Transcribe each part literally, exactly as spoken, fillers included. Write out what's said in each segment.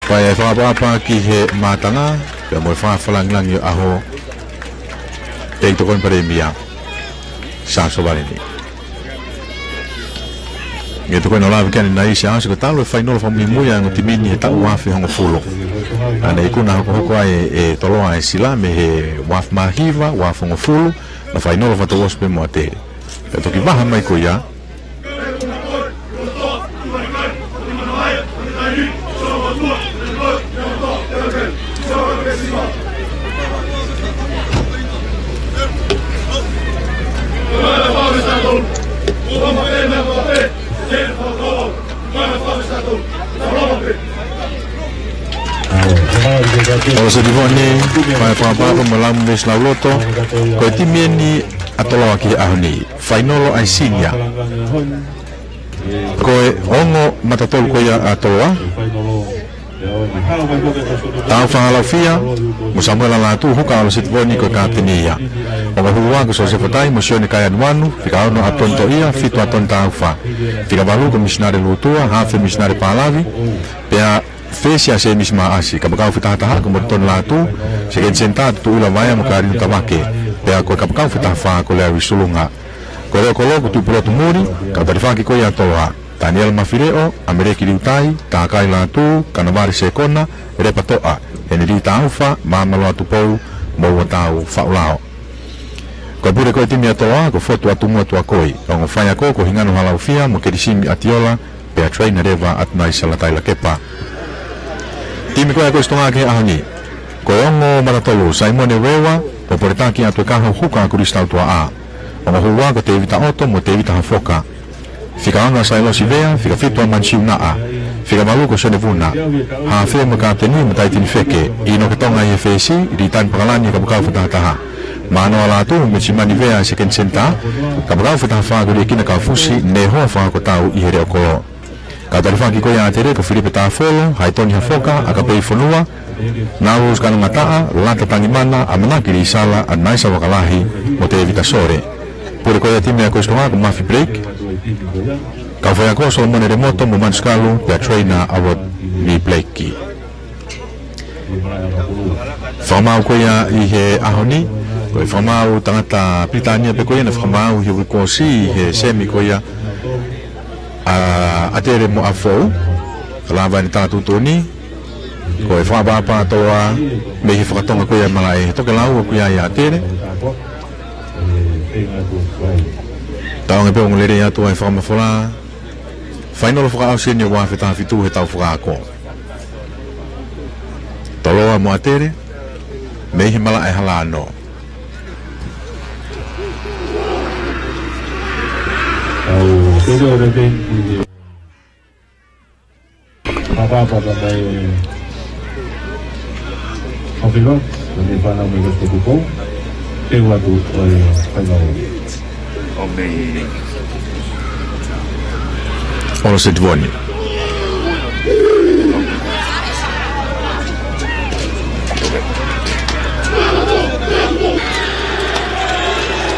Ko e fakaʻapaʻapa ki he mātanga, pea mo e fakafakalāngilangi ʻo e ʻaho, ʻEiki Tokoni Palēmia Sāsovale ni. ʻE tokoni ʻo lave ki ai ʻanenai Siaosi, ko e talu e fainolo fakamuimui ʻa e ongo timi ni he taʻu uaafe hongofulu. ʻA ʻene ikuna hokohoko ai ʻe Toloa e sila mei he uaafe mā hiva, uaafe hongofulu, naʻa fainolo fakatouʻosi pē mo ʻAtele. Pea toki vaha mai ko ia. ʻOloseti Voni, fai fakaʻapaʻapa mo e lau mo e veesi lauloto, ko e timi eni ʻa Toloa ki he ʻaho ni. Fainolo ʻa e sinia. Ko e ongo matatolu ko ia ʻa Toloa. Taufa Halaufia, mo Samuela Lātū, huka ʻa ʻOloseti Voni ko e kapiteni ia. Ongo hū ua ko Siosefa Tai mo Sione Kaianuanu, fika ono ʻAtoni Toʻia, fitu ʻAtoni Taufa. Fika valu ko Misinale Lūtua, hafe Misinale Pālavi, pea fesi ʻa Sēmisi Maʻasi, kapakau fakatahataha ko Moritoni Lātū, sekeni senitā Tuʻuila Vaea mo Kalino Tavake, pea ko e kapakau fakatahafā ko Larry Sulunga. Ko e leʻo kolo ko Tuʻipulotu Muli, kau talifaki ko ia ʻa Toloa. Taniela Mafileʻo, ʻAmeleki Liutai, Takai Lātū, Kanavale Sekona, Lepa Toʻa, Heneli Taufa, Māmaloa Tupou, mo Uatau Faulao. Ko e pule ko e timi ʻa Toloa, ko Fotu ʻAtumua Tuakoi, ongo faiako ko Hingano Halaufia, mo Kelisimi ʻAtiola, pea trainer leva ʻa Tunaisa Lataila Kepa. Timi ko ia ʻa e Kolisi Tonga ki he ʻaho ni. Ko e ongo matatolu, Saimone Ueua, mo Poletaki ʻAtuekaho, huka ʻa Kolisi Tautuaʻa. Ongo hū ua ko Tevita ʻOto mo Tevita Hafoka. Fika ono ʻa Sailosi Vea, fika fitu ʻa Manisiu Naʻa, fika valu ko Sione Vuna. Hafe mo kapiteni, Mataitini Feke, ʻInoke Tonga ʻi he fesi, Litani Pakalani kapakau fakatahataha. Mānoa Lātū mo Simani Vea sekeni senitā, kapakau fakatahafā ko Liekina Kaufusi, ne hoa fakakotau ʻi he leʻo kolo. Kau talifaki ko ia ʻa ʻAtele ko Filipe Tāfolo, Haitoni Hafoka, ʻAkapei Fonua, Naulusi Kanongataʻa, Lata Tangimana, ʻAmanaki Lisala, ʻAnaisa Vakalahi, mo Tevita Sole. Pule ko ia timi ʻa e Kolisi Tonga ko Mafi Blake, kau faiako Solomone Lemoto mo Manusikalu, pea trainer ʻa Rodney Blake. Fakamaau ko ia ʻi he ʻaho ni, ko e fakamaau tangata Pilitānia pē ko ia naʻe fakamaau he uike kuo ʻosi ʻi he semi ko ia ʻa ʻAtele mo ʻAfou. Lava ʻene tala tuʻutuʻuni, ko e fakaʻapaʻapa ʻa Toloa mei he fakatonga ko ia ʻa e malaʻe, toki lau ko ia ʻa ʻAtele. Taonge pē ongo lelei atu ʻa e fakamafola. Fainolo fakaʻosi eni ʻo e uaafe taha fitu he tau fakaako. Toloa mo ʻAtele, mei he malaʻe Halano. Papa, papa, mai, eh, Happy Rock, mai fana mai Rock Tupou. Te ua tu, eh, fai mau. ʻOloseti Voni.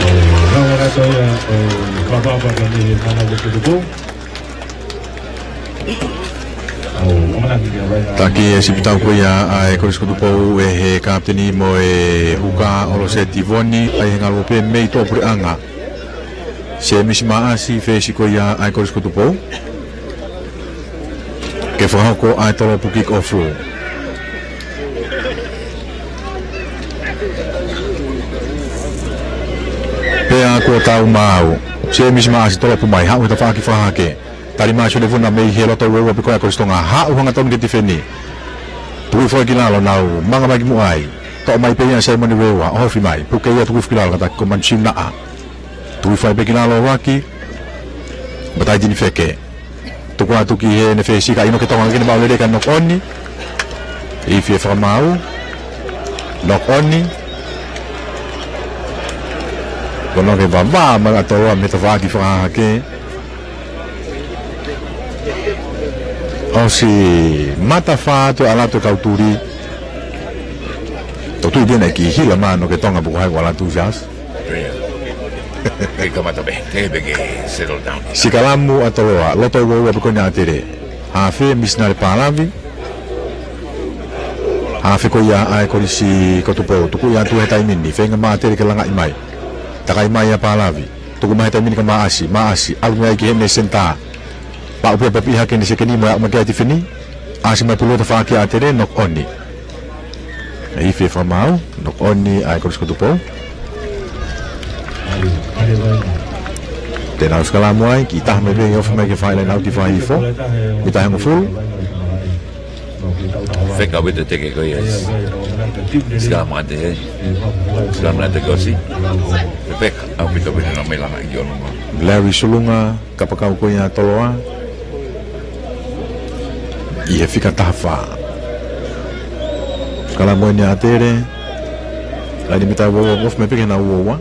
Eh, rau ana toia, eh, papa, papa, mai fana mai Rock Tupou. Taki e sipitau ko ia ʻa e Kolisi ko Tupou ʻe he kapiteni mo e huka ʻOloseti Voni, ʻa e he ngalu pē mei tuʻapuleʻanga. Sēmisi Maʻasi fesi ko ia ʻa e Kolisi ko Tupou. Ke fakahoko ʻa e tolopu kick off. Pea kuo tau maau. Sēmisi Maʻasi tolopu mai, haʻu he tafaʻaki fakahake. Tali mai Sione Vuna mei he loto ueua pē ko ia ʻa e Kolisi Tonga, haʻu hangatonu ke tifeni. Tuku foʻi ki lalo nau manga mai ki muʻa ai. Toʻo mai pē ia ʻe Saimone Ueua, ʻohofi mai, puke ia tuku foʻi ki lalo kātaki ko Manisiu Naʻa. Tuku foʻi pē ki lalo ʻuluaki. Mataitini Feke. Tuku atu ki heʻene fesi ka ʻInoke Tonga ke ne maʻu lelei ka knock on. Ifi e fakamaau. Knock on. Ko ʻInoke vavā mai ʻa Toloa mei he tafaʻaki fakahake. ʻOsi mata fā atu ʻa e ʻalu atu e kau tuli. Tau tui pē naʻe kiʻi hila mai ʻa ʻInoke Tonga pe ko hai ʻoku ʻalu atu, Siaosi. Ke kamata pē, ke pē ke settle down. Sikalamu ʻa Toloa, loto ueua pē ko eni ʻa ʻAtele. Hafe, Misinale Pālavi. Hafe ko ia ʻa e Kolisi ko Tupou, tuku ia atu he taimi ni, feinga Mātele ke langaʻi mai. Takai mai ʻa Palavi, tuku mai he taimi ni kia Maʻasi, Maʻasi, ʻalu mai ki heʻene senitā. Paʻu pē ʻa Papiʻi hake ʻene sekeni mo e aʻu mai ki ai tifeni. ʻAsi mai pulu tafaʻaki ʻa ʻAtele, knock on. ʻE ifi e fakamaau, knock on ʻa e Kolisi ko Tupou. Te nau sikalamu ai, kiʻi taha mai pē, ʻofa mai ke fai laine ʻauti fakahihifo. Mita hongofulu. Fekau ʻete teke ko ia. Sika mate he. Sika mate ko si. Fekau ʻete teke ko ia. Larry Sulunga, kapakau ko ia ʻa Toloa. ʻI he fika taha fā. Sikalamu ʻeni ʻa ʻAtele. Laine mita ua ua, ʻofa mai pē ke nau ua ua.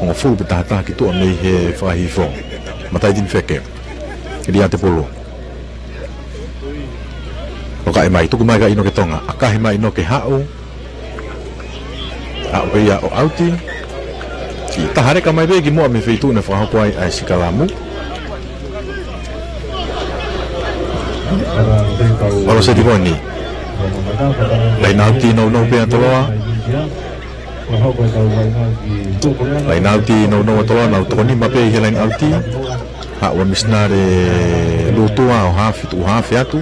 Hongofulu pē taha taha ki tuʻa mei he fakahihifo. Matai tini feke. Liate pulu. ʻOka e mai, tuku mai kia ʻInoke Tonga, ʻakahi mai ʻInoke, haʻu. Haʻu pē ia ʻo ʻauti. Kiʻi taha leka mai pē ki muʻa mei he feituʻu naʻe fakahoko ai ʻa e sikalamu. ʻOlo seti ko eni. Laine ʻauti nounou pē ʻa Toloa. Laine ʻauti nounou ʻa Toloa, nau toko nima pē ʻi he laine ʻauti. Haʻu ʻa Misinale Lutua ʻo hafe, tuʻu hafe atu.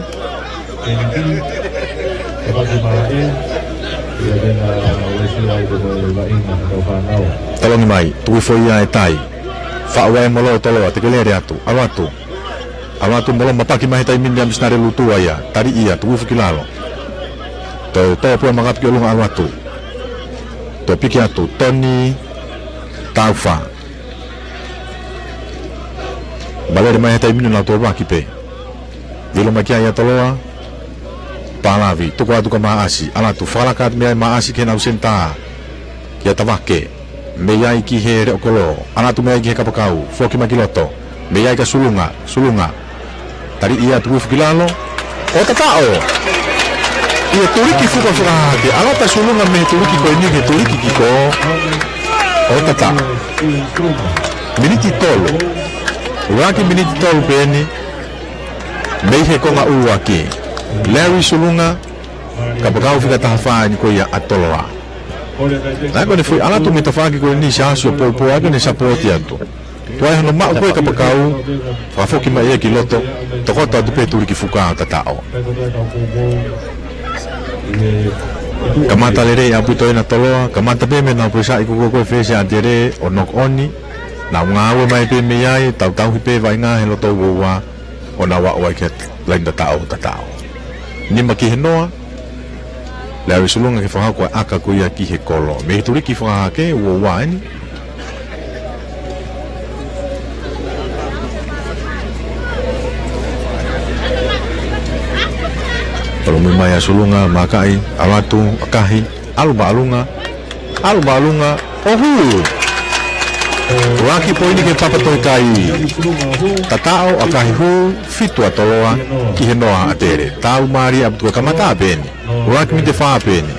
Tolongi mai, tuku hifo ia e tai. Faʻu ʻa e molo ʻo Toloa, teke lele atu, ʻalu atu. ʻAlu atu molo, mapaki mai he taimi ni ʻa Misinale Lutua ia, tali ia, tuku hifo ki lalo. Toe tō pē ʻa e makapu ki ʻolunga, ʻalu atu. Toe piki atu, Toni Taufa. Malele mai he taimi ni, nau toe vaki pē. Vilo mai ki ai ʻa Toloa. Palavi, tuku atu kia Maʻasi, ʻalu atu, fakalaka atu mei ai Maʻasi ki heʻenau senitā. Kia Tavake, mei ai ki he leʻo kolo, ʻalu atu mei ai ki he kapakau, foki mai ki loto, mei ai kia Sulunga, Sulunga. Tali ia, tuku hifo ki lalo. ʻO tataʻo. ʻI he tuliki fuka fakahahake, ʻalu atu ʻa Sulunga mei he tuliki ko eni ki he tuliki kiko. ʻO tataʻo. Miniti tolu. ʻUluaki miniti tolu pē eni. Mei he konga ʻuluaki. Larry Sulunga, kapakau fika taha fā eni ko ia ʻa Toloa. Naʻe ko ʻene foʻi ʻalu atu mei tafaʻaki ko eni, siasi ʻo poupou ai ko ʻene sapooti atu. Tuai hono maʻu ko ē kapakau, fakafoki mai ia ki loto, tokoto atu pē tuliki fuka ʻo tataʻo. Kamata lelei ʻaupito ena Toloa, kamata pē mei heʻenau pulesaʻi ko ē ko ē fesi ʻa ʻAtele ʻo knock on, nau ngāue mai pē mei ai, tautauhi pē vaʻinga he loto ua ua, ʻo nau aʻu ai ki he laine tataʻo, tataʻo. Nima ki he noa, Larry Sulunga ke fakahoko ʻa e ʻaka ko ia ki he kolo. Mei he tuliki fakahahake, ua ua eni. Palomui mai ʻa Sulunga, makaʻi, ʻalu atu, ʻakahi, ʻalu māʻolunga, ʻalu māʻolunga, ʻo hū. ʻUluaki poini ki he Papatoʻi Kai. Tataʻo, ʻakahi, hū, fitu ʻa Toloa, ki he noa ʻa ʻAtele. Tau mālie ʻaupito, kamata pē eni. ʻUluaki miniti ʻe fā pē eni.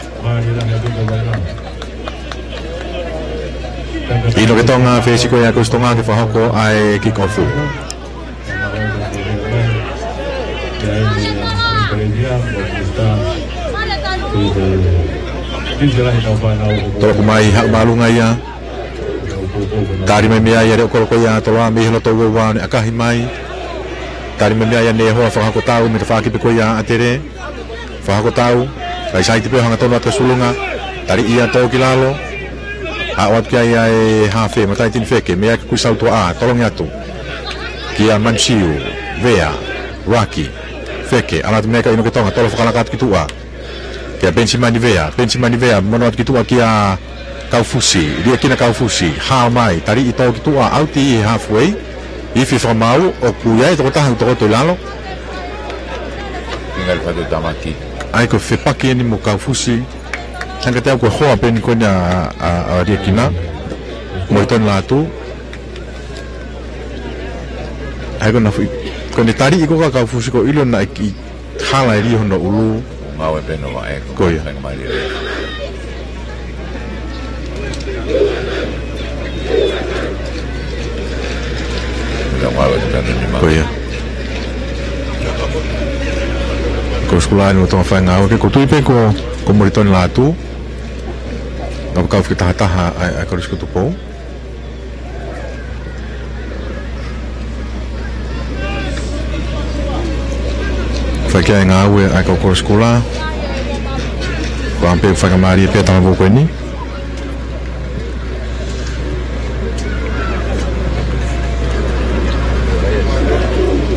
ʻInoke Tonga, fesi ko ia ʻa e Kolisi Tonga ke fakahoko ʻa e kick off. Toloku mai, haʻu māʻolunga ia. Tali mai mei ai ʻa e leʻo kolo ko ia ʻa Toloa mei he loto ua ua, ʻo ne ʻakahi mai. Tali mai mei ai ʻa Nehoa, fakahoko tau mei tafaʻaki pē ko ia ʻa ʻAtele. Fakahoko tau, kai saiti pē ʻo hangatonu atu kia Sulunga. Tali ia, tō ki lalo. Haʻu atu ki ai ʻa e hafe, Matai tini feke, mei ai kia Kuisautuaʻa, tolongi atu. Kia Mansiu, Vea, Raki, feke, ʻalu atu mei ai kia ʻInoke Tonga, tolo fakalaka atu ki tuʻa. Kia Penisimani Vea, Penisimani Vea, mono atu ki tuʻa kia Kaufusi, liʻekina Kaufusi, hao mai, tali ʻi, tō ki tuʻa, ʻauti ʻi he halfway, ifi fakamaau, ʻoku ʻi ai e tokotaha ʻoku tokoto ʻi lalo. Ngali fatu tamaki. ʻAi ko e fepaki eni mo Kaufusi. Hanga te au ko e hoa pē eni ko eni ʻa, ʻa, ʻa liʻekina. Mo e toni lātū. ʻAi ko ʻena foʻi, ko ʻene tali ʻi ko ē kia Kaufusi ko e ʻilo naʻe kiʻi hala ʻe liʻo hono ʻulu. Ngāue pē ʻo vaʻe ko ia. Ko e fenga mai liʻo. Ko ia. Ko e sikuʻa ʻeni ʻoku tau fai ngāue ki ai, ʻoku ou tui pē ko, ko Moulitoni Lātū. Ngāue kau fakatahataha ʻa e, ʻa e Kolisi ko Tupou. Fai ki ai e ngāue ʻa e kau kolo sikuʻa. Ko e ʻamu pē faingamālie pē talavou ko eni.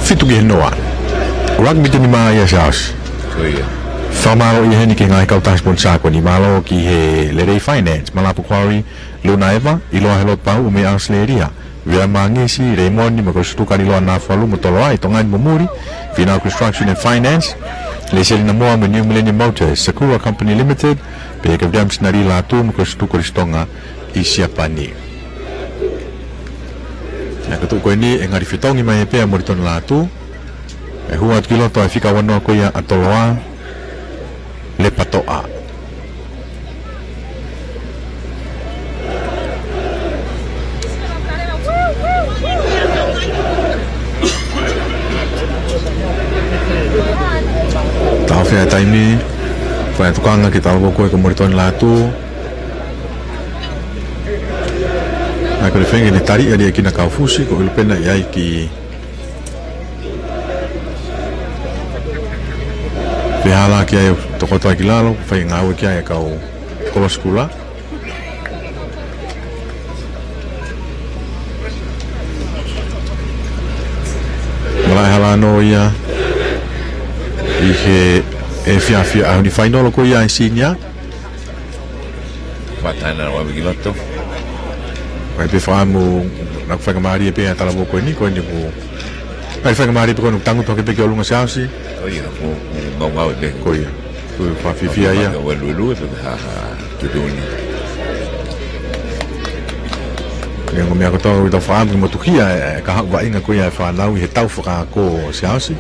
Fitu ki he noa. Ko e rugby team ʻa Siaosi. Ko ia. Fakamālō ʻi heni ki he ngaahi kautaha sponsor ko eni, mālō ki he Lelei Finance, Malapu Quarry, Luna Eva, ʻiloa he lotu pau ʻo mei ʻAositelēlia. Vea Mangisi, Leimoni, mo e Kolisi Tuʻi Kaliloa Nafualu mo Toloa, ʻi Tonga ni mo muli, Fīnau Construction and Finance, Leselina Moa mo New Millennium Motors, Sakura Company Limited, pea kia William Sinali Lātū mo e Kolisi Tuʻi Kolisi Tonga ʻi Siapani. Naʻe ko e tuʻu ko eni ʻe ngali fetongi mai pē ʻa Moulitoni Lātū, ʻe hū atu ki loto ʻa e fika ua noa ko ia ʻa Toloa, Lepatoʻa. Taʻofi ʻa e taimi, fai ʻa e tukanga ki he talavou ko ē ko Moulitoni Lātū. ʻAi ko e feinga ke ne tali ʻa e liʻekina kaufusi, ko e ʻilo pē naʻe ʻi ai e kiʻi fehālaaki ai ʻo tokoto ai ki lalo, fai ngāue ki ai e kau kolo sikuʻa. Malaʻe hala ʻanō ia ʻi he efiafi ʻaho ni, fainolo ko ia ʻa e senior. Fakatātā ʻa e ʻapi ki loto. Ko e pē fakaʻamu, naʻa ku faingamālie pē ʻa e talavou ko eni, ko eni ʻoku, ʻai faingamālie pē ko eni ʻoku tangutu hake pē ki ʻolunga Siaosi. Ko ia, ko, ko ngau ngau pē. Ko ia. Ko e fakafiefia ia. Ko e lue lue pē ha, ha, tuʻutuʻuni. Ia ko e meʻa kotoa ʻoku tau fakaʻamu ke motukia, ʻe, ʻe, ka haʻu vaʻinga ko ia ʻa e fānau ʻi he tau fakaako ʻo Siaosi.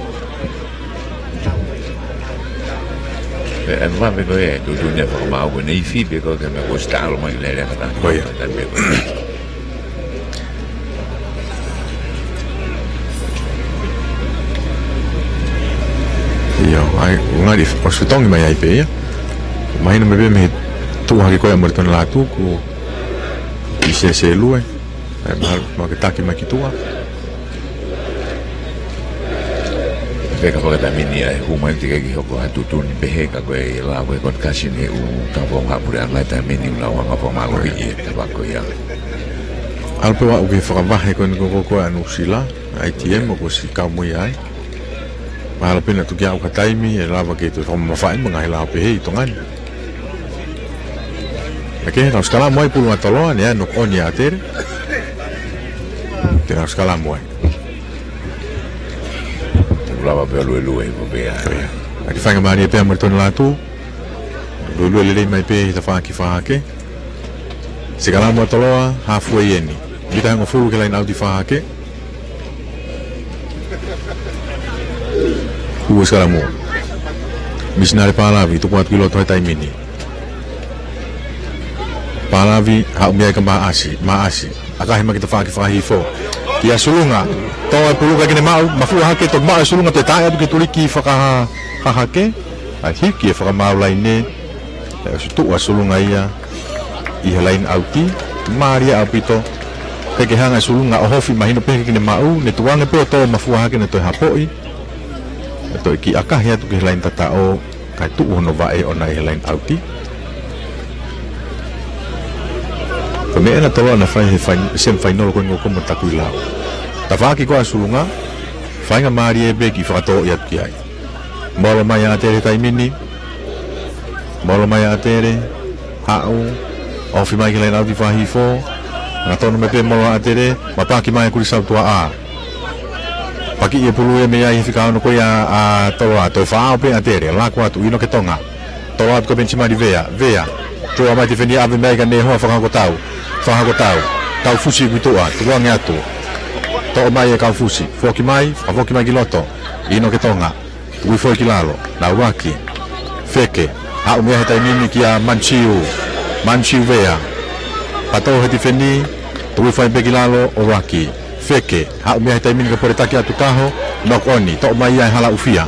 ʻE, ʻe vave ko e tuʻutuʻuni ʻa e fakamaau ko eni ʻi Filipe ko e meʻa ko e sitaʻalo mai lele ka tā. Ko ia. Ka tā pē ko ia. Ia, ʻai, ngali, ʻosi fetongi mai ai pē ia. Mahino mai pē mei he tuʻu hake ko ia ʻa Moulitoni Lātū, kuo ʻi sese lue. ʻAi, mahalo, mahalo ke taki mai ki tuʻa. Pea ka fakataimini ʻa e hū mai teʻeki ke hoko ha tuʻutuʻuni pehē ka ko e lava ko e concussion he ʻū ka fo ha pule anga taimini ʻū lau anga fakamālohiʻi e tapa ko ia. ʻAlu pē ʻo aʻu ki he fakavahe ko eni ko, ko, ko ē ʻa Nuʻusila, ʻa e I T M ʻoku ʻosi kau mo ia ai. Mahalo pē naʻa tuku ke aʻu ha taimi ʻe lava ke toe fakamamafaʻi mo e ngaahi lao pehē ʻi Tonga ni. Naʻe ʻi ai e tau sikalamu ai pulu ʻa Toloa, naʻe ʻai ʻo knock on ia ʻa ʻAtele. Te nau sikalamu ai. Lava pē ʻo luelue, ko pē ʻa. Ko ia. ʻAi faingamālie pē ʻa Moulitoni Lātū. Luelue lelei mai pē he tafaʻaki fakahahake. Sikalamu ʻa Toloa, halfway ʻeni. Mita hongofulu ki he laine ʻauti fakahahake. Hū e sikalamu. Misinale Palavi, tuku atu ki loto he taimi ni. Palavi, haʻu mei ai kia Maʻasi, Maʻasi. ʻAkahi mai ki he tafaʻaki fakahihifo. Kia Sulunga, tō e pulu kae ʻikai ke ne maʻu, mafua hake, toki maʻu ʻe Sulunga, toe taʻe atu ki he tuliki fakahahake. ʻAi hiki e fakamaau laine. ʻE ʻosi tuʻu ʻa Sulunga ia ʻi he laine ʻauti, mālie ʻaupito. Pea ke hanga ʻe Sulunga ʻo hofi mahino pē ʻikai ke ne maʻu, ne tuku ange pē ʻo tō mafua hake ne toe hapoʻi. Ne toe kiʻi ʻakahi atu ki he laine tataʻo, kae tuʻu hono vaʻe ʻona ʻi he laine ʻauti. Ko e meʻa ʻena ʻa Toloa naʻe fai he fai, semifinal ko eni ʻoku mo Takuilau. Tafaʻaki ko ē ʻa Sulunga, faingamālie pē ke fakatō ia atu ki ai. Molo mai ʻa ʻAtele taimi ni. Molo mai ʻa ʻAtele. Haʻu. Ofi mai ki he laine ʻauti fakahihifo. Ngatono mai pē molo ʻa ʻAtele. Mapaki mai ʻa Kulisautuaʻa. Paki e pulu ia mei ai he fika ono ko ia ʻa Toloa. Toe faʻao pē ʻa ʻAtele. Lako atu ʻInoke Tonga. Tolo atu kia Penisimani Vea. Vea. Tua mai tifeni ʻave mai kia Nehoa fakahoko tau. Fakahoko tau. Kaufusi ki tuʻa. Tuku ange atu. Toʻo mai ʻe Kaufusi. Foki mai. Fakafoki mai ki loto. ʻInoke Tonga. Tuku foʻi ki lalo, naʻa ʻuluaki. Feke, haʻu mei he taimi ni kia Mansiu. Mansiu Vea. Pato he tifeni, tuku foʻi pē ki lalo, ʻuluaki. Feke, haʻu mei he taimi ni ka pole taki atu taho, knock on, toʻo mai ia ʻe Halaʻufia.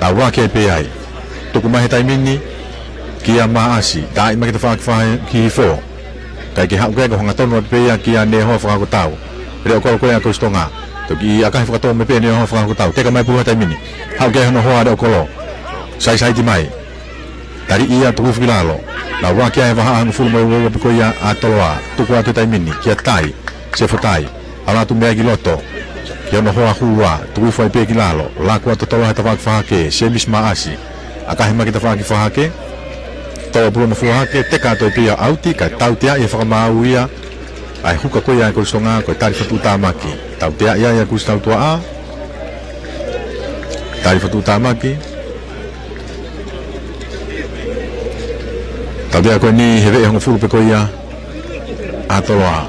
Tau ua ki ai pē ai. Tuku mai he taimi ni kia Maʻasi. Taaʻi mai ki tafaʻaki fahake hifo. Kae ke haʻu ke ko e hangatonu atu pē ia kia Nehoa Fakakotau. Leʻo kolo ko ia ʻa Kolisi Tonga. Toki ʻakahi fakatō mai pē Nehoa Fakakotau. Teka mai pulu he taimi ni. Haʻu ki ai hono hoa Leʻo kolo. Saisaiti mai. Tali ia tuku hifo ki lalo. Tau ua ki ai he vahaʻa hongofulu mā ua pē ko ia ʻa Toloa. Tuku atu he taimi ni kia Tai. Sefotai. ʻAlu atu mei ai ki loto. Ki hono hoa Hua. Tuku hifo ai pē ki lalo. Laku atu Toloa he tafaʻaki fahake. Semisi Maʻasi. ʻAkahi mai ki tafaʻaki fahake. Tolo pulu mo fua hake. Teka atu ai pē ia ʻauti. Kae tauteaʻi e fakamaau ia ʻa e huka ko ia ʻa Kolisi Tonga, ko e tali fakatuʻutāmaki. Tauteaʻi ia ʻa Kolisi Tautuaʻā. Tali fakatuʻutāmaki. Tautea ko eni he veʻe hongofulu pē ko ia ʻa Toloa.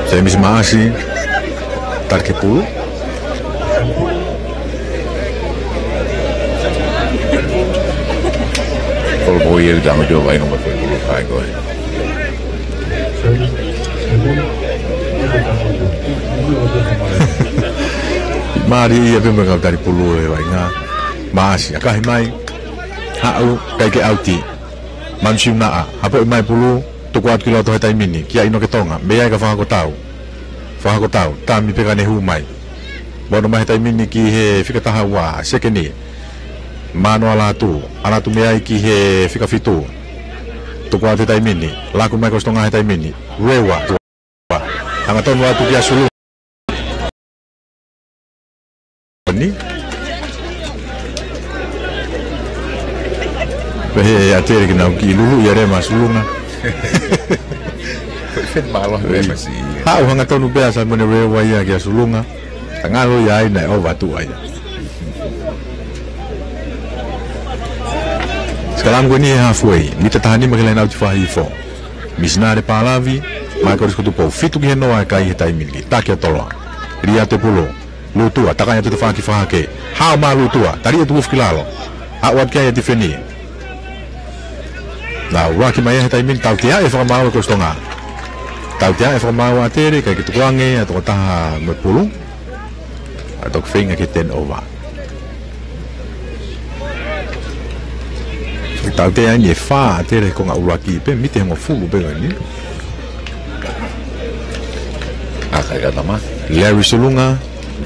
Semisi Maʻasi, tali ki he pulu. Kolo ko ia ki tango tio vai ngomba ko e pulu kai ko e. Mālie ia pē mo e kau tali pulu ʻe Vainga. Maʻasi, ʻakahi mai. Haʻu, ʻikai ke ʻauti. Manu Siunaʻa, hapoʻi mai pulu, tuku atu ki loto he taimi ni, kia ʻInoke Tonga, mei ai kia Fakakotau. Fakakotau, tami pē ka ne hū mai. Mono mai he taimi ni ki he fika taha ua, sekeni. Mano ʻAlatu, ʻAlatu mei ai ki he fika fitu. Tuku atu he taimi ni, laku mai Kolisi Tonga he taimi ni. Rewa. Hangatonu atu kia Sulu. Ni. Pehē ʻe ʻAtele ke nau kiʻi lulu ia Rema Sulunga. Fen malo Rema si. Haʻu hangatonu pē ʻa Saimone Rewa ia kia Sulunga. Ka ngalo ia ai naʻe ova atu ai. Sikalamu ko eni he halfway. Mita taha nima ki he laine ʻauti fahifo. Misinale Palavi, Michael Scott Tupou, fitu ki he noa e kai he taimi ni, taki ʻa Toloa. Lia Tepulu, Lutua, takai atu tafaʻaki fahake. Hao mā Lutua, tali atu ufu ki lalo. Aʻu atu ki ai ʻa Tifeni. Nau laki mai he taimi ni, tauteaʻi e fakamaau ʻa Kolisi Tonga. Tauteaʻi e fakamaau ʻa ʻAtele, ʻikai ke tukuange, ʻa e toko taha mo e pulu. ʻA toki feinga ke turn over. Tautea eni e fā ʻa ʻAtele he konga ʻuluaki pē, mita hongofulu pē ko eni. ʻAka ʻe ka tama. Larry Sulunga,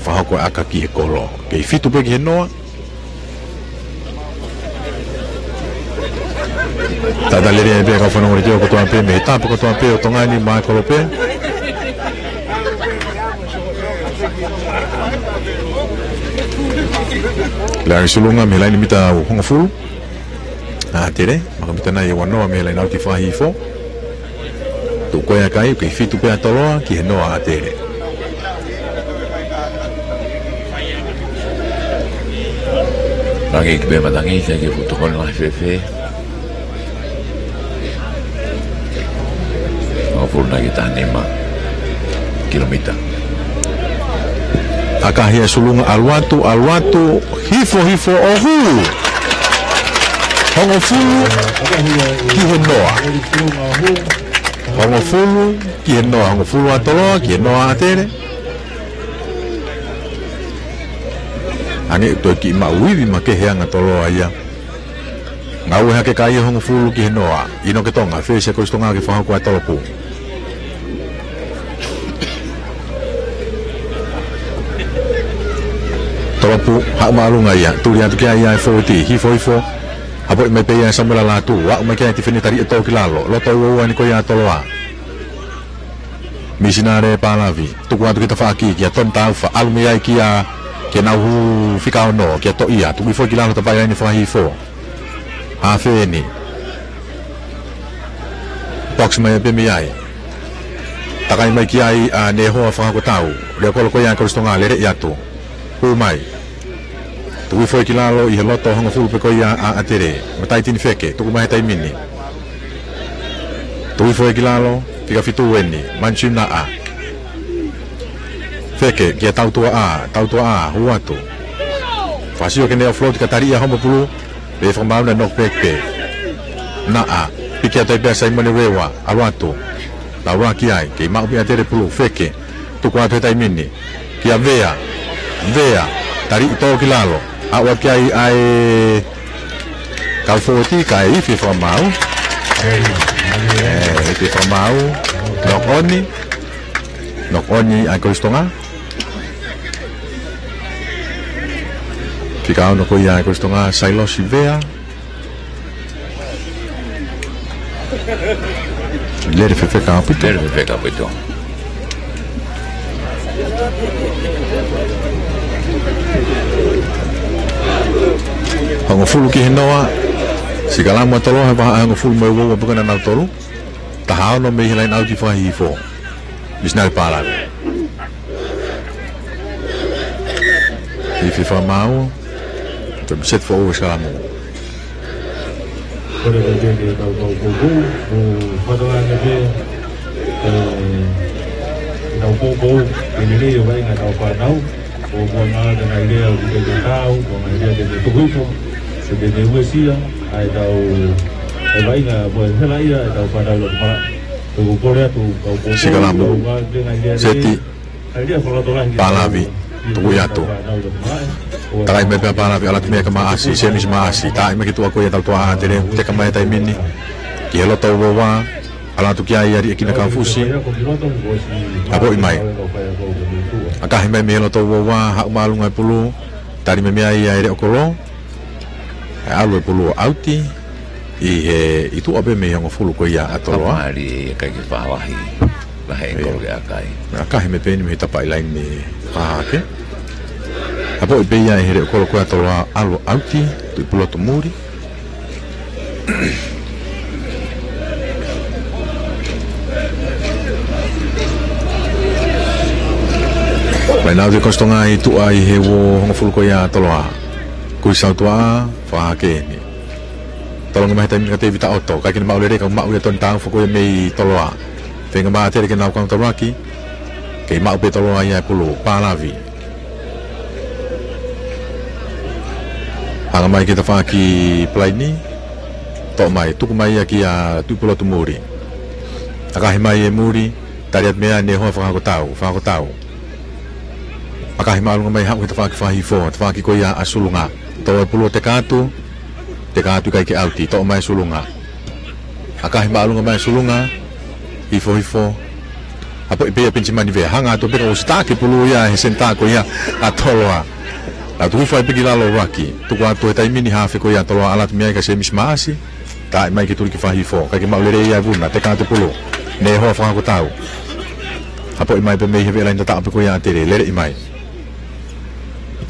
fakahoko ʻaka ki he kolo. Kei fitu pē ki he noa. Tata lele pē ka fanongo le tio kotoa pē, mei he tapa kotoa pē ʻo Tonga ni, mai kolo pē. Larry Sulunga mei he laine mita hongofulu. ʻA ʻAtele, maka mita nai e uanoa mei he laine ʻauti fahifo. Tuku ʻa e kai, kei fitu pē ʻa Toloa, ki he noa ʻa ʻAtele. Langi ki pē matangi, kai ke futu kona lahi fēfē. Hongofulu nai ki he taha nima kilomita. ʻAkahi ʻa Sulunga ʻalu atu, ʻalu atu, hifo, hifo, ʻo hū. Hongofulu ki he noa. Hongofulu ki he noa, hongofulu ʻa Toloa, ki he noa ʻa ʻAtele. Hangē ʻoku toe kiʻi maʻu ivi makehe ange ʻa Toloa ia. Ngāue hake kai ia hongofulu ki he noa. ʻInoke Tonga, fesi ʻa Kolisi Tonga ke fakahoko ʻa e tolopu. Tolopu, haʻu māʻolunga ia. Tuli atu ki ai ʻa e fōueti, hifo, hifo. Hapoʻi mai pē ia ʻe Samuela Lātū. Aʻu mai ki ai Tifeni, tali ʻe tō ki lalo. Loto uaua eni ko ia ʻa Toloa. Misinale Palavi, tuku atu ki tafaʻaki, kia Toni Taufa, ʻalu mei ai kia, kia Nauhu fika ono, kia Toʻia, tuku hifo ki lalo tapaʻi ai ni fakahifo. Hafe eni. Box mai pē mei ai. Takai mai ki ai ʻa Nehoa Fakakotau, lea kolo ko ia Kolisi Tonga, lele atu. Hū mai. Tuku hifo ki lalo ʻi he loto hongofulu pē ko ia ʻa ʻAtele. Matai tini Feke, tuku mai he taimi ni. Tuku hifo ki lalo, fika fitu eni, Manchinaʻa. Feke, kia Tautuaʻā, Tautuaʻā, hū atu. Fakasio ke ne offload ka tali ia homo pulu, pe fakamaau naʻe knock back pē. Naʻa, piki atu ai pē ʻa Saimone Rewa, ʻalu atu. Tau laki ai, kei maʻu pē ʻAtele pulu, Feke. Tuku atu he taimi ni kia Vea. Vea. Taliʻi tō ki lalo. ʻAʻu atu ki ai ʻa e kau fōueti kae ifi fakamaau. ʻE, ifi fakamaau. Knock on. Knock on ʻa e Kolisi Tonga. Fika ono ko ia ʻa e Kolisi Tonga, Sailosi Vea. Lele fefeka ʻaupito. Lele fefeka ʻaupito. Hongofulu ki he noa. Sikalamu ʻa Toloa he vahaʻa hongofulu mo e uaua pē ko ena nautolu. Taha ono mei he laine ʻauti fakahihifo. Misinale Pālave. Ifi fakamaau. Toe set foʻou e sikalamu. Kole kole ke tau tau poupou, ʻo fakatokanga ke, ʻe, tau poupou, ke lelei ʻa e vaʻinga ʻetau fānau, ʻo kau ngāue ʻa e ngaahi lea ʻoku teʻeki ke tau, ʻo e ngaahi lea teʻeki ke tuku hifo, ke teʻeki ke uesia ʻa ʻetau, ʻa e vaʻinga mo e hela ia ʻetau fānau ʻi loto malaʻe. Ko e kole atu, tau poupou, sikalamu. Tau ngāue ʻa e ngaahi lea lelei. Seti. Pālavi, tuku atu. Takai mai pē ʻa Pālavi, ʻalu atu mei ai kia Maʻasi, Semisi Maʻasi, taaʻi mai ki tuʻa ko ia ʻa Tautoa ʻa Tele, teka mai ʻa e taimi ni, ki he loto uaua, ʻalu atu ki ai ʻa Liʻekina Kaufusi, ʻapoʻi mai. ʻAkahi mai mei he loto uaua, haʻu māʻolunga e pulu, tali mai mei ai ʻa e Leʻokolo, ʻe ʻalu e pulu ʻo ʻauti, ʻi he ʻi tuʻa pē mei he hongofulu ko ia ʻa Toloa. Tapa ali e kai ke fālahi. Lahi e kolo ke ʻakai. ʻAkahi mai pē eni mei he tapa ʻi laine fakahahake. ʻApoʻi pē ia ʻe he Leʻokolo ko ia ʻa Toloa ʻalu ʻauti, tuʻi pulotu muli. Laine ʻauti Kolisi Tonga ʻi tuʻa ʻi he uo hongofulu ko ia ʻa Toloa. Kui Sautuʻa, fakahahake eni. Tolongi mai he taimi ni kia Tevita ʻOto, ʻikai ke ne maʻu lelei ka maʻu ia Toni Taufa ko ia mei Toloa. Feinga mai ʻa Tele ke nau kaunga taulaki, kei maʻu pē Toloa ia e pulu, Pālavi. Hanga mai ki he tafaʻaki palaini, toʻo mai, tuku mai ia kia Tuʻipulotu Muli. ʻAkahi mai e Muli, tali atu mei ai ʻa Nehoa Fakahakotau, Fakahakotau. ʻAkahi māʻolunga mai haʻu he tafaʻaki fakahihifo, tafaʻaki ko ia ʻa Sulunga. Tō e pulu ʻo teka atu, teka atu ʻikai ke ʻauti, toʻo mai ʻe Sulunga. ʻAkahi māʻolunga mai ʻa Sulunga, hifo hifo. ʻApoʻi pē ia Penisimani Vea, hanga atu pē ka ʻosi taʻaki e pulu ia he senitā ko ia ʻa Toloa. Naʻe tuku hifo ai pē ki lalo ʻo ruaki. Tuku atu he taimi ni hafe ko ia ʻa Toloa ʻalu atu mei ai kia Semisi Maʻasi. Taaʻi mai ki he tuliki fakahihifo, ʻikai ke maʻu lelei ia e vuna, teka atu e pulu. Nehoa Fakahakotau. ʻApoʻi mai pē mei he veʻe laine tataʻo pē ko ia ʻa Tele, leleʻi mai.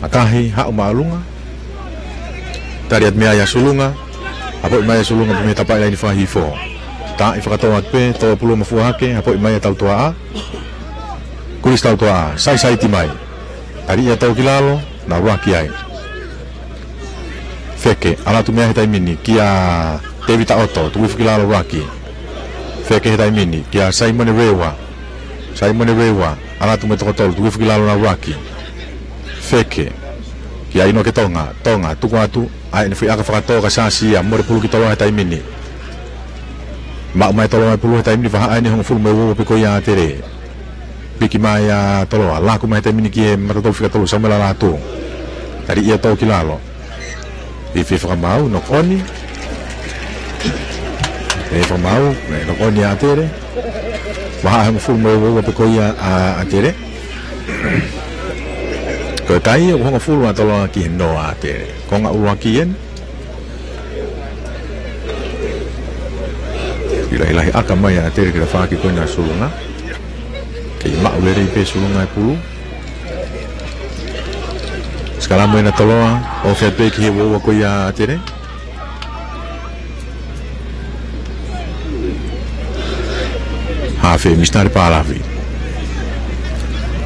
ʻAkahi, haʻu māʻolunga. Tali atu mei ai ʻa Sulunga. ʻApoʻi mai ʻa Sulunga pē mei he tapa ʻi laine fakahihifo. Taaʻi fakatō atu pē, tō e pulu ʻo mafua hake, ʻapoʻi mai ʻa Tautoaʻa. Kulisi Tautoaʻa, saisaiti mai. Taliʻi ʻo tō ki lalo, nau ruaki ai. Feke, ʻalu atu mei ai he taimi ni, kia Tevita ʻOto, tuku hifo ki lalo ruaki. Feke he taimi ni, kia Saimone Reua. Saimone Reua, ʻalu atu mei he toko tolu, tuku hifo ki lalo nau ruaki. Feke, kia ʻInoke Tonga, Tonga, tuku atu, ʻai ʻene foʻi ʻaka fakatō ka sasi ia, mole pulu ki Toloa he taimi ni. Maʻu mai ʻe Toloa e pulu he taimi ni, vahaʻa eni hongofulu mo e ua pē ko ia ʻa Tele. Piki mai ʻa Toloa, laku mai he taimi ni ki he matatau fika tolu, Samuela Lātū. Taliʻi ʻo tō ki lalo. Ifi fakamaau, knock on. Ifi fakamaau, knock on ʻa Tele. Vahaʻa hongofulu mo e ua pē ko ia ʻa, ʻa Tele. Ko e kai ʻoku hongofulu ʻa Toloa ki he noa ʻa Tele. Konga ʻuluaki eni. Lahilahi ʻaka mai ʻa Tele ki he tafaʻaki ko ena ʻa Sulunga. Kei maʻu lelei pē ʻe Sulunga e pulu. Sikalamu ena ʻa Toloa, ofi atu pē ki he uaua ko ia ʻa Tele. Hafe, Misinale Pālavi.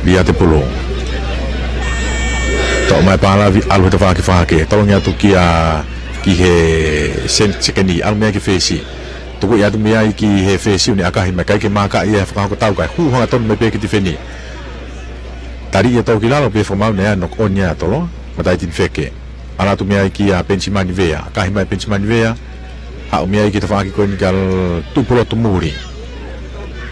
Via te pulu. Toʻo mai ʻe Pālavi, ʻalu he tafaʻaki fakahahake. Tolongi atu kia, ki he sen-, sekeni, ʻalu mei ai ki he fesi. Tukuʻi atu mei ai ki he fesi ʻo ne ʻakahi mai, ʻikai ke maaka ia ʻe Fakahakotau kae hū hangatonu mai pē ki he tifeni. Taliʻi ʻo tō ki lalo pea fakamaau, naʻe knock on ia ʻa Toloa, mataʻi tini feke. ʻAlu atu mei ai kia Penisimani Vea, ʻakahi mai Penisimani Vea, haʻu mei ai ki he tafaʻaki ko eni kia Tuʻipulotu Muli.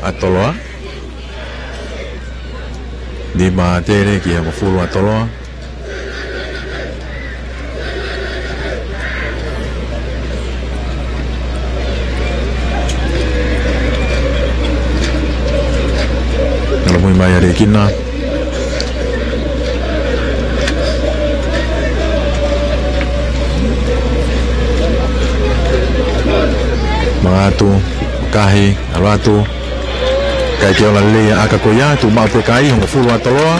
ʻa Toloa. Nima ʻa Tele ki he hongofulu ʻa Toloa. Alo mui mai ʻa Lekina. Mangatu, kahi, alo atu. Kai ke ola lelei ʻa ʻaka ko ia, tuʻu maʻu pē kai, hongofulu ʻa Toloa.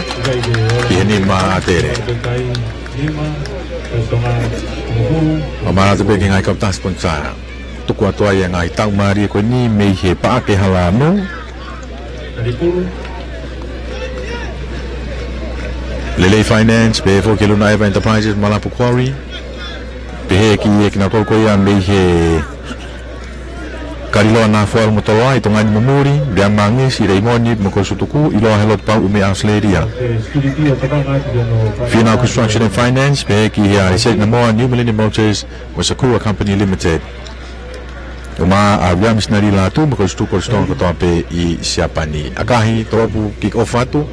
Ki he nima ʻa Tele. Mamaʻo atu pē ki he ngaahi kautaha siponisā. Tuku atu ai ʻa e ngaahi tau mālie ko eni mei he Paʻake Hala Mou. Lelei Finance, pehē foki ki he Luna Eva Enterprises, Malapu Quarry. Pehē ki he kinautolu ko ia mei he Kaliloa Nafualu mo Toloa ʻi Tonga ni mo muli, Bea Mangisi, Leimoni mo Kosutuku, ʻiloa he lotu pau ʻi mei ʻAositelēlia. Fina Construction and Finance, pehē ki he ʻa Isaac Namoa, New Millennium Motors, mo Sakura Company Limited. ʻUmaʻā ʻa William Sinali Latu, mo Kosutuku Kolisitonga kotoa pē ʻi Siapani. ʻAkahi, tolopu kick off atu,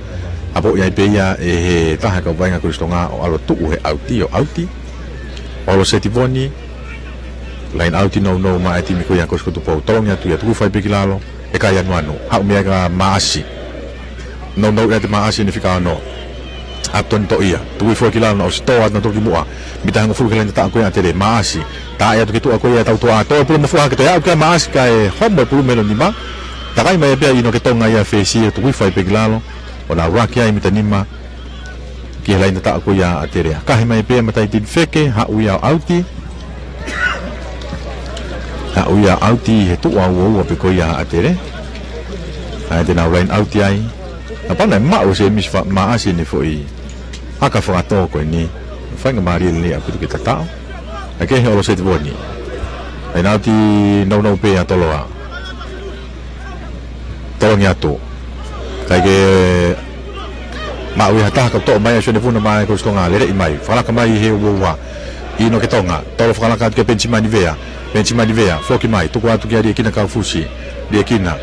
ʻapoʻi ai pē ia ʻe he taha kau vaʻinga Kolisitonga ʻo ʻalu tuʻu he ʻauti, ʻo ʻauti. ʻOlo Setivoni, line out nounou maʻa e timi ko ia Kolisi Kotupou, tolongi atu ia, tuku fai pē ki lalo, ʻe kai anuanu, haʻu mei ai ʻa Maʻasi. Nounou ia ʻa Maʻasi ʻene fika ono. ʻAtoni Toʻia, tuku foki ki lalo naʻe ʻosi tō atu naʻe toki muʻa. Mita hongofulu ki he laine taʻu ko ia ʻa Tele, Maʻasi. Taʻe atu ki tuʻa ko ia ʻa Tautuʻa, tō e pulu mo fuʻu hake, toe aʻu ki ai ʻa Maʻasi kae homo e pulu mei he nima. Takai mai pē ʻa ʻInoke Tonga ia fesi, tuku fai pē ki lalo. ʻO na raki ai mita nima. ʻI he laine tataʻo ko ia ʻa ʻAtele. Kahi mai pē ia mataʻi tini feke, haʻu ia ʻo ʻauti. Haʻu ia ʻo ʻauti he tuʻu ʻa uaua pē ko ia ʻa ʻAtele. ʻA ia te nau laine ʻauti ai. Naʻe pau naʻe maʻu ʻe Sēmisi Fa-, Maʻasi ʻene foʻi ʻaka fakatō ko eni. Faingamālie lelei ʻaupito ke tataʻo. ʻA ia ke he ʻOloseti Voni. Laine ʻauti nounou pē ʻa Toloa. Tolongi atu. Kae ke maʻu ia ha taha ka toʻo mai ʻa Sionevuna maʻa e Kolisi Tonga, leleʻi mai. Fakalaka mai he uaua. ʻInoke Tonga, Tolo fakalaka atu kia Penisimani Vea. Penisimani Vea, foki mai, tuku atu kia Liekina Kaufusi. Liekina.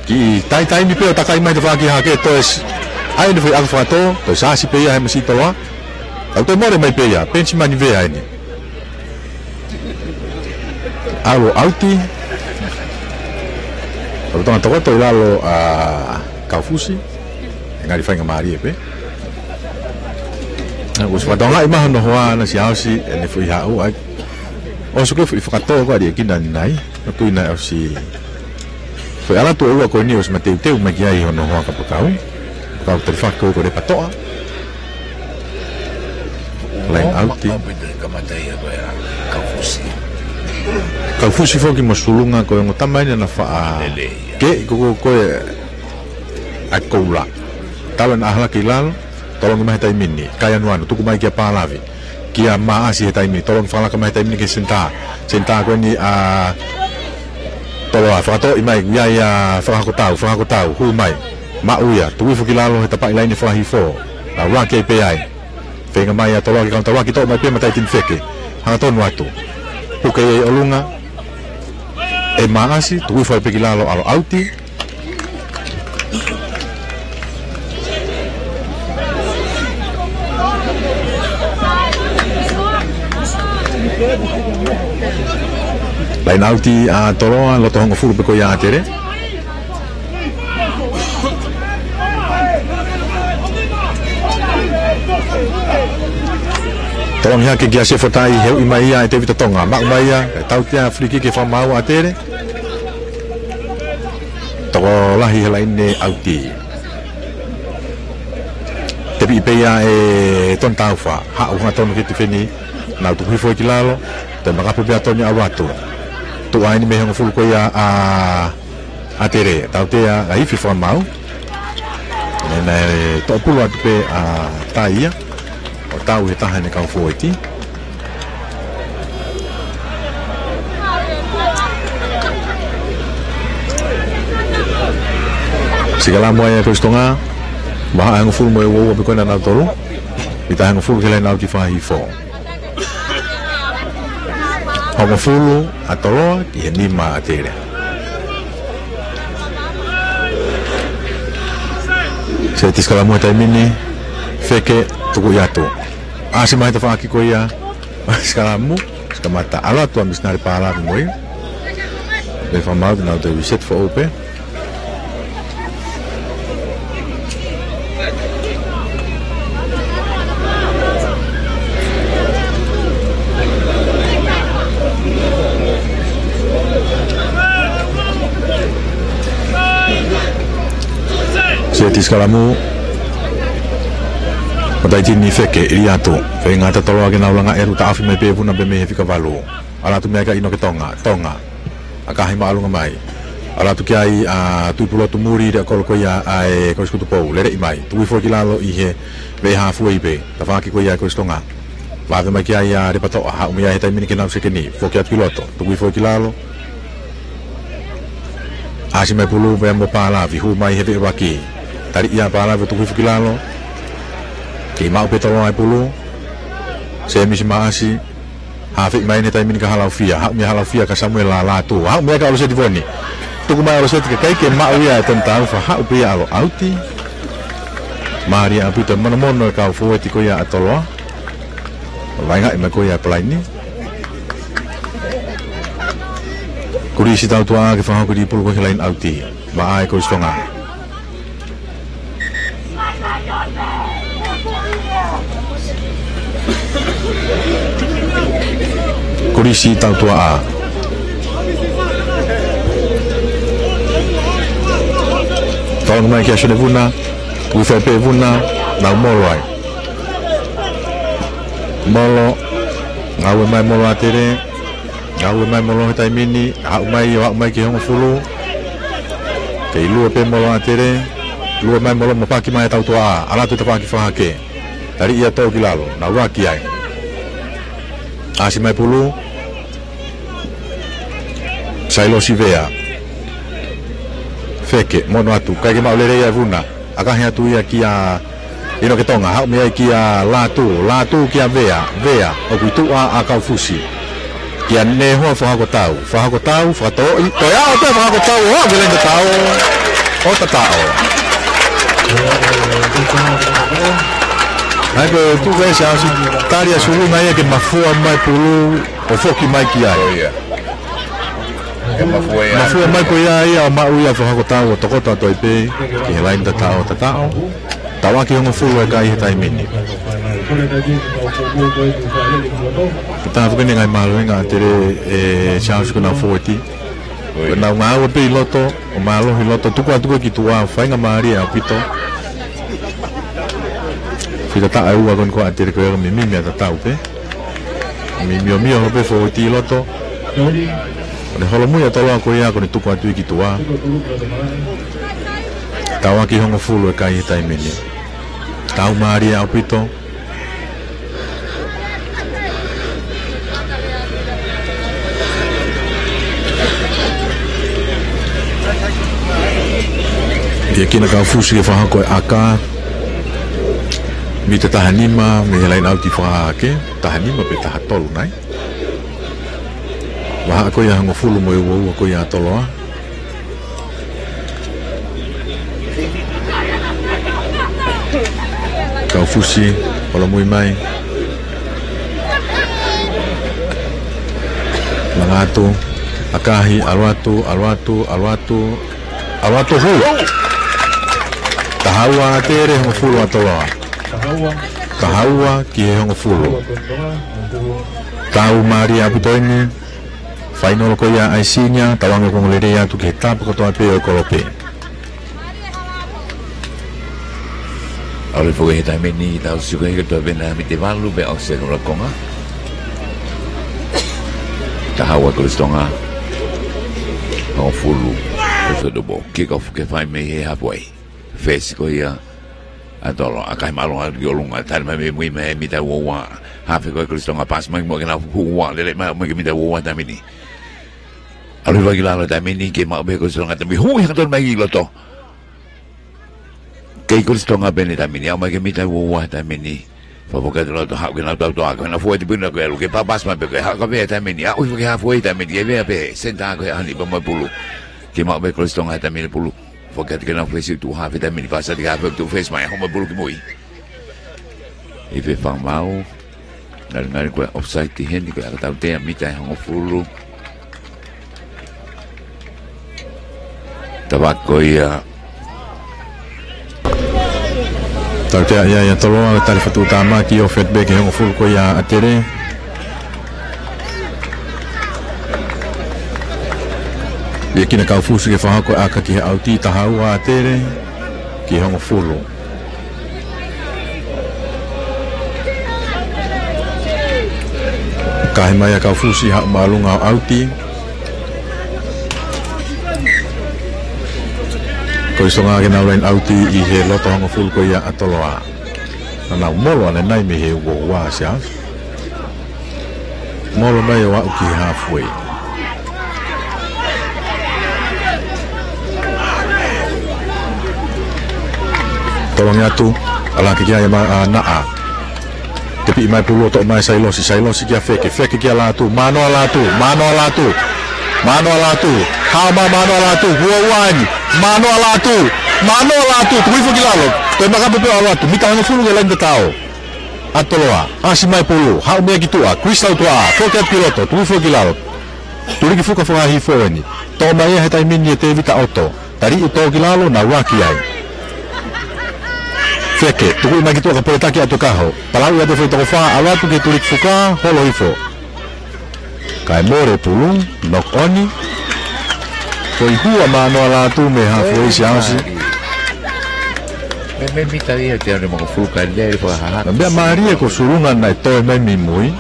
Kiʻi taimi pē ʻo takai mai tafaʻaki hake, toe s-, ʻai ʻene foʻi ʻaka fakatō, toe sāsi pē ia he masiʻi Toloa. Ka toe mole mai pē ia, Penisimani Vea eni. ʻAlu ʻauti. ʻAlu Tonga tokoto ʻi lalo ʻa Kaufusi. Ngali faingamālie pē. ʻOsi fakatokangaʻi mai hono hoa naʻe siʻi ʻosi ʻene foʻi haʻu ai. ʻOsi ko e foʻi fakatō ko ē ʻa Liekina ni nai. Naʻe tuʻu ʻi he ʻosi. Foʻi ʻalu atu ʻo ua ko eni ʻosi mateuteu mai ki ai hono hoa kapakau. Kapakau talifaki ko ē ko Lepatoʻa. Laine ʻauti. Kaufusi. Kaufusi foki mo Sulunga ko e ongo tama eni naʻa faʻa. Lele ia. Ke ko ko ko e ʻa e koula. Talo naʻe ʻalu hake ʻi lalo. Tolongi mai he taimi ni, Kaianuanu, tuku mai kia Palavi. Kia Maʻasi he taimi ni, tolongi fakalaka mai he taimi ni ki he senitā. Senitā ko eni ʻa Toloa, fakatō mai, ia ia fakahakotau, fakahakotau, hū mai. Maʻu ia, tuku hifo ki lalo he tapaʻi laine fakahifo. Naʻe ʻuluaki pē ai. Feinga mai ʻa Toloa ke kaunitauaki toʻo mai pē mataʻi tini feke. Hangatonu atu. Puke ia ʻi ʻolunga. ʻE Maʻasi, tuku hifo ai pē ki lalo ʻalu ʻauti. Laine ʻauti ʻa Toloa, loto hongofulu pē ko ia ʻa ʻAtele. Tolongi hake kia Sefotai, heuʻi mai ia ʻe Tevita Tonga. Maʻu mai ia, tautea free kick ke fakamaau ʻa ʻAtele. Tokolahi he laine ʻauti. Tepiʻi pē ia ʻe Toni Taufa. Haʻu hangatonu ki he tifeni. Nau tuku hifo ki lalo. Toe makapu pē ʻa Toni ʻalu atu. Tuʻa eni mei he hongofulu ko ia ʻa ʻAtele. Tautea, ʻa ifi fakamaau. Naʻe toʻo pulu atu pē ʻa Taia. ʻO tau he taha ʻene kau fōueti. Sikalamu ai ʻa Kolisi Tonga. Vahaʻa hongofulu mo e uaua pē ko ena nautolu. Mita hongofulu ki he laine ʻauti fakahifo. Hongofulu ʻa Toloa ki he nima ʻa ʻAtele. Seti sikalamu he taimi ni, feke, tuku ia atu. ʻAsi mai tafaʻaki ko ia, sikalamu, sikamata. ʻAlu atu ʻa Misinale Palavi mo ia. Pea fakamaau te nau toe reset foʻou pē. Seti sikalamu. Mataʻi tini feke, ʻili atu. Feinga ʻa Toloa ke nau langa ʻeku taʻofi mai pē Vuna pē mei he fika valu. ʻAlu atu mei ai ka ʻInoke Tonga, Tonga. ʻAkahi māʻolunga mai. ʻAlu atu ki ai ʻa Tuʻipulotu Muli, lea kolo ko ia ʻa e Kolisi Kutupou, leleʻi mai. Tuku hifo ki lalo ʻi he veʻe hāfua ipe. Tafaʻaki ko ia ʻa e Kolisi Tonga. Vave mai ki ai ʻa Lepatoʻa, haʻu mei ai he taimi ni ke nau sekeni. Foki atu ki loto, tuku hifo ki lalo. ʻAsi mai pulu pea mo Palavi, hū mai he veʻe ʻuluaki. Tali ia Palavi ʻo tuku hifo ki lalo. Kei maʻu pē Toloa e pulu. Semisi Maʻasi. Hafeʻi mai ʻene taimi ni ka Halaufia, haʻu mei Halaufia ka Samuela Lātū, haʻu mei ai ka ʻOloseti Voni. Tuku mai ʻOloseti kae ʻikai ke maʻu ia ʻe Toni Taufa, haʻu pē ia ʻalu ʻauti. Mālie ʻaupito e monomono e kau fōueti ko ia ʻa Toloa. Vaingaʻi mai ko ia e palaini. Kulisi tautuʻa ke fakahoko e pulu ko ē ki he laine ʻauti. Maʻa e Kolisi Tonga. Kulisi tautuʻa. Tolongi mai kia Sione Vuna. Ui fai pē Vuna. Nau molo ai. Molo, ngāue mai Molo ʻAtele, ngāue mai Molo he taimi ni, haʻu mai ʻo haʻu mai ki he hongofulu. Kei lue pē Molo ʻAtele, lue mai Molo mo paki mai e tautoa, ʻalu atu e tafaʻaki fakahake. Taliʻi ʻo tō ki lalo, nau ʻaki ai. ʻAsi mai Pulu. Sailosi Vea. Feke, mono atu, ʻikai ke maʻu lelei ʻa e vuna. ʻAkahi atu ia kia ʻInoke Tonga, haʻu mei ai kia Lātū, Lātū kia Vea, Vea, ʻoku ʻi tuʻa ʻa Kaufusi. Kia Nehoa Fakahokotau, Fakahokotau, fakatoʻi, toe aʻu pē Fakahokotau, ʻo aʻu ki he laine tataʻo, ʻo tataʻo. Naʻe ko e tuku ʻe Siaosi, tali ʻa Sulu naʻe ia ke mafua mai Pulu, ʻo foki mai ki ai. ʻIo. Mafua mai ko ia ia ʻo maʻu ia Fakahokotau ʻo tokoto atu ai pē ki he laine tataʻo tataʻo. Tau ʻaki hongofulu e kai he taimi ni. Ko e taha foki eni e ngaahi mālohinga ʻa ʻAtele ʻe Siaosi ko ʻenau fōueti. Ko ʻenau ngāue pē ʻi loto, ʻo mālohi ʻi loto, tuku atu ko ē ki tuʻa, faingamālie ʻaupito. Fita taʻe ua ko eni ko ʻAtele ko e ʻalu mimimi ʻa tatau pē. Mimiomio holo pē fōueti ʻi loto. Ko e holomui ʻa Toloa ko ia ko ʻene tuku atu ia ki tuʻa. Tau ʻaki hongofulu e kai he taimi ni. Tau mālie ʻaupito. Liʻekina Kaufusi ke fakahoko e ʻaka. Mita taha nima, mei he laine ʻauti fakahake. Taha nima pe taha tolu nai. Vahaʻa ko ia hongofulu mo e uaua ko ia ʻa Toloa. Kaufusi, holomui mai. Langa atu, ʻakahi, ʻalu atu, ʻalu atu, ʻalu atu, ʻalu atu, hū. Taha ua ʻAtele, hongofulu ʻa Toloa. Taha ua ki he hongofulu. Tau mālie ʻaupito eni. Fainolo ko ia ʻa e senior, tauange ko e ongo lelei atu ki he tapa kotoa pē ʻo e kolope. ʻAlu foki he taimi ni, tau sio ki he kotoa pē ʻa e mita valu pē ʻo se kula konga. Taha ua Kolisi Tonga. Hongofulu. Ko e football. Kick off ke fai mei he halfway. Fesi ko ia ʻa Toloa, ʻakahi māʻolunga ki ʻolunga, tali mai mei mui mei he mita uaua. Hafe ko ē Kolisi Tonga, paasi mai mo kinautolu uaua, lele mai mo e mita uaua taimi ni. ʻAlu hifo ki lalo taimi ni, kei maʻu pē Kolisi Tonga taimi ni, hui hanga tonu mai ki loto. Kei Kolisi Tonga pē eni taimi ni, aʻu mai ki he mita uaua taimi ni. Fakafoki atu loto, haʻu kinautolu tautoa, ko ʻenau fōueti pē ʻena ko e ʻalu, ke paasi mai pē ko e haka pē taimi ni, aʻu hifo ki he halfway taimi ni, ke vea pē, senitā ko ē ʻa Hanipa mo e Pulu. Kei maʻu pē Kolisi Tonga taimi ni Pulu. Foki atu kinautolu fesi tuʻu hafe taimi ni, paasi atu ki he halfway tuʻu fesi mai, hoko mai Pulu ki mui. ʻI he fakamaau, ngalingali ko e offside heni, ko e ʻaka tautea mita ʻe hongofulu. Tavako ia. Tautea ia ʻa Toloa, tali fakatuʻutāmaki ʻo fetbeki hongofulu ko ia ʻa ʻAtele. Liʻekina Kaufusi ke fakahoko e ʻaka ki he ʻauti, taha ua ʻAtele, ki he hongofulu. Kahe mai ʻa Kaufusi, haʻu māʻolunga ʻo ʻauti. Kolisi Tonga ke nau laine ʻauti ʻi he loto hongofulu ko ia ʻa Toloa. Naʻa nau molo ʻanenai mei he uaua Siaosi. Molo mai ʻo aʻu ki he halfway. Tolongi atu, ʻalu hake ki ai ʻa Naʻa. Tepiʻi mai Pulu ʻo toʻo mai Sailosi, Sailosi kia Feke, Feke kia Lātū, manoa Lātū, manoa Lātū, manoa Lātū, hama manoa Lātū, uaua eni, manoa Lātū, manoa Lātū, tuku hifo ki lalo, toe maka pē ʻo ʻalu atu, mita hongofulu ki he laine tataʻo. ʻA Toloa, ʻasi mai Pulu, haʻu mei ai ki tuʻa, Chris Tautuʻa, foki atu ki loto, tuku hifo ki lalo. Tuliki fuka fakahifo eni. Toʻo mai ia he taimi ni ʻe Tēvita ʻOto. Taliʻi ʻo tō ki lalo, nau ʻaki ai. Feke, tuku mai ki tuʻa ka poletaki atu Kaho. Palauʻi atu e foʻi toko fā, ʻalu atu ki he tuliki fuka, holo hifo. Kae mole Pulu, knock on. Foʻi hua manoa Lātū mei he halfway Siaosi. Mei, mei mita ia ʻe teau hongofulu ka lele fakahahake. Meʻa mālie ko Sulunga naʻe toe mai mei mui.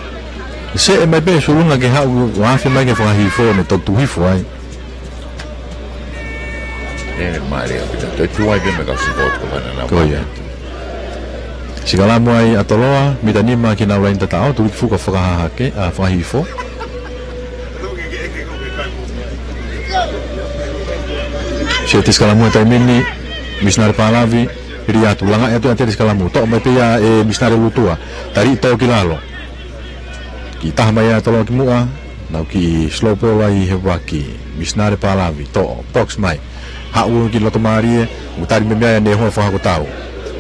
Seʻe mai pē Sulunga ke haʻu ʻo afe mai ke fakahihifo ne toki tuku hifo ai. Lele mālie ʻaupito. Toe tuai pē mei he kau sipoti ko ʻena nau. Ko ia. Sikalamu ai ʻa Toloa, mita nima ki he laine tataʻo, tuku ki fuka fakahahake, ʻa, fakahihifo. Sio te sikalamu he taimi ni, Misinale Pālavi, hili atu, langaʻi atu ʻa e sikalamu, toʻo mai pē ia ʻe Misinale Lutua, tali tō ki lalo. Kiʻi taha mai ʻa Toloa ki muʻa, nau kiʻi slow ball ai he vaki, Misinale Pālavi, toʻo, box mai. Haʻu ki loto mālie, ʻo tali mei mui ia ne hoa fakakotau.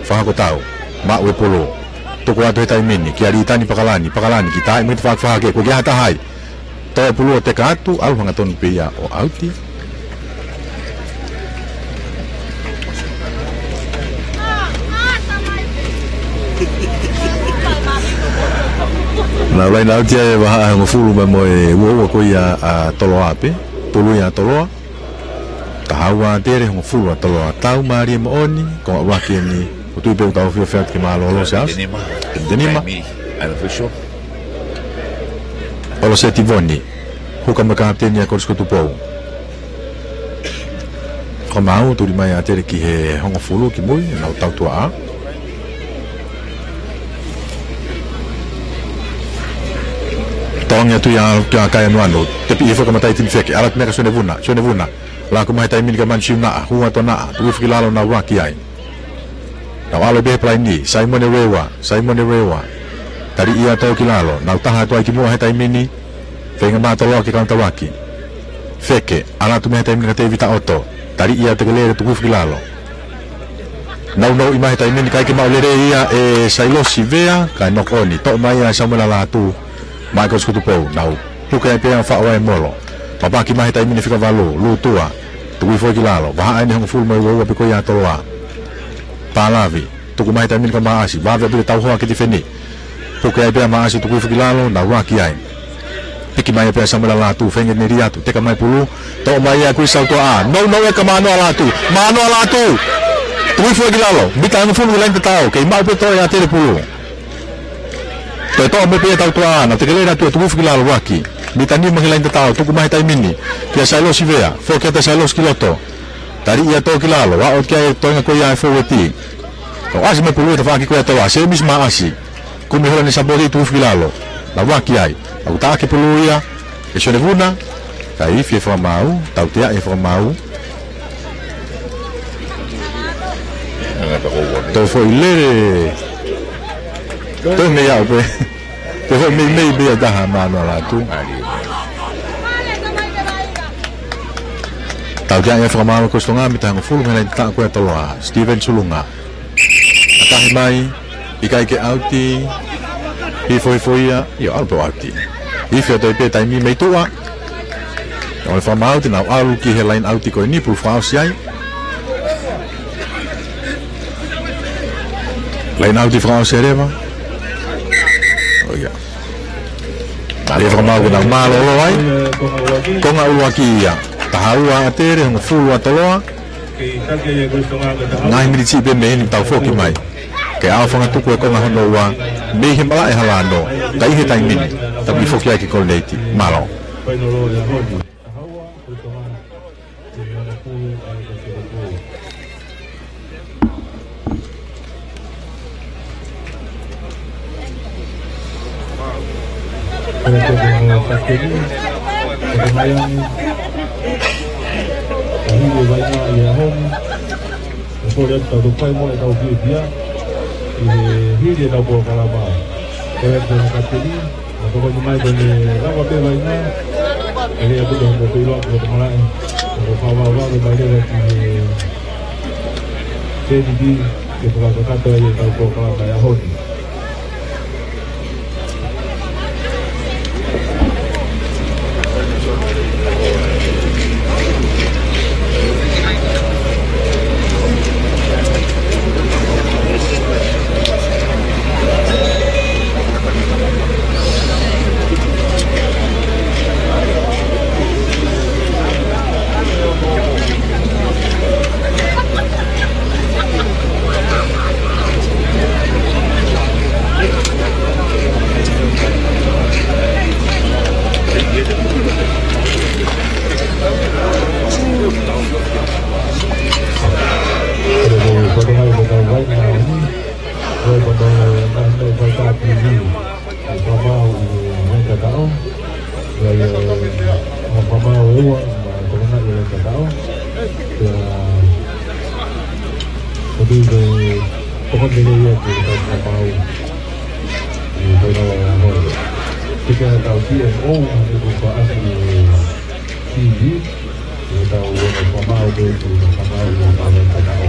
Fakakotau, maʻu e pulu. Tuku atu he taimi ni, kia Litani Pakalani, Pakalani, kiʻi taʻi mei te fakafahake, ko kia hata hai. Tō pulu ʻo teka atu, ʻalu hangatonu pē ia ʻo ʻauti. Nau laine ʻauti ʻa e vahaʻa hongofulu mai mo e uaua ko ia ʻa Toloa pē, pulu ia ʻa Toloa. Taha ua ʻa Tele, hongofulu ʻa Toloa, tau mālie moʻoni, konga ʻuluaki eni, ʻoku tui pē ʻoku tau fiefia atu ke mālōlō Siaosi. Te nima. Te nima. Taimi, unofficial. ʻOloseti Voni, huka mo e kapiteni ʻa Kolisi ko Tupou. Ko Mau, tuli mai ʻa Tele ki he hongofulu ki mui, nau tau tuaʻā. Tolongi atu ia kia Kai Anuanu, tepi hifo ka matai tini feke, ʻalu atu mei ai kia Sione Vuna, Sione Vuna, laku mai he taimi ni kia Manu Siunaʻa, hū atu ʻa Naʻa, tuku hifo ki lalo nau vaki ai. Nau ʻalu pē he palaini, Saimone Rewa, Saimone Rewa. Tali ia tō ki lalo, nau taha atu ai ki muʻa he taimi ni, feinga mai ʻa Toloa ke kaunitavaki. Feke, ʻalu atu mei he taimi ni kia Tevita ʻOto, tali ia Tekelele tuku hifo ki lalo. Nounou mai he taimi ni kae ʻikai ke maʻu lelei ia ʻe Sailosi Vea, kae knock on, toʻo mai ia ʻe Samuela Lātū, maʻa Kolisi ko Tupou, nau puke ai pē ʻo faʻo ai e molo. Papaki mai he taimi ni fika valu, Lutua, tuku hifo ki lalo, vahaʻa eni hongofulu mo e uaua pē ko ia ʻa Toloa. Pālavi, tuku mai he taimi ni kia Maʻasi, vave pē ke tau hoa ke tifeni. Puke ai pē ʻa Maʻasi tuku hifo ki lalo, nau vaki ai. Piki mai pē ʻa Samuela Lātū, feinga ne lī atu, teka mai pulu, toʻo mai ia ʻe Kuisi Sautuaʻa. Nounou ʻe ka Mānoa Lātū, Mānoa Lātū. Tuku hifo ki lalo, mita hongofulu ki he laine tataʻo, kei maʻu pē toe ʻa Tele pulu. Toe toʻo mai pē ʻe Tautuaʻa, nau Tekelele atu ʻo tuku hifo ki lalo vaki. Mita nima ki he laine tataʻo, tuku mai he taimi ni, kia Sailosi Vea, foki atu ʻa Sailosi ki loto. Tali ia tō ki lalo, ʻalu ki ai toenga ko ia ʻa e fōueti. Kau ʻasi mai pulu ʻe tafaʻaki ko ia ʻa Toloa, Semisi Maʻasi. Kumi holo ʻene sapoti tuku hifo ki lalo. Nau vaki ai. Nau taʻaki pulu ia ʻe Sione Vuna. Kae ifi e fakamaau, tauteaʻi e fakamaau. Tō foʻi lele. Tō mei aʻu pē. Tō foʻi meimei pē ia ʻa Taha Mānoa Lātū. Tauteaʻi e fakamaau ʻa Kolisi Tonga, mita hongofulu mei he laine tataʻo ko ia ʻa Toloa. Steven Sulunga. ʻAtahi mai, ʻikai ke ʻauti, hifo hifo ia, ʻio, ʻalu pē ʻo ʻauti. Ifi atu ai pē taimi mei tuʻa. ʻOku ʻi ai e fakamaau te nau ʻalu ki he laine ʻauti ko eni, pulu fakaʻosi ai. Laine ʻauti fakaʻosi leva. ʻO ia. Mālie e fakamaau ke nau mālōlō ai. Konga ʻuluaki ia. Taha ua ʻa Tele, hongofulu ʻa Toloa. Ngaahi miniti pē mei heni tau foki mai. Ke ʻaofangatuku e konga hono ua, mei he malaʻe hala ano, kae ʻi he taimi ni, tau kiʻi foki ai ki Koloneiti. Mālō. Ko e toko no Sakeni, ko e mai ange, ko e hili e vainga ʻi he ʻaho ni, ko e kole atu tau tokai mo e tau fiefia, ʻi he hili e tau polokalama, ko e toko no Sakeni, ʻo tokoni mai ko ʻene lava pē vainga, ʻe lea pē ʻo mo pē iloa ko e malaʻe, ʻo fakavavevave mai leva ki he K D B, ke fakakakato ai e tau polokalama ʻi he ʻaho ni. ʻa e Fakamaau ʻe ua, ma tokanga ʻi he Tataʻo. Pea, ʻoku ou tui ko e tokanga lelei ia ki he Fakamaau. ʻI he tau ʻa e hoi. Pea ko e tau T M O, ʻa e ko e paasi ʻi he T V. Ko e tau ʻa e Fakamaau ko e tau Fakamaau ʻi he tau Tataʻo.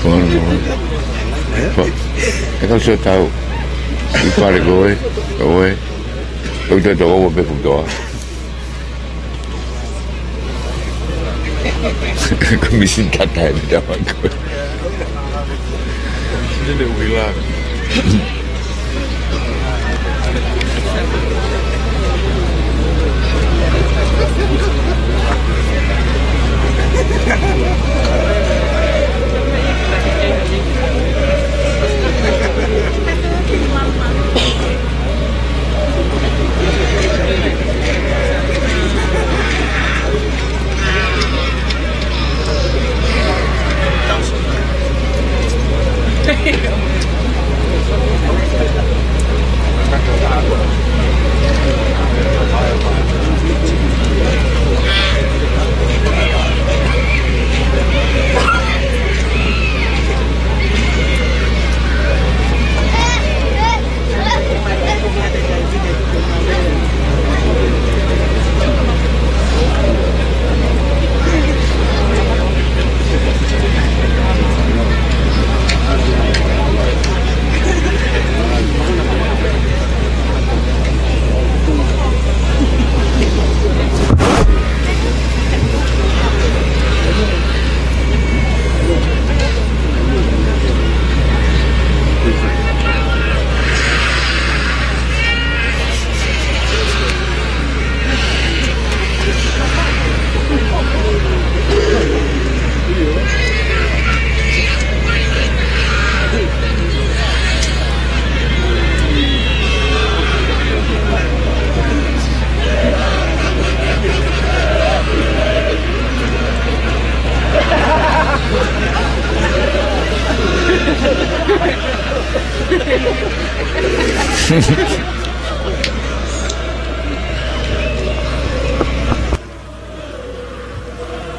Bueno, bueno. Ko e kau sio tau. ʻI pare ko ē, ko ē. Ko e tau tau ua pe futoa. Ko e misi tata e tama ko ē. Sini de uila.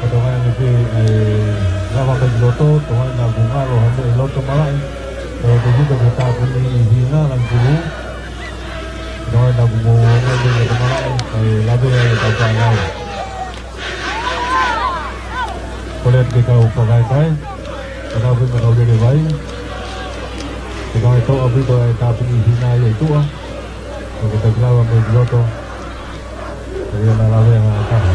Ko e tokanga ni pē ʻa e lava ki loto, tokanga naʻa ku ngalo ha meʻa ʻi loto malaʻe. Ko e tokita ke tāpuni ʻi Hina Langikulu. Tokanga naʻa ku mo ngalo ki loto malaʻe, ʻa e lave ʻa e tau fānau. Kole atu ke kau fakaekai, ke kau pē mo kau lele vai. Ke kau e tau ʻapi ko e tāpuni ʻi Hina ʻi tuʻa. Ko e tau lava mei loto. Ko ia naʻa lave ha taha.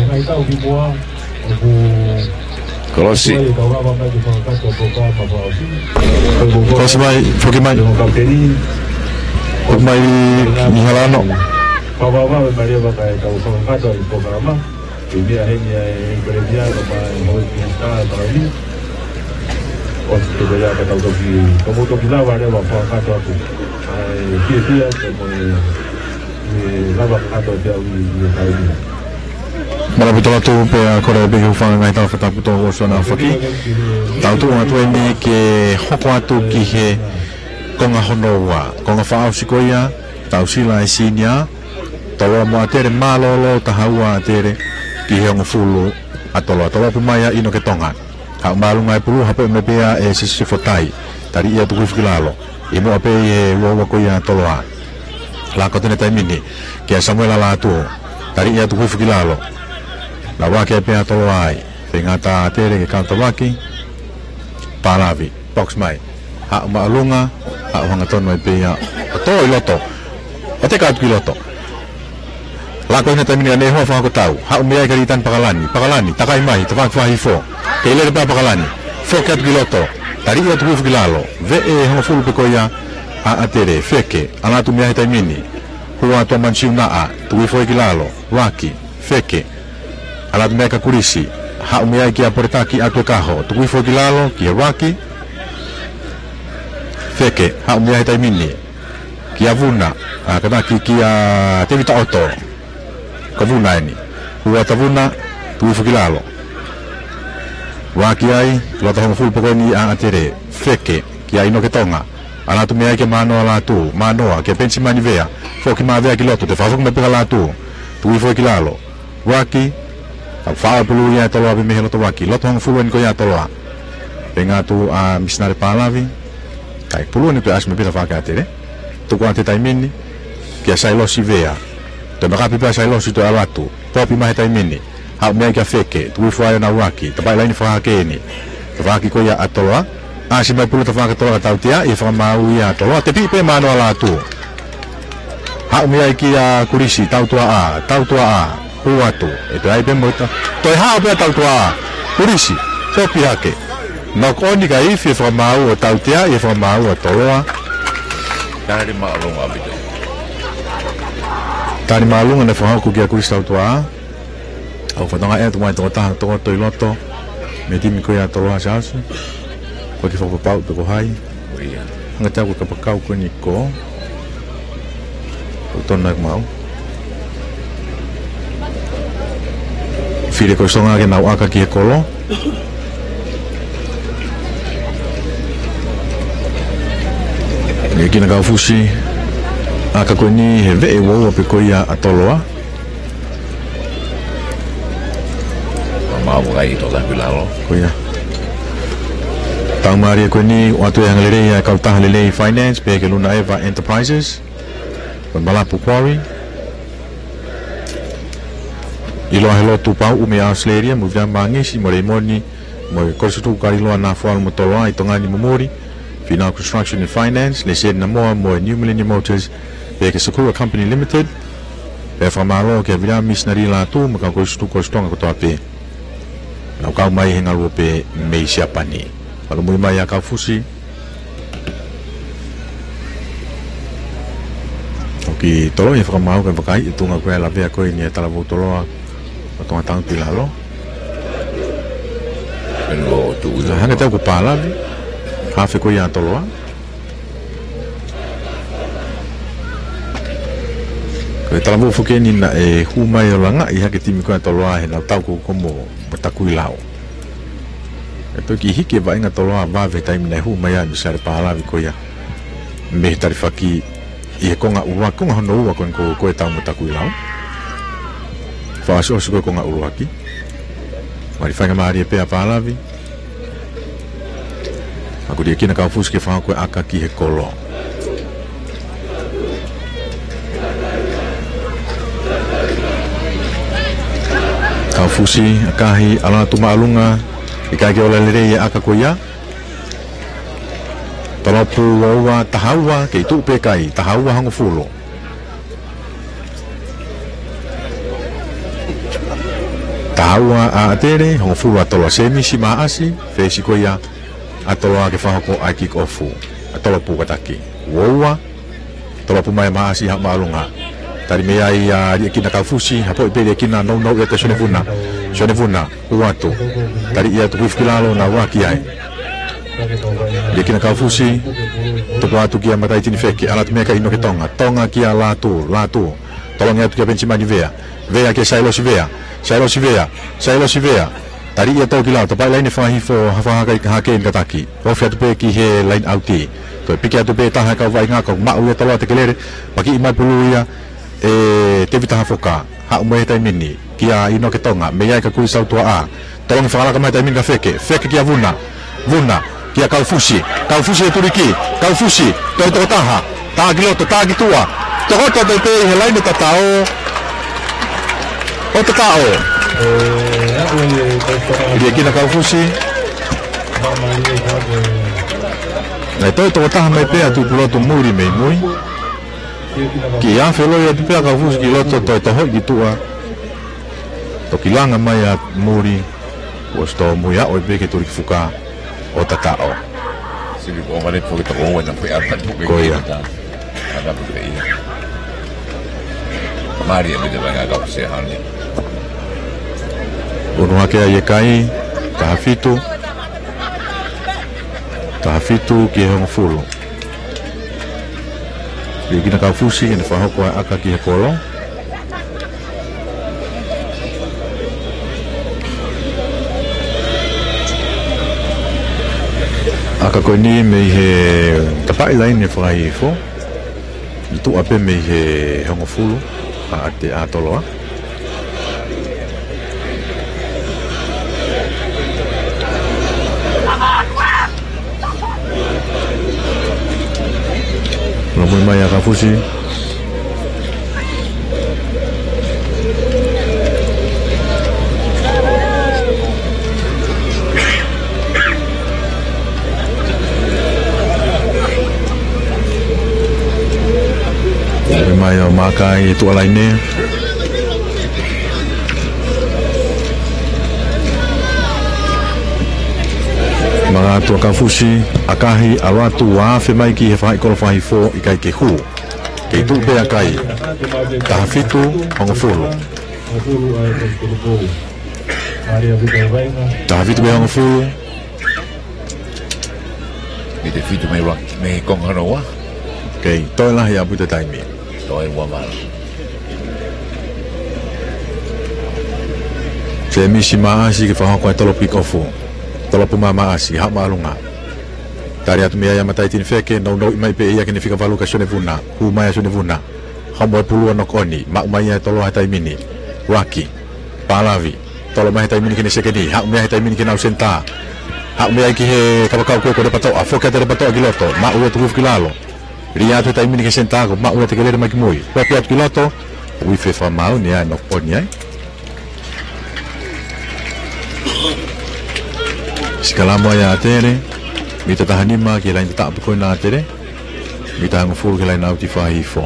ngaahi taʻu ki muʻa, ʻoku Kolosi. Kolosi mai, foki mai. Foki mai ʻi Halano. Fakavavevave mai leva kae tau fakakakato ʻa e polokalama. Ko e meʻa heni ʻa e Palēmia, kae ʻumaʻā e Houʻeiki Minisitā ʻa e Palēmia. ʻOsi pē ko ia ka tau toki, ka mou toki lava leva fakakakato atu. ʻA e fiefia, ka mo e, e lava kakato atu ʻi, ʻi he taimi ni. Mālō ʻaupito atu pea kole pē ke u hūfanga he ngaahi tala fakatapu kuo ʻosi ʻaofaki. Tau tuʻu atu eni ke hoko atu ki he konga hono ua. Konga fakaʻosi ko ia, Taʻusila ʻa e senior, Toloa mo ʻAtele, mālōlō taha ua ʻAtele ki he hongofulu ʻa Toloa. Toloa pē mai ʻa ʻInoke Tonga. Haʻu māʻolunga e pulu, hapoʻi mai pē ia ʻe Sisifo Tai. Taliʻi ʻa Tukuhifo ki lalo. ʻI muʻa pē ʻi he ua ua ko ia ʻa Toloa. Laka atu ʻi he taimi ni kia Samuela Lātū. Taliʻi ʻa Tukuhifo ki lalo. Lava ke pē ʻa Toloa ai. Feinga ʻa ʻAtele ke kau tavaki. Pālavi. Box mai. Haʻu māʻolunga, haʻu hangatonu ai pē ia. ʻO tō ʻi loto. ʻO teka atu ki loto. Laka ʻi he taimi ni ʻa e hoa fakakotau. Haʻu mei ai kia Litani Pakalani. Pakalani, takai mai, tafaʻaki fakahihifo. Kei lele pē ʻa Pakalani. Foki atu ki loto. Taliʻi ʻa Tukuhifo ki lalo. Veʻe hongofulu pē ko ia ʻa ʻAtele. Feke. ʻAlu atu mei ai he taimi ni. Hua atu ʻa Manisiunaʻa. Tukuhifo ki lalo. Vaki. Feke. ʻAlu atu mei ai kia Kulisi. Haʻu mei ai kia Poletaki ʻAtuekaho. Tukuhifo ki lalo, kia Vaki. Feke, haʻu mei ai he taimi ni. Kia Vuna, ʻa, kātaki kia Tēvita ʻOto. Ko Vuna eni. Hua atu ʻa Vuna, tukuhifo ki lalo. Vaki ai, loto hongofulu pē ko eni ʻa ʻAtele. Feke, kia ʻInoke Tonga. ʻAlu atu mei ai kia Mānoa Lātū. Mānoa, kia Penisimani Vea. Foki mai Vea ki loto, toe fakafoki mai pē kia Lātū. Tukuhifo ki lalo. Vaki, tau faʻo e pulu ia ʻa Toloa pē mei he loto vaki. Loto hongofulu eni ko ia ʻa Toloa. Feinga atu ʻa Misinale Pālavi. Kae pulu eni pē ʻasi mai pē tafaʻaki ʻAtele. Tuku atu he taimi ni. Kia Sailosi Vea. Toe makapi pē ʻa Sailosi toe ʻalu atu. Popi mai he taimi ni. Haʻu mei ai kia Feke. Tukuhifo ai ʻo nau vaki. Tapaʻi laine fakahahake eni. Tafaʻaki ko ia ʻa Toloa. ʻAsi mai pulu tafaʻaki ʻa Toloa ka tautea. ʻI he fakamaau ia ʻa Toloa. Tepi pē Mānoa Lātū. Haʻu mei ai kia Kulisi, tautuaʻā, tautuaʻā, hū atu, ʻe toe ʻai pē mo ita. Toe haʻu pē ʻa tautuaʻā, Kulisi, popi hake. Knock on kae ifi e fakamaau ʻo tautea, ʻi he fakamaau ʻa Toloa. Tali māʻolunga ʻaupito. Tali māʻolunga naʻe fakahoko kia Kulisi tautuaʻā. ʻOku fakatonga ʻe tuku mai toko taha, toko tolu ʻi loto. Mei he timi ko ia ʻa Toloa Siaosi. Ko e kiʻi fakapapau pe ko hai. Ko ia. Hanga ʻe au ko e kapakau ko eni ko. Ko tonu ʻeku maʻu. Fili e Kolisitonga ke nau ʻaka ki he kolo. Mei he kina kaufusi. ʻAka ko eni he veʻe ua ua pē ko ia ʻa Toloa. Mau kai to la pilalo. Ko ia. Tau mālie ko eni, ʻoatu e angalelei ʻa e kautaha lelei finance, pehē kia Luna Eva Enterprises. Ko e Malapu Quarry. ʻIloa he lotu Pauʻu mei ʻAositelēlia, mo Viliami Mangisi, mo Leimoni, mo e Kolisi Tuʻu Kaliloa Nafualu mo Toloa ʻi Tonga ni mo muli. Fina Construction and Finance, Lesieli Namoa mo e New Millennium Motors, pehē kia Sakura Company Limited, pea fakamālō kia Viliami Misinale Lātū, mo e kau kolisi tuʻu Kolisitonga kotoa pē. Nau kau mai he ngaluope mei Siapani. Fakamui mai ʻa kaufusi. ʻOku toloʻi e fakamaau ke vakai, ʻi he tuʻunga ko ē ʻa e lavea ko eni ʻa e talavou Toloa, ʻo Tonga Town ʻi lalo. Penu o tuʻu. Hanga ʻe au ko Pālavi. Hafe ko ia ʻa Toloa. Ko e talavou foki eni naʻe hū mai ʻo langaʻi hake e timi ko ia ʻa Toloa he nau tau ko ko mo, mo Takuilau. ʻE toki hiki e vaʻinga Toloa, vave he taimi naʻe hū mai ai ʻa Misiale Pālavi ko ia mei he talifaki ʻi he konga ua, konga hono ua ko eni ko, ko e tau mo taku i lau. Fakaʻosiʻosi ko e konga ʻuluaki. Mali faingamālie pē ʻa Pālavi. Ako liʻekina Kaufusi ke fakahoko e ʻaka ki he kolo. Kaufusi, ʻakahi, ʻalu atu māʻolunga, ʻikai ke ola lelei e ʻaka ko ia. Tolopu ua ua, taha ua, kei tuʻu pē kai, taha ua hongofulu. Taha ua ʻa ʻAtele, hongofulu ʻa Toloa. Semisi Maʻasi, fesi ko ia ʻa Toloa ke fakahoko ʻa e kick off. ʻA Tolopu kataki. Ua ua, Tolopu mai ʻa Maʻasi, haʻu māʻolunga. Tali mei ai ʻa liʻekina Kaufusi, hapoʻi pē liʻekina, nounou ia kia Sione Vuna. Sione Vuna, ʻoatu. Tali ia Tukuifu ki lalo, naʻe ʻuluaki ai. Liʻekina Kaufusi, tuku atu kia Mataʻitini Feke, ʻalu atu mei ai kia ʻInoke Tonga. Tonga kia Lātū, Lātū. Tolongi atu kia Penisimani Vea. Vea kia Sailosi Vea. Sailosi Vea. Sailosi Vea. Tali ia tō ki lalo, tapaʻi laine fakahifo, hafa hake, hake eni kataki. Ofi atu pē ki he laine ʻauti. Toe piki atu pē taha e kau vaʻinga, ka maʻu ia Toloa Tekelele, pakiʻi mai pulu ia ʻe Tēvita Hafoka. Haʻu mai he taimi ni kia ʻInoke Tonga, mei ai kia Kulisautuaʻa. Tolongi fakalaka mai he taimi ni kia Feke, Feke kia Vuna. Vuna, kia Kaufusi, Kaufusi he tuliki, Kaufusi, toe toko taha, tā ki loto, tā ki tuʻa, tokoto atu pē ʻi he laine tataʻo ʻo tataʻo. Liʻekina Kaufusi. Naʻe toe toko taha mai pē ʻa Tuʻipulotu Muli mei mui. Kiʻi afe loi atu pē ʻa Kaufusi ki loto, toe tohoʻi ki tuʻa. Toki langa mai ʻa Muli, kuo ʻosi tōmui, ʻalu pē ki he tuliki fuka ʻo tataʻo. Sili ko male foki toko ua na pē ʻa Muli. Ko ia. Ana pē ia. Mali ʻa Mita Vainga Kaufusi hane. Unu hake ʻa e kai, taha fitu. Taha fitu ki he hongofulu. Liʻekina Kaufusi ke ne fakahoko ʻa e ʻaka ki he kolo. ʻAka ko eni mei he tapaʻi laine fakahifo. ʻI tuʻa pē mei he hongofulu ʻa ʻAte, ʻa Toloa. Lomui mai ʻa Kaufusi. Lomui mai ʻo maʻu ʻa e tuʻa laine. Manga atu ʻa Kaufusi, ʻakahi, ʻalu atu, ua afe mai ki he faʻahi kolo fakahifo, ʻikai ke hū. Kei tuʻu pē ʻa e kai. Taha fitu, hongofulu. Taha fitu pē hongofulu. Mita fitu mei ua, mei konga hono ua. Kei toe lahi ʻaupito e taimi. Toe ua vala. Semisi Maʻasi ke fakahoko ʻa e tolopu kick off. Tolopu mai ʻa Maʻasi, haʻu māʻolunga. Tali atu mei ai ʻa Mataʻitini Feke, nounou mai pē ia ki he fika valu kia Sione Vuna. Hū mai ʻa Sione Vuna. Homo e pulu ʻo knock on, maʻu mai ʻe Toloa he taimi ni. Luaki. Pālavi. Tolo mai he taimi ni ki he sekeni, haʻu mei ai he taimi ni ki he nau senitā. Haʻu mei ai ki he kapakau ko ē ko Lepatoʻa, foki atu Lepatoʻa ki loto, maʻu ʻe Tukuifu ki lalo. Lī atu he taimi ni ki he senitā, kuo maʻu ʻe Tekelele mai ki mui. Poki atu ki loto, ui fe fa mau ni ai, knock on ai. Sikalamo ai ʻa ʻAtele, mita taha nima ki he laine tataʻo pē ko ena ʻa ʻAtele. Mita hongofulu ki he laine ʻauti fakahifo.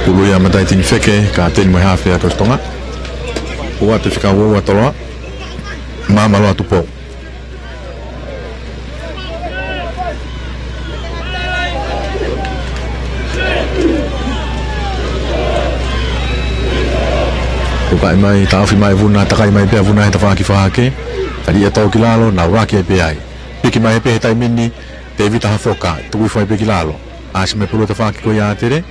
Pulu ia ʻa Mataʻitini Feke, ka teni mai hafe ʻa Kaufusi Tonga. Ua te fika ua ua Toloa. Māmalo atu pō. Kukaʻi mai, taʻofi mai Vuna, takai mai pē ʻa Vuna he tafaʻaki fakahake. Tali ia tō ki lalo, naʻe ʻuluaki ai pē ai. Piki mai pē he taimi ni, Tēvita Hafoka, Tukuifu ai pē ki lalo. ʻAsi mai pulu tafaʻaki ko ia ʻa ʻAtele.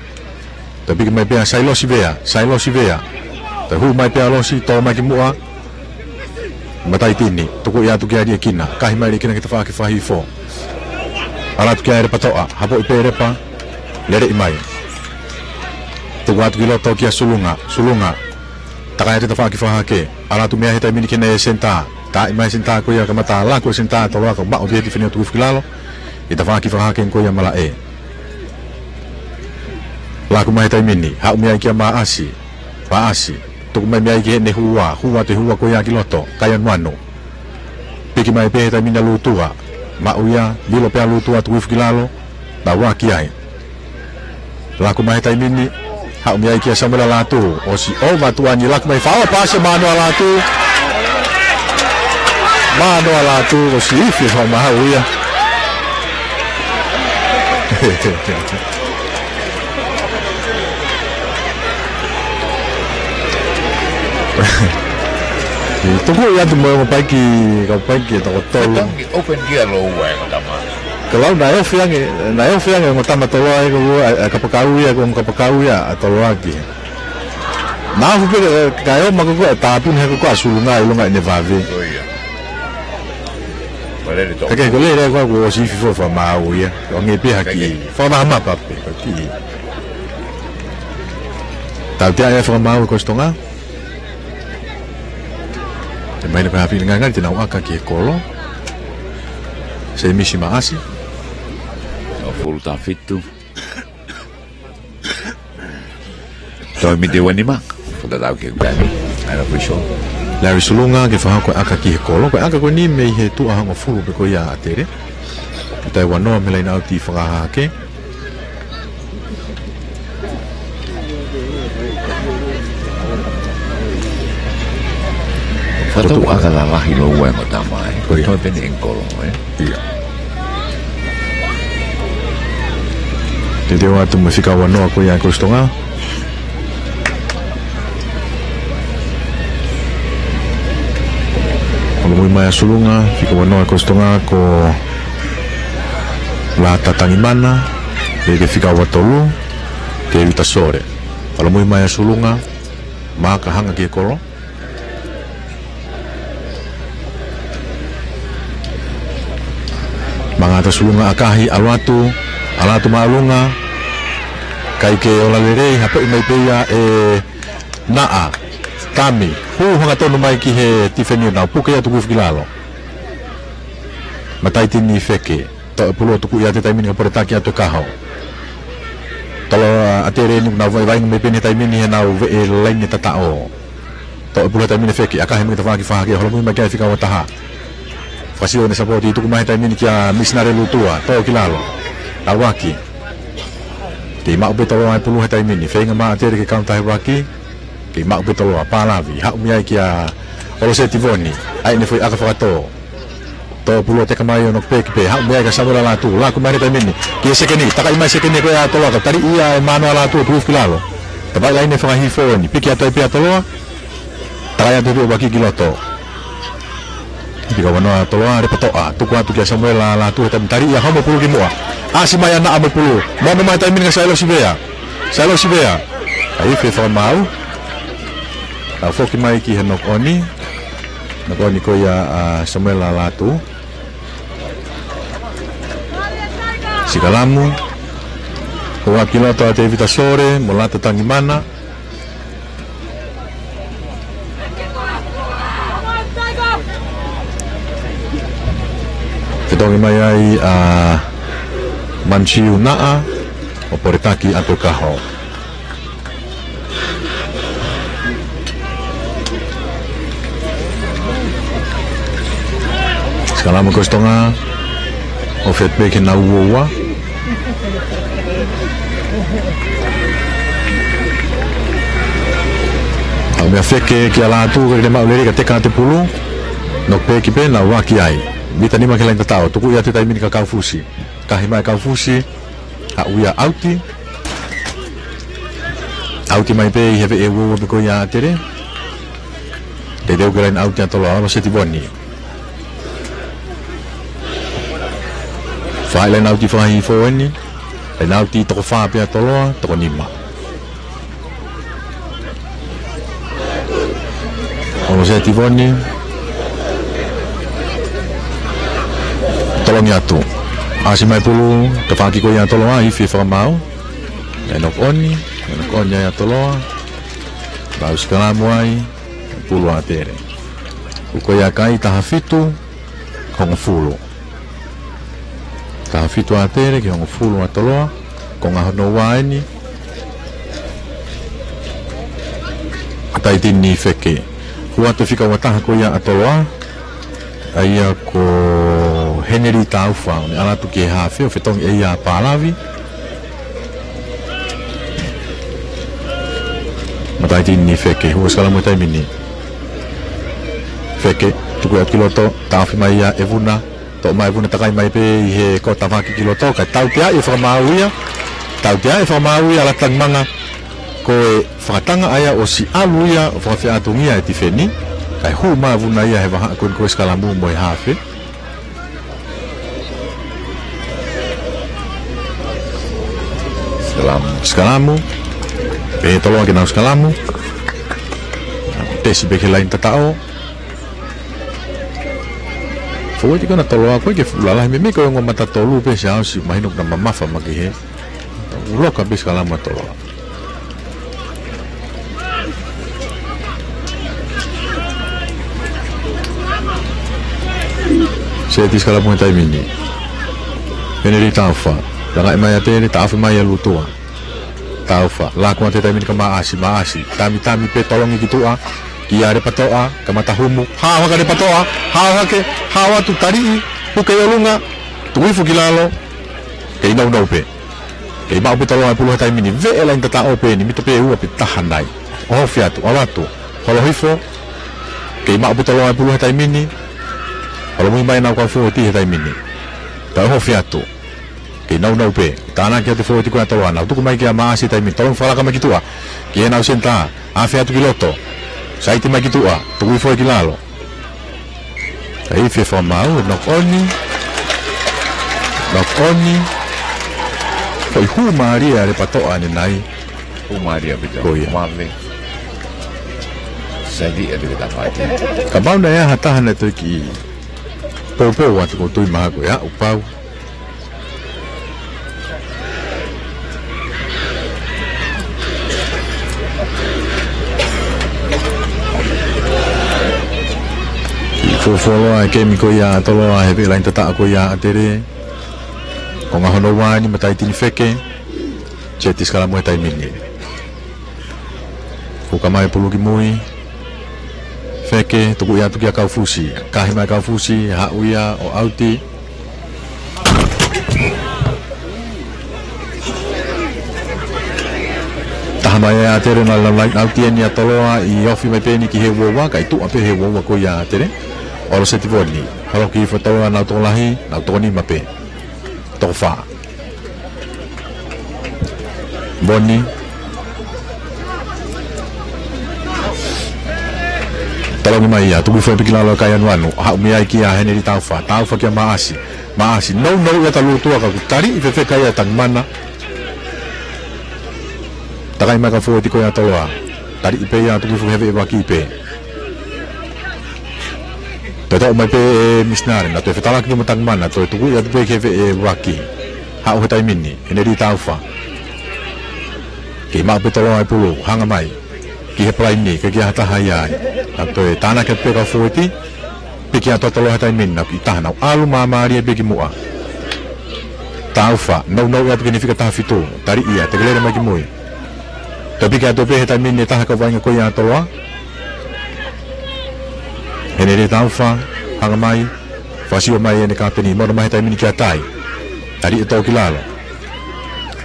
Toe piki mai pē ʻa Sailosi Vea, Sailosi Vea. Toe hū mai pē ʻa Losi, tō mai ki muʻa. Mataʻitini, tuku ia atu kia Liʻekina, kahi mai Liʻekina ki he tafaʻaki fakahihifo. ʻAlu atu kia Lepatoʻa, hapoʻi pē Lepa, leleʻi mai. Tuku atu ki loto kia Sulunga, Sulunga. Taka ia ki he tafaʻaki fakahahake, ʻalu atu meʻa he taimi ni ki heʻene senitā. Taaʻi mai senitā ko ia kamata laku e senitā Toloa ka maʻu pē ʻe he tifeni ʻo Tukuifuakilalo. ʻI he tafaʻaki fakahahake ko ia Malaʻe. Laku mai he taimi ni, haʻu meʻa ai kia Maʻasi. Maʻasi, tuku mai meʻa ai ki heʻene hua, hua te hua ko ia ki loto, Kaianuanu. Piki mai pē he taimi ni ʻa Lutua, maʻu ia, lilo pē ʻa Lutua Tukuifuakilalo, na ua ki ai. Laku mai he taimi ni, haʻu meʻa ai kia Samuela Lātū, ʻosi ʻova tuʻa ni laku mai faʻo paasi Mānoa Lātū. Mānoa Lātū, ʻosi ifi fakamahau ia. Tuku ia atu mo e ongo paiki, kau paiki e toko tolu. Open gear lo ua e kotama. Ka lau naʻe ofi ange, naʻe ofi ange ongo tama Toloa e ko ua, e kapakau ia, ko ongo kapakau ia, ʻa Toloa ki. Naʻe ofi pē, e, kae ʻomai ko ē, tāpuni he ko ē ʻa Sulunga ʻi longa ʻene vave. Ko ia. Ka ke ko lele ko ē kuo ʻosi ifi fakamahau ia. Ko nge pē haki. Fakamahamapa pē, haki. Tau tia e fakamahau ko Sitonga. Te maina ko e hafi ngangali te nau ʻaka ki he kolo. Semisi Maʻasi. Hongofulu taha fitu. Toe miniti ʻe uanima. Fakatatau ki he kupe ni. ʻAi la puiso. Larry Sulunga ke fakahoko e ʻaka ki he kolo. Ko e ʻaka ko eni mei he tuʻa hongofulu pē ko ia ʻa ʻAtele. Taʻu ua noa mei he laine ʻauti fakahahake. Fatu aka lalahi lo ua e ongo tama e. Ko ia. Toe pē ʻene kolo e. Ia. Te teu atu mo e fika ua noa ko ia ʻa Sitonga. Holomui mai ʻa Sulunga, fika ua noa ʻa Sitonga ko Lata Tangimana, pea ki he fika ua tolu, Tevita Sole. Holomui mai ʻa Sulunga, maaka hanga ki he kolo. Mangata Sulunga ʻakahi, ʻalu atu, ʻalu atu māʻolunga. ʻIkai ke ola lelei, hapoʻi mai pē ia ʻe Naʻa, Tami, hū hangatonu mai ki he tifeni ʻo nau puke ia Tukuifuakilalo. Mataʻitini Feke, toʻo e pulu ʻo tuku ia he taimi ni ka poletaki atu e kaho. Tolo ʻa Tere ni nau vaivai mai pē ʻi he taimi ni he nau veʻe laine tataʻo. Toʻo e pulu he taimi ni Feke, ʻakahi mai ki he tafaʻaki fakahahake, holomui mai ki ai fika ua taha. Fakasio ʻene sapoti, tuku mai he taimi ni kia Misinale Lutua, tō ki lalo. Tauaki. Kei maʻu pē Toloa e pulu he taimi ni, feinga mai ʻa Tere ke kaunta he uaki. Kei maʻu pē Toloa, Palavi, haʻu mei ai kia ʻOloseti Voni, ʻai ʻene foʻi ʻaka fakatō. Tō pulu ʻo teka mai ʻo nokopeki pē, haʻu mei ai kia Samuela Lātū, laku mai he taimi ni, ki he sekeni, takaʻi mai sekeni ko ia ʻa Toloa, ka tali ia ʻe Mānoa Lātū, tuku ki lalo. Tapaʻi laine fakahihifo ni, piki atu ai pē ʻa Toloa, takaʻi atu pē uaki ki loto. Pika ua noa Toloa, Lepatoʻa, tuku atu kia Samuela Lātū, he taimi tali ia homo pulu ki muʻa. ʻAsi mai ʻa Naʻa mo e pulu, mono mai taimi ni kia Sailosi Vea. Sailosi Vea. ʻAi fē fakamaau. Tau foki mai ki he knock on. Knock on ko ia ʻa Samuela Lātū. Sikalamu. Ko ua ki loto ʻa Tevita Sore, mo Lata Tangimana. Fetongi mai ai ʻa Mansiu Naʻa, ʻo poletaki atu e kaho. Sikalamu ko Sitonga, ʻo fetpeki nau ua ua. Haʻu mei ai Feke kia Lātū, ka ʻikai ke ne maʻu lelei ka teka atu e pulu. Nokopeki pē, nau ua ki ai. Mita nima ki he laine tataʻo, tuku ia he taimi ni kia Kaufusi. Kahi mai Kaufusi, haʻu ia ʻauti. ʻAuti mai pē ʻi he veʻe ua ua pē ko ia ʻa Tere. Teuteu ki he laine ʻauti ʻa Toloa, ʻOloseti Voni. Fai laine ʻauti fakahihifo eni. Laine ʻauti toko fā pē ʻa Toloa, toko nima. ʻOloseti Voni. Tolongi atu. ʻAsi mai pulu, tafaʻaki ko ia ʻa Toloa, ifi e fakamaau. ʻE knock on, ʻe knock on ia ʻa Toloa. Lau sikalamu ai, pulu ʻa ʻAtele. Ko ia kai taha fitu, hongofulu. Taha fitu ʻa ʻAtele ki he hongofulu ʻa Toloa, ko e ngaahi hono ua eni. Taitini Feke. Hū atu e fika ua taha ko ia ʻa Toloa. ʻA ia ko Heneli Taufa, ʻo ne ʻalu atu ki he hafe, ʻo fetongi ʻe ia ʻa Palavi. Mataʻi tini Feke, hū e sikalamu he taimi ni. Feke, tuku atu ki loto, taʻofi mai ia ʻe Vuna, toʻo mai ʻe Vuna takai mai pē ʻi he kota vaki ki loto, kae tauteaʻi e fakamaau ia, tauteaʻi e fakamaau ia ʻa Latangimanga, ko e fakatanga ʻa ia ʻosi ʻalu ia ʻo fakafeʻātungia e tifeni, kae hū mai ʻa Vuna ia he vahaʻa ko eni ko e sikalamu mo e hafe. Sikalamu. Sikalamu. Pē Toloa ke nau sikalamu. Tesi pē ki he laini tataʻo. Fōueti ko ena Toloa ko e ke fuʻu lalahi meimei ko e ongo mata tolu pē Siaosi mahino ko ena mamafa mai ki he. Uloka pē sikalamu ʻa Toloa. Seti sikalamu he taimi ni. Heneli Taufa. Lakaʻi mai ʻa ʻAtele, taʻofi mai ʻa Lutua. Taufa. Laku atu he taimi ni kia Maʻasi, Maʻasi. Tamitami pē tolongi ki tuʻa. Kia Lepatoʻa, kamata humu. Hao hake Lepatoʻa, hao hake, hao atu taliʻi, puke ʻi ʻolunga. Tuku hifo ki lalo. Kei nounou pē. Kei maʻu pē Toloa e pulu he taimi ni, veʻe laini tataʻo pē eni, mita pē ua pe taha nai. ʻOhofi atu, ʻalu atu, holo hifo. Kei maʻu pē Toloa e pulu he taimi ni, holomui mai ʻenau kau fōueti he taimi ni. Toe ʻohofi atu. Kei nounou pē, tānaki atu e fōueti ko ia ʻa Toloa, nau tuku mai kia Maʻasi he taimi ni, tolongi fakalaka mai ki tuʻa. Ki heʻenau senitā, afe atu ki loto. Saiti mai ki tuʻa, tuku hifo ki lalo. Kae ifi e fakamaau, knock on. Knock on. Ko e hū mālie ʻa Lepatoʻa ʻanenai. Hū mālie ʻa Pita. Ko ia. Mave. Saiti ʻa Pita Tafati. Kapau naʻe ʻi ai ha taha naʻe toe kiʻi poupou atu ko e tui mahalo ko e aʻu pau. Fuofua loa e kemi ko ia ʻa Toloa he veʻe laini tataʻo ko ia ʻa ʻAtele. Ko e ngaahi hono ua eni, mataʻi tini Feke. Seti sikalamu he taimi ni. Fuka mai pulu ki mui. Feke, tuku ia atu kia Kaufusi. Kahi mai Kaufusi, haʻu ia ʻo ʻauti. Taha mai ʻa ʻAtele, nau line out eni ʻa Toloa, ʻi ofi mai pē eni ki he ua ua, kae tuʻa pē he ua ua ko ia ʻa ʻAtele. ʻOloseti Voni, holo ki he fo Toloa, nau tokolahi, nau tokonima pē. Tokofā. Voni. Tolongi mai ia, tuku hifo pē ki lalo e kai anuanu. Haʻu mei ai kia Heneli Taufa. Taufa kia Maʻasi. Maʻasi, nounou ia ʻa Lutua ka kuo taliʻi fefeka ia ʻe Tangimana. Takai mai kau fōueti ko ia ʻa Toloa. Taliʻi pē ia, tuku hifo he veʻe vaki pē. Toe toʻo mai pē ʻe Misinale, nau toe fetalaki mo Tangimana, toe tuku ia atu pē ki he veʻe vaki. Haʻu he taimi ni, Heneli Taufa. Kei maʻu pē Toloa e pulu, hanga mai. Ki he palaini, ke kia ha taha ia ai. Nau toe tānaki atu pē kau fōueti, piki atu ʻa Toloa he taimi ni, nau kiʻi taha nau ʻalu māmālie pē ki muʻa. Taufa, nounou atu ki he fika taha fitu, taliʻi ia, tekelele mai ki mui. Toe piki atu pē he taimi ni ʻe taha kau vaʻinga ko ia ʻa Toloa. Heneli Taufa, hanga mai, fakasio mai ʻene kapiteni, mono mai he taimi ni kia Tai. Taliʻi ʻo tō ki lalo.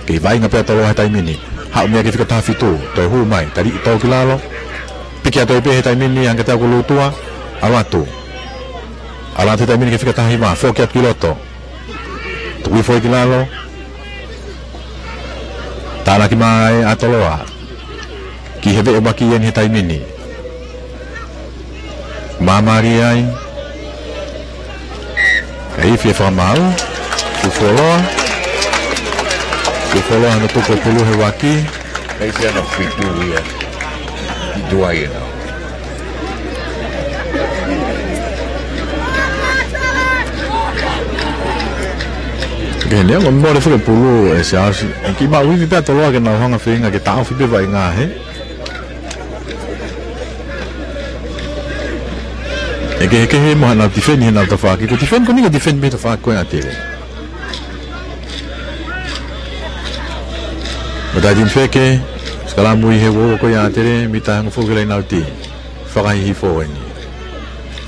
Kei vaʻinga pē ʻa Toloa he taimi ni. Haʻu mei ai ki he fika taha fitu, toe hū mai, taliʻi ʻo tō ki lalo. Piki atu ai pē he taimi ni, hanga ʻe Tau ko Lutua, ʻalu atu. ʻAlu atu he taimi ni ki he fika taha hiva, foki atu ki loto. Tuku hifo ki lalo. Tānaki mai ʻa Toloa. Ki he veʻe vaki eni he taimi ni. Māmālie ai. Kae ifi e fakamaau. Fuofua loa. Fuofua loa hono tuku e pulu he vaki. Mei se ana fitu ia. Fitu ai ena. He neongo mole foki e pulu ʻe Siaosi, ʻe kiʻi maʻu ivi pē ʻa Toloa ke nau hanga feinga ke taʻofi pē vaʻinga he. ʻE kehekehe mo haʻanau tifeni heʻenau tafaʻaki. Ko e tifeni ko eni ko e tifeni mei he tafaʻaki ko ē ʻa ʻAtele. Mo e taimi feke, sikalamu ʻi he uaua ko ia ʻa ʻAtele, mita hongofulu ki he laine ʻauti. Fakahihifo eni.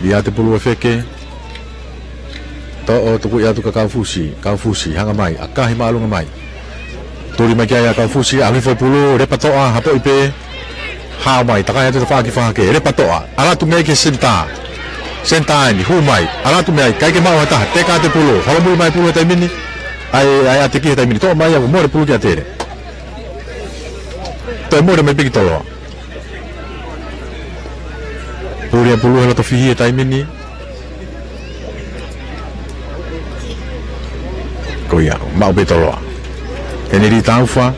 Liʻaki e pulu ʻe feke. Toʻo, tuku atu kia Kaufusi, Kaufusi, hanga mai, ʻakahi māʻolunga mai. Tuli mai ki ai ʻa Kaufusi, ʻalu hifo e pulu, Lepatoʻa, hapoʻi pē. Hao mai, takai atu e tafaʻaki fehālaaki, Lepatoʻa, ʻalu atu mei ai ki he senitā. Senitā eni, hū mai, ʻalu atu mei ai, ʻikai ke maʻu ha taha, teka atu e pulu, holomui mai e pulu he taimi ni, ʻai, ʻai ʻa ʻAtele ki he taimi ni, toʻo mai ia, mole e pulu kia ʻAtele. Toe mole mai pē ki Toloa. Puli e pulu he loto fihi he taimi ni. Ko ia, maʻu pē Toloa. Heneli Taufa,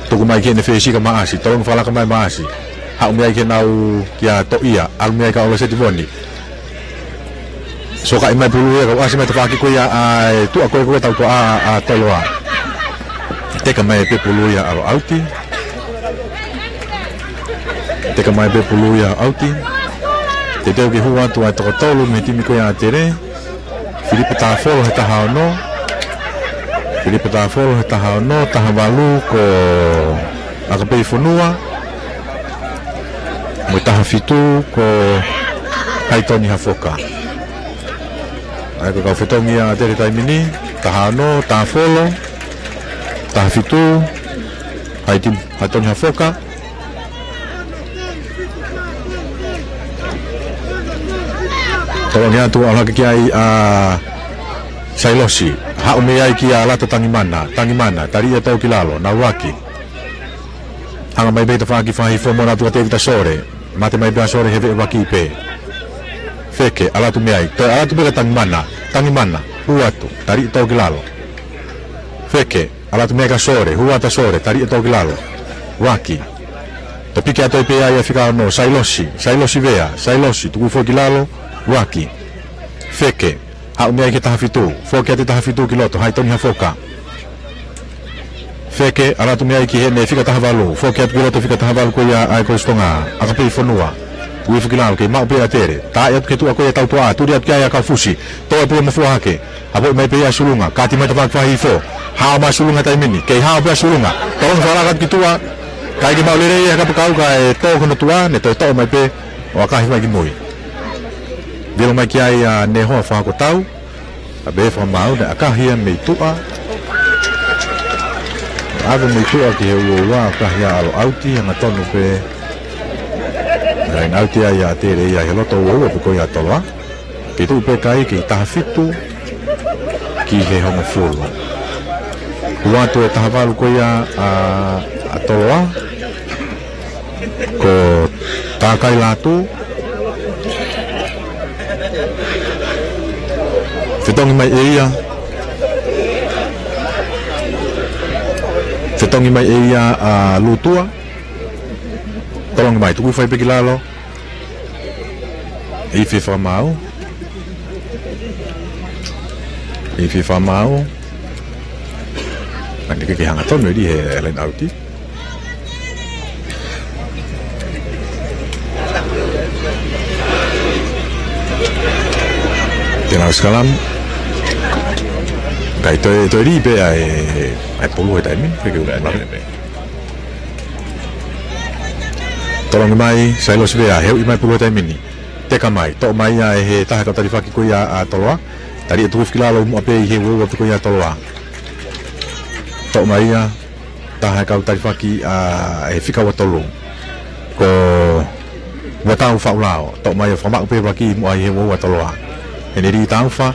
tuku mai ki heʻene fesi kia Maʻasi, tolongi fakalaka mai Maʻasi. Haʻu mei ai ki heʻenau kia Toʻia, ʻalu mei ai kia ʻOloseti Voni. Sokaʻi mai pulu ia, kau ʻasi mai tafaʻaki ko ia ʻa e tuʻa ko ē ko e tautuʻa ʻa, ʻa Toloa. Teka mai pē pulu ia ʻalu ʻauti. Teka mai pē pulu ia ʻauti. Teuteu ke hū atu ʻa e toko tolu mei he timi ko ia ʻa ʻAtele. Filipe Tafolo he taha ono. Filipe Tafolo he taha ono, taha valu ko ʻAkapei Fonua. Mo e taha fitu ko Haitoni Hafoka. ʻA ia ko e kau fetongi ia ʻa ʻAtele he taimi ni, taha ono, Tafolo, taha fitu, Haiti-, Haitoni Hafoka. Tolongi atu ʻalu hake ki ai ʻa Sailosi, haʻu mei ai kia Lata Tangimana, Tangimana, tali ia tau ki lalo, nau ʻuluaki. Hanga mai pē tafaʻaki fehālaaki mo na tua Tevita Sole. Mate mai pē ʻa Sole he veʻe ʻuluaki pē. Feke, ʻalu atu mei ai. Toe ʻalu atu pē kia Tangimana. Tangimana, hū atu. Tali ʻe tau ki lalo. Feke, ʻalu atu mei ai kia Sole. Hū atu ʻa Sole. Tali ʻe tau ki lalo. ʻUluaki. Toe piki atu ai pē ia ʻa e fika ono. Sailosi. Sailosi Vea. Sailosi. Tuku foki ki lalo. ʻUluaki. Feke. Haʻu mei ai ki he taha fitu. Foki atu e taha fitu ki loto. Haitoni Hafoka. Feke, ʻalu atu mei ai ki heʻene fika taha valu. Foki atu ki loto fika taha valu ko ia ʻa e Kolisi Tonga. ʻAkapei Fonua. Tuku hifo ki lalo, kei maʻu pē ʻa ʻAtele. Taʻe atu ki he tuʻa ko ia tautuʻa. Tuli atu ki ai ʻa Kaufusi. Toe pulu mo fua hake. Hapoʻi mai pē ia ʻa Sulunga. Kati mai tafaʻaki fehālaaki. Hao mai ʻa Sulunga he taimi ni. Kei hao pē ʻa Sulunga. Tolongi fakalaka atu ki tuʻa. ʻIkai ke maʻu lelei ia he kapakau kae tō ki hono tuʻa. Ne toe toʻo mai pē ʻo ʻakahi mai ki mui. Vilo mai ki ai ʻa Nehoa Fakakotau. ʻA pē fakamaau, naʻe ʻakahi ia mei tuʻa. ʻAve mei tuʻa ki he uaua, ʻakahi ia ʻalu ʻauti, hangatonu pē. Laine ʻauti ia ʻa ʻAtele ia he loto uaua pē ko ia ʻa Toloa. Kei tuʻu pē kai kei taha fitu ki he hongofulu. Hū atu e taha valu ko ia ʻa, ʻa Toloa. Ko Takai Latu. Fetongi mai ʻe ia. Fetongi mai ʻe ia ʻa Lutua. Tolongi mai, tuku hifo ai pē ki lalo. Ifi fakamaau. Ifi fakamaau. Naʻe ʻikai ke hangatonu ʻe ia he laine ʻauti. Te nau sikalamu. Kae toe, toe lī pē ʻa e, ʻa e pulu he taimi ni, ke ke uka mai. Tolongi mai, Sailosi Vea, heuʻi mai pulu he taimi ni. Teka mai, toʻo mai ia ʻe he taha kau talifaki ko ia ʻa Toloa. Tali ʻe tuku hifo ki lalo muʻa pē ʻi he uaua pē ko ia ʻa Toloa. Toʻo mai ia, taha kau talifaki ʻa e fika ua tolu. Ko Muatau Faulao, toʻo mai ʻo fakamaʻu pē ʻuluaki muʻa ʻi he uaua ʻa Toloa. Heneli Taufa.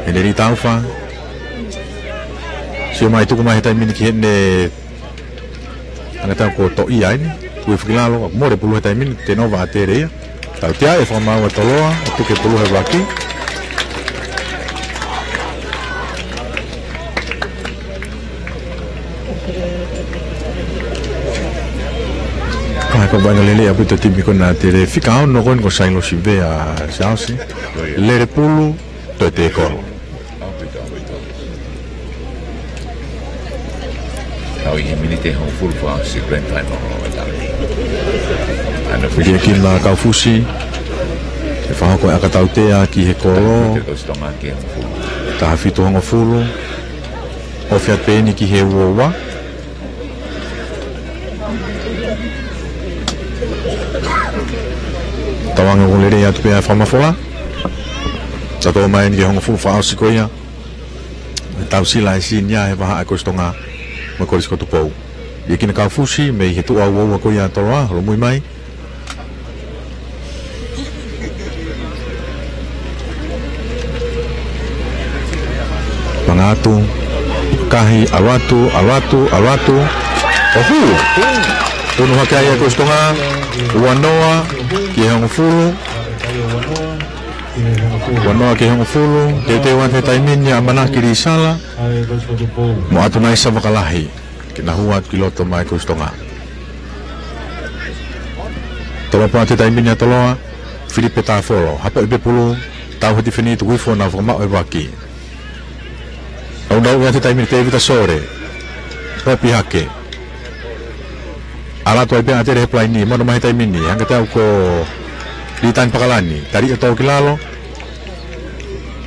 Heneli Taufa. Sio mai tuku mai he taimi ni ki heʻene tangata ko Toʻia eni. Tuku hifo ki lalo, mole pulu he taimi ni, tenova ʻa ʻAtele ia. Tautea e fakamaau ʻa Toloa, ʻo tuku e pulu he ʻuluaki. Ka ko e vaʻinga lelei ʻaupito e timi ko ena ʻa ʻAtele, fika ono ko eni ko Sailosi Vea, Siaosi. Lele pulu, toe tēkolo. ʻI he miniti ʻe hongofulu fakaʻosi e grand final ʻo e taʻu ni. Ana Fili Ekina Kaufusi, ʻe fakahoko e ʻakatautea ki he kolo. Fili Ekina ki he hongofulu. Taha fitu hongofulu. Ofi atu pē eni ki he uo ua. Tauange ʻoku lelei atu pē ʻa e fakamafola. Tatau mai eni ki he hongofulu fakaʻosi ko ia. Taʻu sila ʻa e sīnia he vahaʻa ʻa e Kolisi Tonga mo e Kolisi ko Tupou. Fili Ekina Kaufusi, mei he tuʻa uo ua ko ia ʻa Toloa, holomui mai. Panga atu, kahi, ʻalu atu, ʻalu atu, ʻalu atu. ʻO hū. Tunu hake ai ʻa e Kolisi Tonga, ua noa ki he hongofulu. Ua noa ki he hongofulu, teuteu atu he taimi ni ʻa ʻAmanaki Lisala mo ʻAtunaisa Vakalahi ke na hū atu ki loto maʻá e Kolisi Tonga. Toloa pē atu he taimi ni ʻa Toloa, Filipe Tafolo, hapoʻi pē pulu, tau he tifeni, tuku hifo, nau fakamaʻu e vaki. Nau nau ia he taimi ni Tevita Sole, ʻopi hake. ʻAlu atu ai pē ʻa Tele he palaini, mano mai he taimi ni, hangē teau ko Litani Pakalani, tali ʻo tō ki lalo.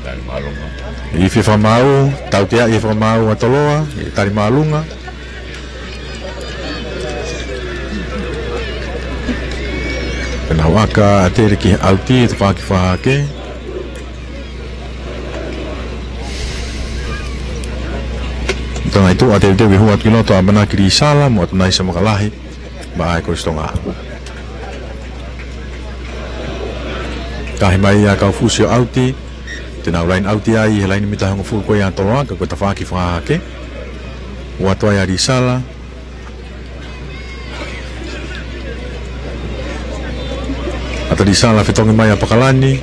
Tali māʻolunga. Ifi e fakamaau, tautea e fakamaau ʻa Toloa, ʻi he tali māʻolunga. Pea nau ʻaka ʻa Tele ki he ʻauti, tafaʻaki fakahahake. Tanga i tuʻa teuteu ke hū atu ki loto ʻa ʻAmanaki Lisala mo ʻAtunaisa Vakalahi maʻá e Kolisi Tonga. Kahi mai ʻa Kaufusi ʻo ʻauti, te nau laine ʻauti ai he laine mita hongofulu ko ia ʻa Toloa, ka ko e tafaʻaki fakahahake. Hū atu ai ʻa Lisala. ʻAta Lisala fetongi mai ʻa Pakalani.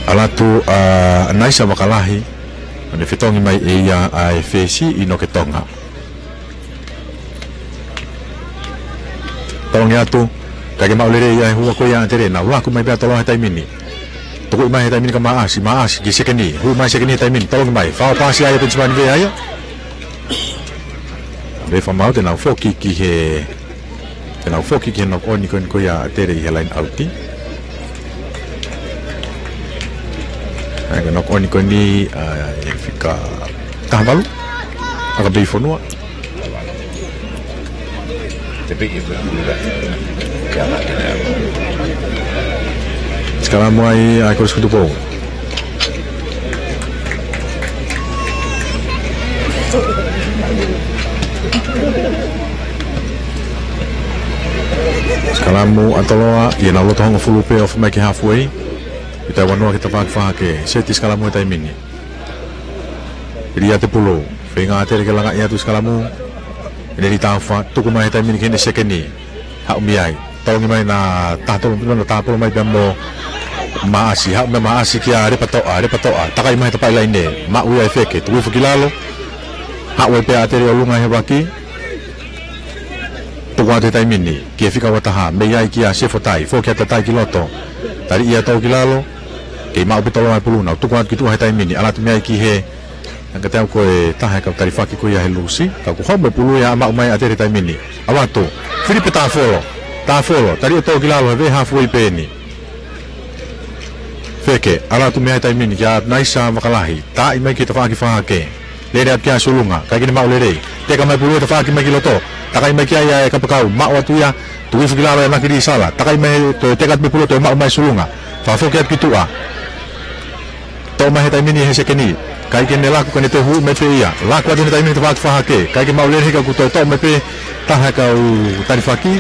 ʻAlu atu ʻa Naisa Vakalahi. ʻO ne fetongi mai ʻe ia ʻa e fesi ʻi Noke Tonga. Tolongi atu, kae ke maʻu lelei ʻa e hua ko ia ʻa Tele, nau laku mai pē ʻa Toloa he taimi ni. Tukuʻi mai he taimi ni kia Maʻasi, Maʻasi ki sekeni, hū mai sekeni he taimi ni, tolongi mai, fao pasi ai ʻa Penisivani Vea ia. Lele fakamaau te nau foki ki he, te nau foki ki he knock on ko eni ko ia ʻa Tele ʻi he laine ʻauti. ʻA e knock on ko eni, ʻa, ʻe fika taha valu. ʻAkapei Fonua. Sikalamu ai ʻa e Kolisi ko Tupou. Sikalamu ʻa Toloa, ʻi heʻenau loto hongofulu pē ofi mai ki he halfway. Mita ua noa ki he tafaʻaki fakahahake, seti sikalamu he taimi ni. Liliate pulu, feinga ʻa Tele ke langaʻi atu sikalamu. ʻEne lī taʻofa, tuku mai he taimi ni ki heʻene sekeni. Haʻu mei ai. Tolongi mai naʻa taha tolo, naʻa taha polo mai pea mo Maʻasi. Haʻu meia Maʻasi kia Lepatoʻa, Lepatoʻa. Takai mai he tapaʻi laine. Maʻu ia ʻe Feke, tuku hifo ki lalo. Haʻu ai pē ʻa Tele ʻo lunga he vaki. Tuku atu he taimi ni, ki he fika ua taha, mei ai kia Sefotai, foki atu ʻa Tai ki loto. Tali ia ʻo tō ki lalo, kei maʻu pē Toloa e pulu, nau tuku atu ki tuʻa he taimi ni, ʻalu atu mei ai ki he, hangē teau ko e taha e kau talifaki ko ia he lusi, ka kuo haʻu mo e pulu ia ʻa maʻu mai ʻa Tele he taimi ni. ʻAlu atu, Filipe Tafolo, Tafolo, tali ʻo tō ki lalo he veʻe halfway pē eni. Feke, ʻalu atu mei ai he taimi ni kia Naisa Vakalahi, taaʻi mai ki he tafaʻaki fakahahake. Lele atu kia Sulunga, ʻikai ke ne maʻu lelei. Teka mai pulu ʻo tafaʻaki mai ki loto. Takai mai ki ai ʻa e kapakau, maʻu atu ia, tuku hifo ki lalo ʻe ʻAmanaki Lisala. Takai mai, toe teka atu pē pulu ʻo toe maʻu mai Sulunga. Fakafoki atu ki tuʻa. Toʻo mai he taimi ni he sekeni. ʻIkai ke ne laku ka ne toe hū mai pē ia. Laku atu he taimi ni tafaʻaki fakahahake. ʻIkai ke maʻu lelei ka kuo toe toʻo mai pē taha e kau talifaki.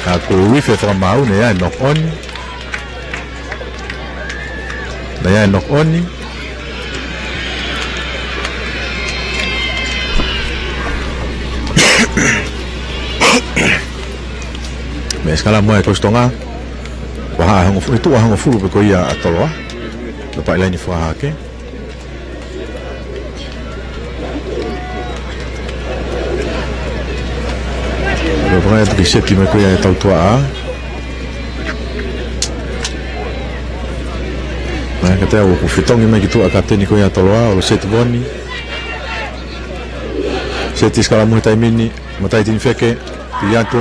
Ka ko e ifi e fakamaau naʻe ʻi ai e knock on. Naʻe ʻi ai e knock on. Mei he sikalamu ʻa e Kolisi Tonga. Vahaʻa hongofulu, ʻi tuʻa hongofulu pē ko ia ʻa Toloa. Tapaʻi laine fakahahake. Ko e vakai atu ki he seti mai ko ia ʻa e tautuaʻa. Naʻe ʻikai te u ʻoku fetongi mai ki tuʻa kapiteni ko ia ʻa Toloa, ʻOloseti Voni. Seti sikalamu he taimi ni, matai tini feke, tuli atu.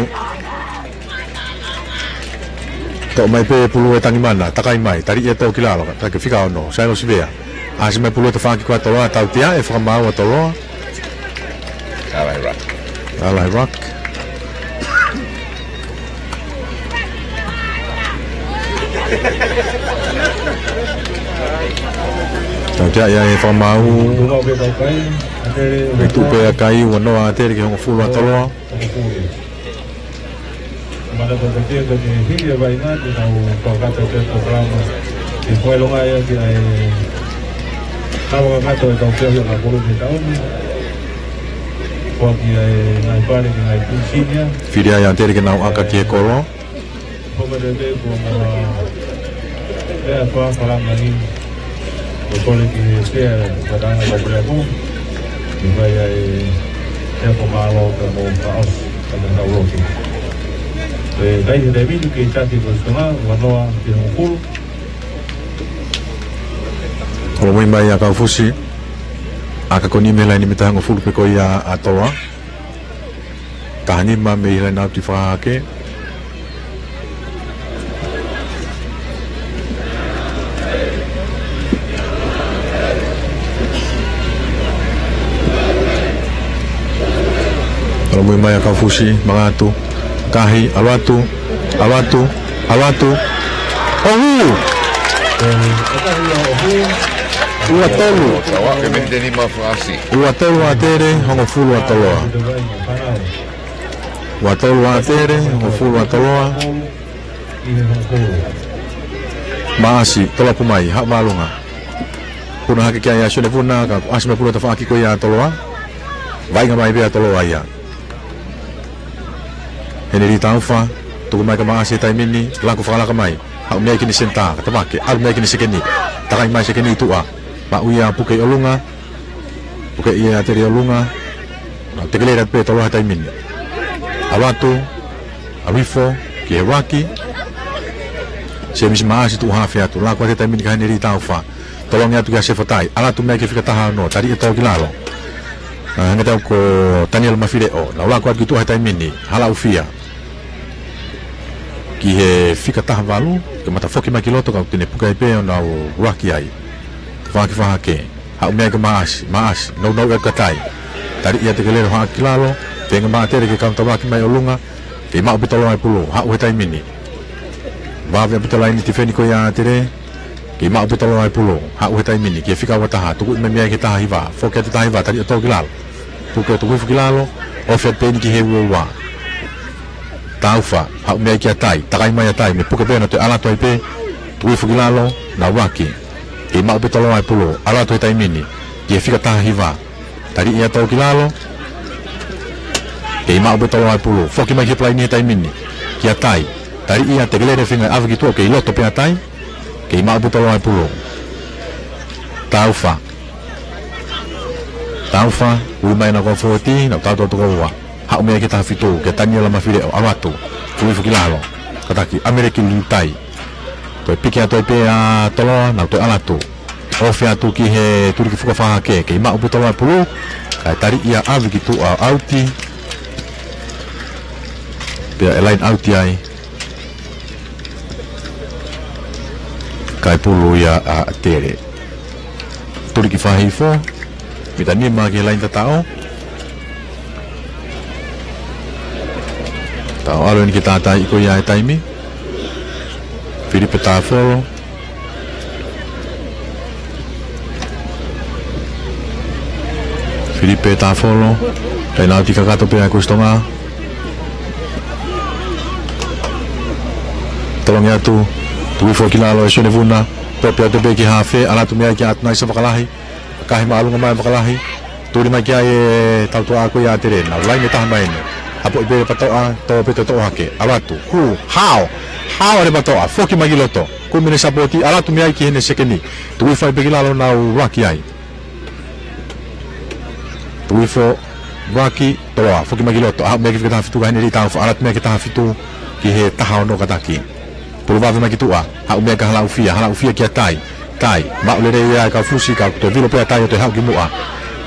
Toʻo mai pē pulu ʻe Tangimana, takai mai, taliʻi ʻe Tōkilalo, kae fika ono, Sailosi Vea. ʻAsi mai pulu ʻe Tafaʻaki ko ʻAtoloa, tautea ʻe fakamaau ʻAtoloa. Alahi Rock. Alahi Rock. Tautea ia ʻe fakamaau. Tuʻu pē ʻa Kai, ua noa ʻa Tele ki he hongofulu ʻAtoloa. Mana tau katia ka te hili e vai na te nau fakata te polokalama. Te fai longa ia ki ai. Kau kakato e tau pia hio na kolo te tauni. Kua ki ai ngai pale ki ngai pūsinia. Fili ai ʻa Tele ke nau ʻaka ki he kolo. Pō ka te te kua mā. Pea fā kalanga ni. Ko kole ki he sea, ka tanga ka pule aku. Ni fai ai e ko mālo ka mo ka os, ka te tau loki. E kai he te mitu ke taki ko stonga, ua noa ki hongofulu. Holomui mai ʻa Kaufusi. ʻAka ko eni mei he laini mita hongofulu pē ko ia ʻAtoloa. Taha nima mei he laini ʻauti fakahake. Holomui mai ʻa Kaufusi, mangatu, kahi, ʻalu atu, ʻalu atu, ʻalu atu. ʻOhu! Ua tolu. Tawa, ke meni teni ma fasi. Ua tolu ʻa Tele, hongofulu ʻAtoloa. Ua tolu ʻa Tele, hongofulu ʻAtoloa. Maʻasi, tolo pu mai, haʻu māʻolunga. Puna hake ki ai ʻa Sione Vuna, ka ʻasi mai pulu ʻe Tafaʻaki ko ia ʻAtoloa. Vaʻinga mai pē ʻAtoloa ia. Heneli Taufa, tuku mai kia Maʻasi he taimi ni, laku fakalaka mai. Haʻu mei ai ki he senitā, ka tapa ke, ʻalu mei ai ki he sekeni. Takai mai sekeni tuʻa. Maʻu ia puke ʻi ʻolunga. Puke ia ʻa Tele ʻi ʻolunga. Nau tekelele atu pē ʻAtoloa he taimi ni. ʻAlu atu, ʻalu hifo, ki he ruaki. Semisi Maʻasi tuʻu hafe atu. Laku atu he taimi ni kia Heneli Taufa. Tolongi atu kia Sefatai. ʻAlu atu mei ai ki he fika taha ono. Taliʻi ʻe Tōkilalo. ʻA, hangē tau ko Taniela Mafileʻo. Nau laku atu ki tuʻa he taimi ni. Halaʻufia. Ki he fika taha valu. Ke mata foki mai ki loto ka ʻoku ne puke ai pē ʻo nau ruaki ai. Fakafahake. Haʻu mei ai kia Maʻasi. Maʻasi. Nounou ʻe katai. Taliʻi ia tekelele ʻo haʻu ki lalo. Feinga mai ʻa Tele ke kaunitavaki mai ʻolunga. Kei maʻu pē ʻAtoloa e pulu. Haʻu he taimi ni. Vave ʻaupito laini tifeni ko ia ʻa Tele. Kei maʻu pē ʻAtoloa e pulu. Haʻu he taimi ni. Ki he fika ua taha. Tuku mai mei ai ki he taha hiva. Foki atu taha hiva. Taliʻi ʻe Tōkilalo. Puke ʻo Tukuhifo ki lalo. Ofi atu pē eni ki he ua ua. Taufa. Haʻu mei ai kia Tai. Takai mai ʻa Tai. Mei puke pē ʻo nau toe ʻalu atu ai pē. Tukuhifo ki lalo. Nau ruaki. Kei maʻu pē ʻAtoloa e pulu. ʻAlu atu he taimi ni. Ki he fika taha hiva. Taliʻi ʻe Tōkilalo. Kei maʻu pē ʻAtoloa e pulu. Foki mai ki he palaini he taimi ni. Kia Tai. Taliʻi ia tekelele feinga ʻave ki tuʻa kei loto pē ʻa Tai. Kei maʻu pē ʻAtoloa e pulu. Taufa. Taufa. Ulu mai ʻa Nakaufoti. Nau tau tau toko ua. Haʻu mei ai ki he taha fitu. Kia Taniela Mafileʻo. ʻAlu atu. Tukuhifo ki lalo. Kataki. ʻAmeleki Liutai. Toe piki atu ai pē ʻa ʻAtoloa. Nau toe ʻalu atu. Ofi atu ki he tuliki fuka fakahake, kei maʻu pē ʻAtoloa e pulu, kae taliʻi ia ʻave ki tuʻa ʻauti. Pea ʻe laini ʻauti ai. Kae pulu ia ʻa Tele. Tuliki fakahifo, mita nima ki he laini tataʻo. Tau ʻalu eni ki he tātaaʻi ko ia e taimi. Filipe Tāfolo. Filipe Tāfolo. Kae nau tika kakato pē ʻa Kusi Tonga. Tolongi atu. Tukuhifo ki lalo ʻe Sione Vuna. Popi atu pē ki hafe. ʻAlu atu mei ai kia ʻAtunaisa Vakalahi. Kahi māʻolunga mai Vakalahi. Tuli mai ki ai e tautuʻa ko ia ʻa Tele. Nau laini taha mai eni. Hapoʻi pē ʻe Patoʻa, tō pē ʻo toʻo hake. ʻAlu atu. Hū, hao. Hao ʻa Patoʻa. Foki mai ki loto. Kumi ʻene sapoti. ʻAlu atu mei ai ki heʻene sekeni. Tukuhifo ai pē ki lalo nau ruaki ai. Tukuhifo ruaki, ʻAtoloa. Foki mai ki loto. Haʻu mei ai ki he fika taha fitu kia Heneli Taufa. ʻAlu atu mei ai ki he taha fitu. Ki he taha ono kataki. Pulu vave mai ki tuʻa, haʻu mei ai kia Halaʻufia, Halaʻufia kia Tai, Tai, maʻu lelei ia ʻe Kaufusi, ka toe vilo pē ʻa Tai ʻo toe haʻu ki muʻa.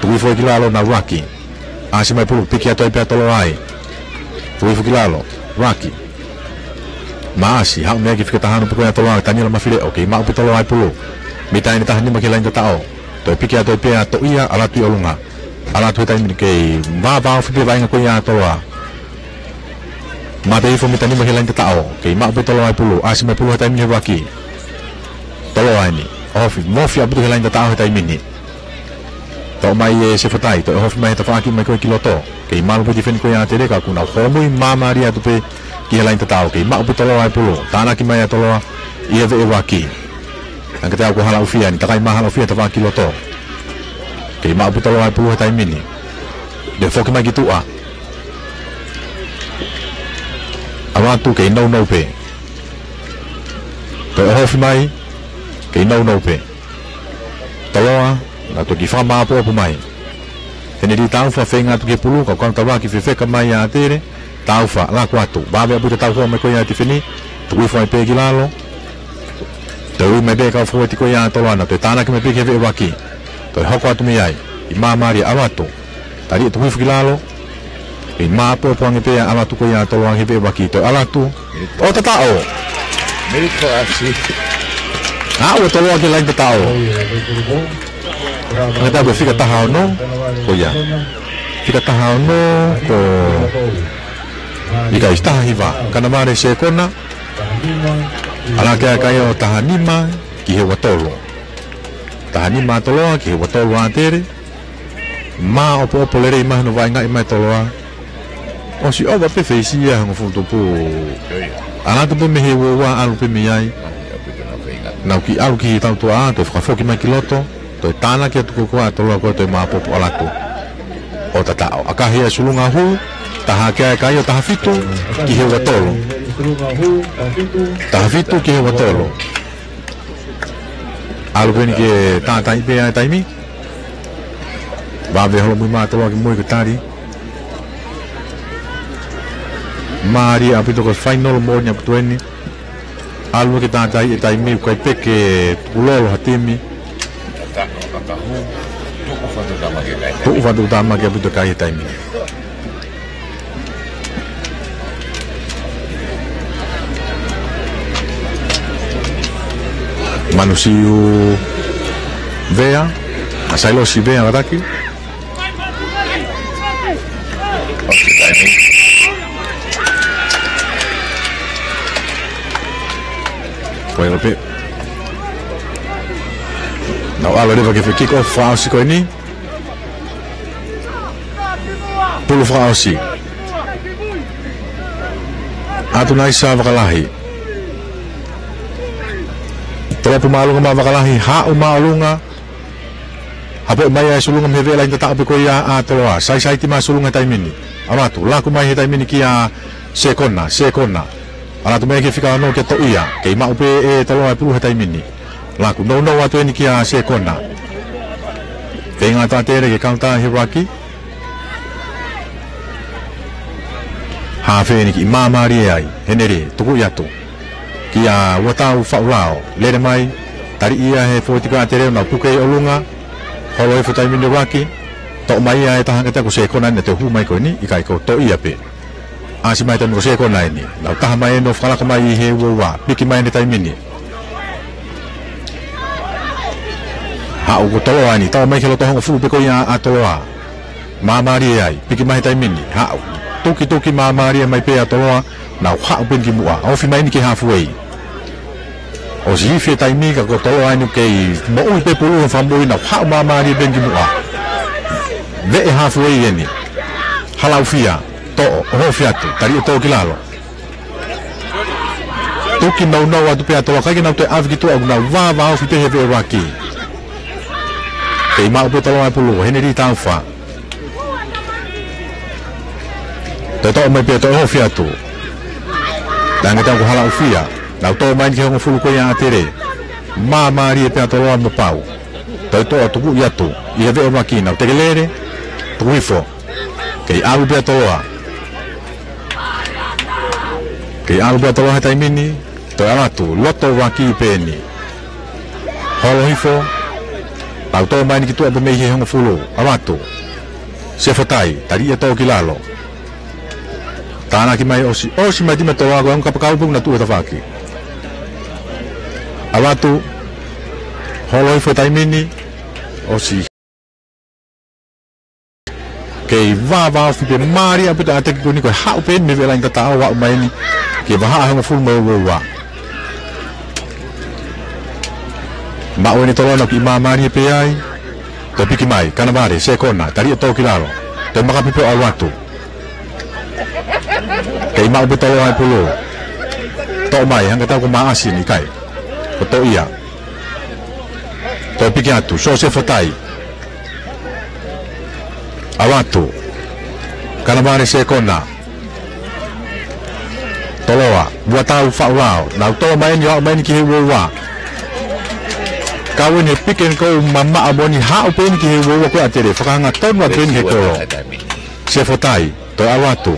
Tukuhifo ki lalo nau ruaki. ʻAsi mai pulu, piki atu ai pea Toloa ai. Tuku hifo ki lalo, Raki. Maʻasi, haʻu mei ai ki he fika taha ono pē ko ia ʻa Toloa, Taniela Mafileʻo, kei maʻu pē Toloa e pulu. Mita ʻe taha nima ki he laini tataʻo. Toe piki atu ai pea Toʻia, ʻalu atu ʻi ʻolunga. ʻAlu atu he taimi ni kei vāvāofi pē vaʻinga ko ia ʻa Toloa. Mate hifo mita nima ki he laini tataʻo. Kei maʻu pē Toloa e pulu, ʻasi mai pulu he taimi ni he Raki. Toloa eni. Ofi, mofi ʻaupito ki he laini tataʻo he taimi ni. Toʻo mai ʻe Sefatai, toe ofi mai he tafaʻaki mai ko ē ki loto. Kei malu pē tifeni ko ia ʻa ʻAtele ka kuo nau holomui māmālie atu pē ki he laini tataʻo. Kei maʻu pē Toloa e pulu. Tānaki mai ʻa Toloa ʻi he veʻe Raki. Hangē ko e Halaʻofia ni, takai mai ʻa Halaʻofia tafaʻaki ki loto. Kei maʻu pē Toloa e pulu he taimi ni. Toe foki mai ki tuʻa. ʻAlu atu kei nounou pē. Toe ofi mai, kei nounou pē. Toloa, nau toki fakamāʻopoʻopo mai. Heneli Taufa feinga atu ki he pulu, ka ʻoku kau tava ki fefeka mai ʻa ʻAtele. Taufa, laku atu. Vave ʻaupito e tauhi mai ko ia ʻa e tifeni. Tuku hifo ai pē ki lalo. Toe ui mai pē kau fōueti ko ia ʻa Toloa, nau toe tānaki mai pē ki he veʻe Raki. Toe hoko atu mei ai. ʻI māmālie, ʻalu atu. Tali e tuku hifo ki lalo. ʻI māʻopoʻopo ange pē ʻalu atu ko ia ʻa Toloa he veʻe Raki, toe ʻalu atu. ʻO tataʻo. Mili ko asi. Aʻu ʻa Toloa ki he laini tataʻo. Hangē ko e fika taha ono. Ko ia. Fika taha ono ko ʻIkai, taha hiva, Kanavale Sekona. ʻAlu atu e kai ʻo taha nima ki he ua tolu. Taha nima ʻa Toloa ki he ua tolu ʻa ʻAtele. Māʻopoʻopo lelei mai hono vaʻingaʻi mai Toloa. ʻOsi ʻova pē feisi ia hangofulu tupu. ʻAlu atu pē mei he ua ua, ʻalu pē mei ai. Nau kiʻi ʻalu ki he tautuʻa, toe fakafoki mai ki loto. Toe tānaki atu ko ē ʻa Toloa ko ē toe māʻopoʻopo ʻalu atu. ʻO tataʻo. ʻAkahi ʻa e sulunga hū, taha hake ʻa e kai ʻo taha fitu ki he ua tolu. Taha fitu ki he ua tolu. ʻAlu pē eni ke tātaaʻi pē ʻa e taimi. Vave holomui mai ʻa Toloa ki mui ko e tali. Mālie ʻaupito ko e fainolo moʻoni ʻaupito eni. ʻAlu ke tātaaʻi e taimi, ʻikai pē ke tukulolo ha timi. Tuʻu fakatāmaki ʻaupito e kai he taimi. Manusiu Vea, ʻa Sailosi Vea kataki. Ko e lope. Nau ʻalu leva ki he kick off fakaʻosi ko eni. Pulu fakaʻosi. ʻAtu naʻe ʻi ai ʻa Vakalahi. Tolopu māʻolunga mai ʻa Vakalahi, haʻu māʻolunga. Hapoʻi mai ʻa e sulunga mei he veʻe laini tataʻo pē ko ia ʻa Toloa. Saisaiti mai ʻa e sulunga he taimi ni. ʻAlu atu, laku mai he taimi ni kia Sekona, Sekona. ʻAlu atu mei ai ki he fika ono kia Toʻia. Kei maʻu pē ʻe Toloa e pulu he taimi ni. Laku nounou atu eni kia Sekona. Feinga atu ʻa ʻAtele ke kaunta he Raki. Hafe eni kiʻi māmālie ai. Heneli, tuku atu. Kia Uatau Faulao, lele mai, tali ia he fōueti ko ʻAtele, nau puke ʻi ʻolunga, holo hifo taimi ni Raki, toʻo mai ia ʻe taha hangē ko Sekona eni, toe hū mai ko eni, ʻikai ko Toʻia pē. ʻAsi mai taimi ko Sekona eni, nau taha mai eni ʻo fakalaka mai ʻi he ua ua, piki mai eni taimi ni. Haʻu ko Toloa eni, tau mai ki he loto hongofulu pē ko ia ʻa Toloa. Māmālie ai, piki mai he taimi ni, haʻu. Tukituki māmālie mai pē ʻa Toloa, nau haʻu pē eni ki muʻa. Ofi mai eni ki he halfway. ʻOsi ifi e taimi ka ko Toloa eni kei moʻui pē pulu he fakamoʻui, nau haʻu māmālie pē eni ki muʻa. Veʻe halfway eni. Halaʻofia, toʻo, ʻohofi atu, tali ʻe tō ki lalo. Tuki nounou atu pē ʻa Toloa, ʻikai ke nau toe ʻave ki tuʻa, nau vāvāofi pē he veʻe Raki. Kei maʻu pē Toloa e pulu, Heneli Taufa. Toe toʻo mai pē, toe ʻohofi atu. Hangē ko Halaʻofia. Nau toʻo mai eni ki he hongofulu ko ia ʻa ʻAtele. Māmālie pē ʻa Toloa mo pau. Toe toʻo tukuʻi atu. ʻI he veʻe Raki nau tekelele. Tuku hifo. Kei ʻalu pē ʻa Toloa. Kei ʻalu pē ʻa Toloa he taimi ni, toe ʻalu atu, loto Raki pē eni. Holo hifo, nau toʻo mai eni ki tuʻa pē mei he hongofulu, ʻalu atu. Sefotai, tali ia, toʻo ki lalo. Tānaki mai ʻosi, ʻosi mai timi ʻa Toloa, ko e ongo kapakau pē ʻoku na tuʻu he tafaʻaki. ʻAvatu, holo hifo he taimi ni, ʻosi. Kei vāvāofi pē, mālie ʻaupito ʻa e ʻateki ko eni, ko e haʻu pē eni mei he laine tataʻo, haʻu mai eni ki he vahaʻa ʻe hongofulu mā ua. Maʻu eni ʻa Toloa, nau kiʻi māmālie pē ai. Toe piki mai, Kanavale, sekona, tali ia, toʻo ki lalo. Toe makapi pē ʻa ʻAluatu. Kei maʻu pē ʻe Toloa e pulu. Toʻo mai, hangē tau ko Maʻasi ni, ʻikai. Ko Toʻia. Toe piki atu, Sosefo Tai. ʻAvatu. Kanavale, sekona. Toloa, Vuatau, Faʻulao. Nau toʻo mai eni, haʻu mai eni ki he uaua. Kau eni he pick and go mamaʻo moʻoni, haʻu pē eni ki he uaua ko ē ʻa ʻAtele. Fakahangatonu atu eni ki he kolo. Sefotai, toe ʻalu atu.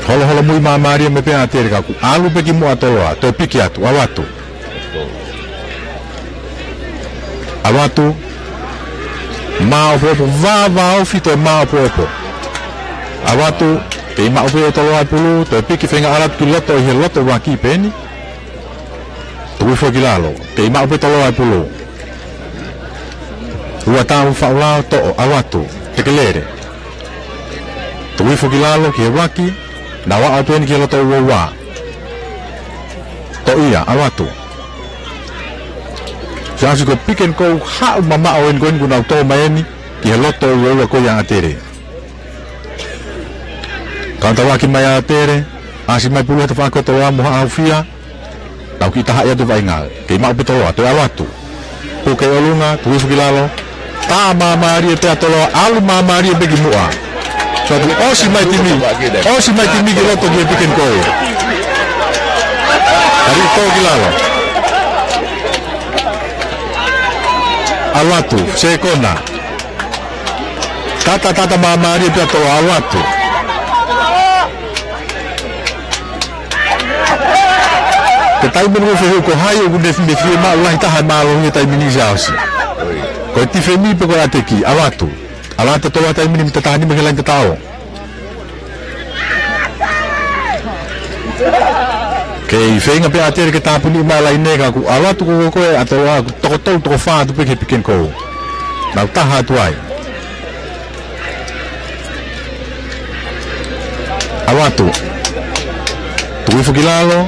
Holoholomui māmālie mai pē ʻa ʻAtele ka kuo ʻalu pē ki muʻa ʻa Toloa, toe piki atu, ʻalu atu. ʻAlu atu. Māʻopoʻopo, vāvāofi toe māʻopoʻopo. ʻAlu atu, kei maʻu pē ʻe Toloa e pulu, toe piki, feinga ʻalu atu ki loto, ʻi he loto ʻuluaki pē eni. Tuku hifo ki lalo, kei maʻu pē ʻe Toloa e pulu. Vuatau, Faʻulao, toʻo, ʻalu atu, Tekelele. Tuku hifo ki lalo, ki he ʻuluaki, nau aʻu atu eni ki he loto uaua. Toʻia, ʻalu atu. Siasi, ko e pick and go haʻu mamaʻo eni ko eni kuo nau toʻo mai eni ki he loto uaua ko ia ʻa ʻAtele. Kaunitauʻaki mai ʻa ʻAtele, ʻasi mai pulu he tafaʻaki ʻo Toloa mo Haʻa Haufia. Nau kiʻi tahaʻi atu e vaʻinga. Kei maʻu pē ʻe Toloa, toe ʻalu atu. Puke ʻi ʻolunga, tuku hifo ki lalo. Tā māmālie pē ʻa Toloa, ʻalu māmālie pē ki muʻa. Sio atu, ʻosi mai timi, ʻosi mai timi ki loto ki he pick and go. Tali, toʻo ki lalo. ʻAlu atu, sekona. Tata, tata māmālie pē ʻa Toloa, ʻalu atu. Ko e taimi ni ʻoku fehuʻi ko hai ʻoku ne, ne fiemaʻu lahi taha e mālohi he taimi ni, Siasi. Ko e tifeni pe ko e ʻateki, ʻalu atu. ʻAlu atu ʻa Toloa he taimi ni mita taha nima ki he laine tataʻo. Kei feinga pē ʻa ʻAtele ke tāpuni mai e laine ka kuo ʻalu atu ko ē ʻa Toloa, kuo toko tolu, toko fā atu pē ki he pick and go. Nau taha atu ai. ʻAlu atu. Tuku hifo ki lalo.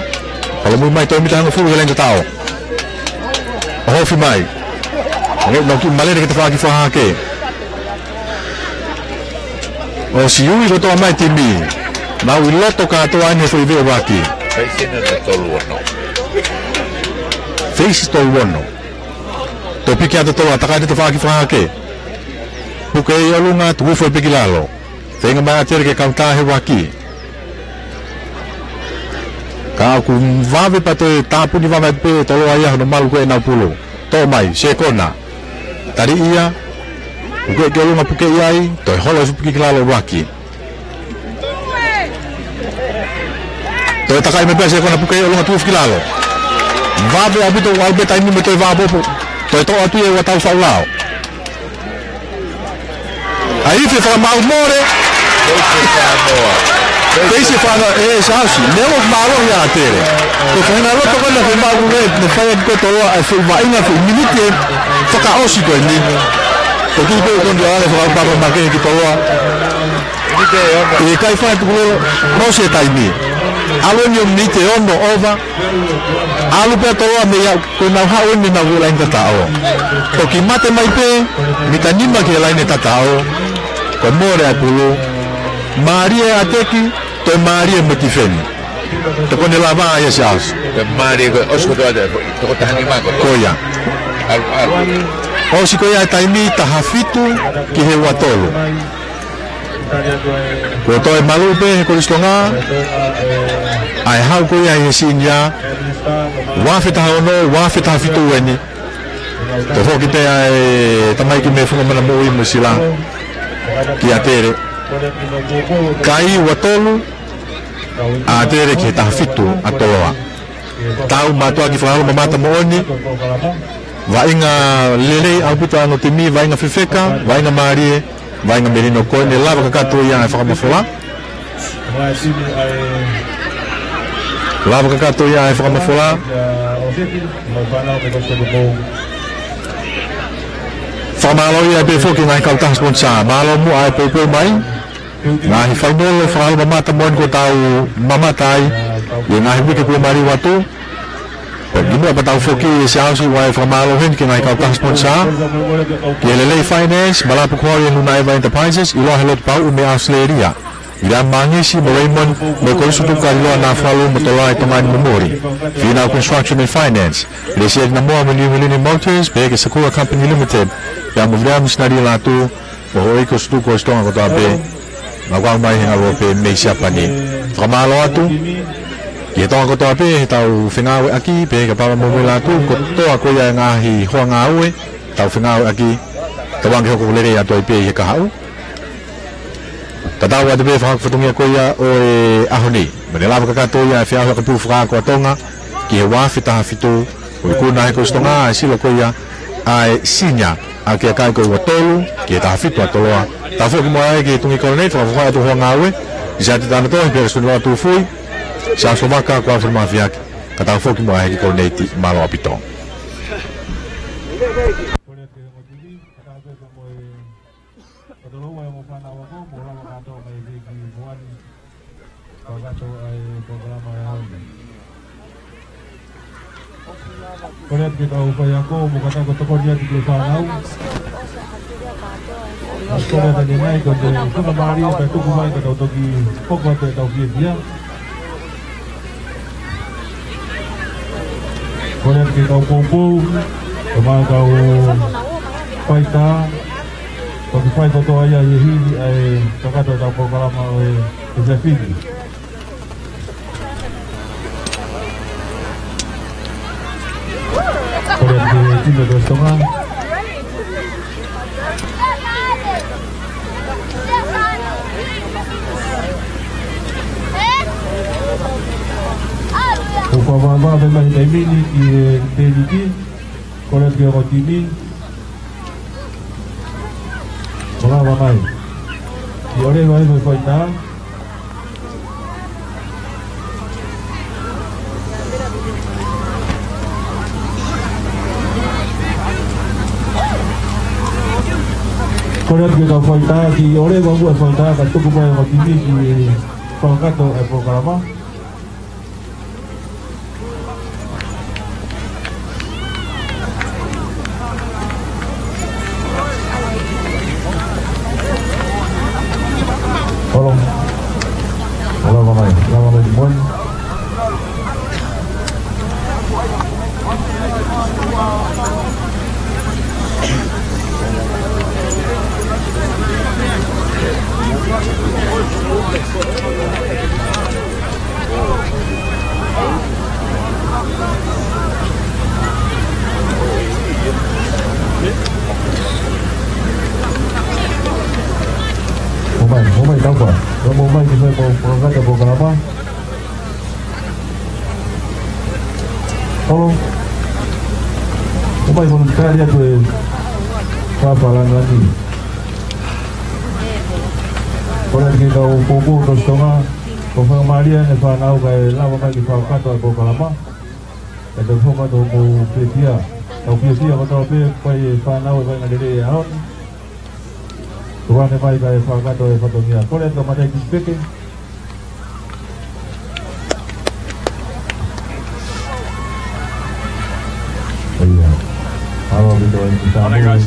Holomui mai, toe mita hongofulu ki he laine tataʻo. ʻOhofi mai. Nge, nau kiʻi malele ki he tafaʻaki fakahahake. ʻOsi ui kotoa mai timi. Nau ʻi loto kātoa eni he foʻi veʻe ʻuluaki. Fesi ʻe tolu ono. Fesi tolu ono. Toe piki atu ʻa Toloa, takai he tafaʻaki fakahahake. Puke ʻi ʻolunga, tuku hifo pē ki lalo. Feinga mai ʻa ʻAtele ke kaunitā he ʻuluaki. Ka ʻoku vave pea toe tāpuni vave pē ʻe Toloa ia hono malu ko ē ʻenau pulu. Toʻo mai, sekona. Tali ia, puke ki ʻolunga, puke ʻi ai, toe holo hifo piki ki lalo ʻuluaki. Toe takai mai pē sekona, puke ʻi ʻolunga, tuku hifo ki lalo. Vave ʻaupito, ʻalu pē taimi mo toe vāpopo. Toe toʻo atu ia ʻe Vuatau, Faʻulao. ʻAi, fie fakamaau mole. Fesi ʻe fānau, ʻe Siasi. Neongo ʻoku mālohi ʻa ʻAtele. Ko e faʻahinga loto ko ena ke maʻu ko ē, ne fai ʻaki ko ē ʻe Toloa e fuʻu vaʻinga, fuʻu miniti ʻe fakaʻosi ko eni. Ko e kiʻi pē ko eni ʻa e fakaʻapaʻapa makehe ki Toloa. ʻIkai fai tukulolo, ʻosi e taimi. ʻAlu eni ʻo miniti ʻe ono ʻova. ʻAlu pē ʻa Toloa mei ai, ko ʻenau haʻu eni ʻenau laine tataʻo. Toki mate mai pē, mita nima ki he laine tataʻo. Ko e mole ʻa e pulu. Mālie e ʻateki, toe mālie mo e tifeni. Te kone lava ia, Siasi. Ko e mālie ko ē, ʻosi kotoa ʻa e, toko taha nima ko ē. Ko ia. ʻAlu, ʻalu. ʻOsi ko ia e taimi, taha fitu ki he ua tolu. Kuo toe malu pē he Kolisi Tonga ʻa e haʻu ko ia ʻa e senior. Ua afe taha ono, ua afe taha fitu eni. Toe foki pē ʻa e tamaiki mei he funga manamoʻui mo Sila kia ʻAtele. Kai ua tolu ʻa ʻAtele ki he taha fitu ʻa Toloa. Tau mātuʻaki fakaholo mamata moʻoni. Vaʻinga lelei ʻaupito ʻa e ongo timi, vaʻinga fefeka, vaʻinga mālie, vaʻinga melino. Ko ʻene lava kakato ia ʻa e fakamafola. Lava kakato ia ʻa e fakamafola. Fakamālō ia pē foki ngaahi kautaha sponsor. Mālō muʻa e poupou mai. Ngaahi fainolo fakamamata moʻoni kuo tau mamata ai ʻi he ngaahi uike kuo maliu atu. Pea kimuʻa pea tau foki, Siaosi, ʻoku ou fakamālō heni ki he ngaahi kautaha sponsor. Ki he Lelei Finance, Malapu Quarry and Lunaeva Enterprises, ʻiloa he lotu Pauʻu mei ʻAositelēlia. ʻIlea Mangisi mo Raymond, mei he Kolisi Tutuku Kaliloa Nafualu mo Toloa ʻi Tonga ni mo Mori. Fīnau Construction and Finance, Lesieti Namoa mo New Millennium Motors, pehē ki he Sakura Company Limited, pea mo Viliami Sinali Latu, mo Hoʻoiki Kolisi Tutuku Kolisi Tonga kotoa pē, naʻa nau kau mai he ngaluope mei Siapani. Fakamālō atu ki he Tonga kotoa pē heʻetau fengāueʻaki, pehē kia Papa mo Mela Latu, kotoa ko ia e ngaahi hoa ngāue, tau fengāueʻaki, tau ange hoko lelei atu ai pē ʻi he kahaʻu. Tatau atu pē fakahoko fatongia ko ia ʻo e ʻaho ni. Mo ʻene lava kakato ia e feʻauhi ʻakapulu fakaako ʻa Tonga ki he ua afe taha fitu, ʻo ikuna he Kolisi Tonga ʻa e silo ko ia ʻa e senior ʻa e kakai ko ē ʻe tolu, ki he taha fitu ʻa Toloa. Tau foki muʻa ai ki he Tuʻi Koloneiti, fakafofonga atu hoa ngāue, Lisiate Tanatohi, Peresiteni Loa Tufui, Siaosi Vaka, ko Alfred Mafiaki, ka tau foki muʻa ai ki he Koloneiti, mālō ʻaupito. Ko e ongo timi, ka tau pē mo e Ko e tolu ua e ongo fānau ako, mo lava kātoa mai ki Moani. Fakakakato ʻa e polokalama ʻo e ʻaho ni. Kole atu ki he kau faiako, mo kātaki ʻo tokoni atu ki he fānau. Kole atu ange ko e fakamālō, pea tuku mai ka tau toki hoko atu ʻetau fiefia. Kole atu ki he kau poupou, kae ʻumaʻā e kau faitā, ʻoku fai kotoa ia ʻi he hili ʻa e kakato ʻetau polokalama ʻo e, ʻo e Sefini. Kole atu ki he timi ʻa Kolisi Tonga. ʻOku fakamāmā mai he taimi ni ki he peniti, kole atu ki he ongo timi. Mo lava mai. Kiʻi ʻoleva mai e faitā. Kole atu ki he kau faitā, kiʻi ʻoleva muʻa e faitā, kae tuku mai e ongo timi ki he fakakakato e polokalama. Hold on. Lava mai, lava mai, one. ʻOmai, ʻomai, taufa. Ua mo mai ki fai mo, mo ngata mo kalapa. Holo. ʻOmai, mo kari atu e fāfā langilangi. Kole atu ki he kau poupou Kolisi Tonga. Ko e fakamālie ʻa e fānau kae lava mai ki he fakakakato e polokalama. Kae tau foki atu mo fiefia. Tau fiefia kotoa pē, ko e fānau e vaʻinga lelei e ʻaho ni. Tuku ange mai kae fakakakato e fatongia. Kole atu ka mate ki peke. ʻIo. Alo, ʻaupito e ki Samoa.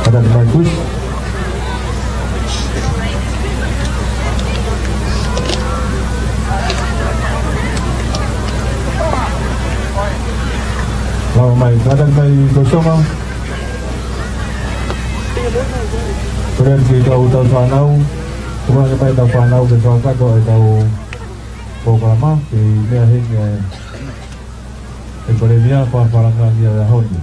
Ada di Markus. Lava mai, kātaki mai Kolisi Tonga. Kole atu ki he kau tau fānau. Kole atu mai tau fānau ke fakakakato ʻetau polokalama, ke meʻa heni e, e Palēmia, fāfā langilangi ʻo e ʻaho ni.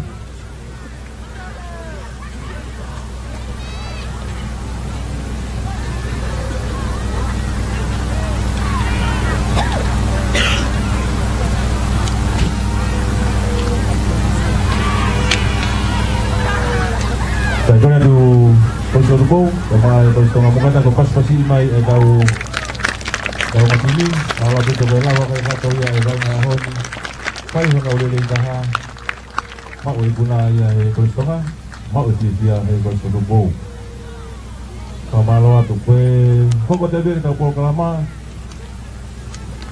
Tupou, kae ʻumaʻā e Kolisi Tonga. Mou kātaki ʻo pasipasi mai ʻetau, ʻetau matimi, mālō ʻaupito ko e lava kakato ia ʻo e vaʻinga ʻaho ni. Fai hono lelei taha, maʻu e ikuna ia ʻe he Kolisi Tonga, maʻu e fiefia ʻe he Kolisi Tupou. Fakamālō atu. Ko e hoko atu pē ʻetau polokalama,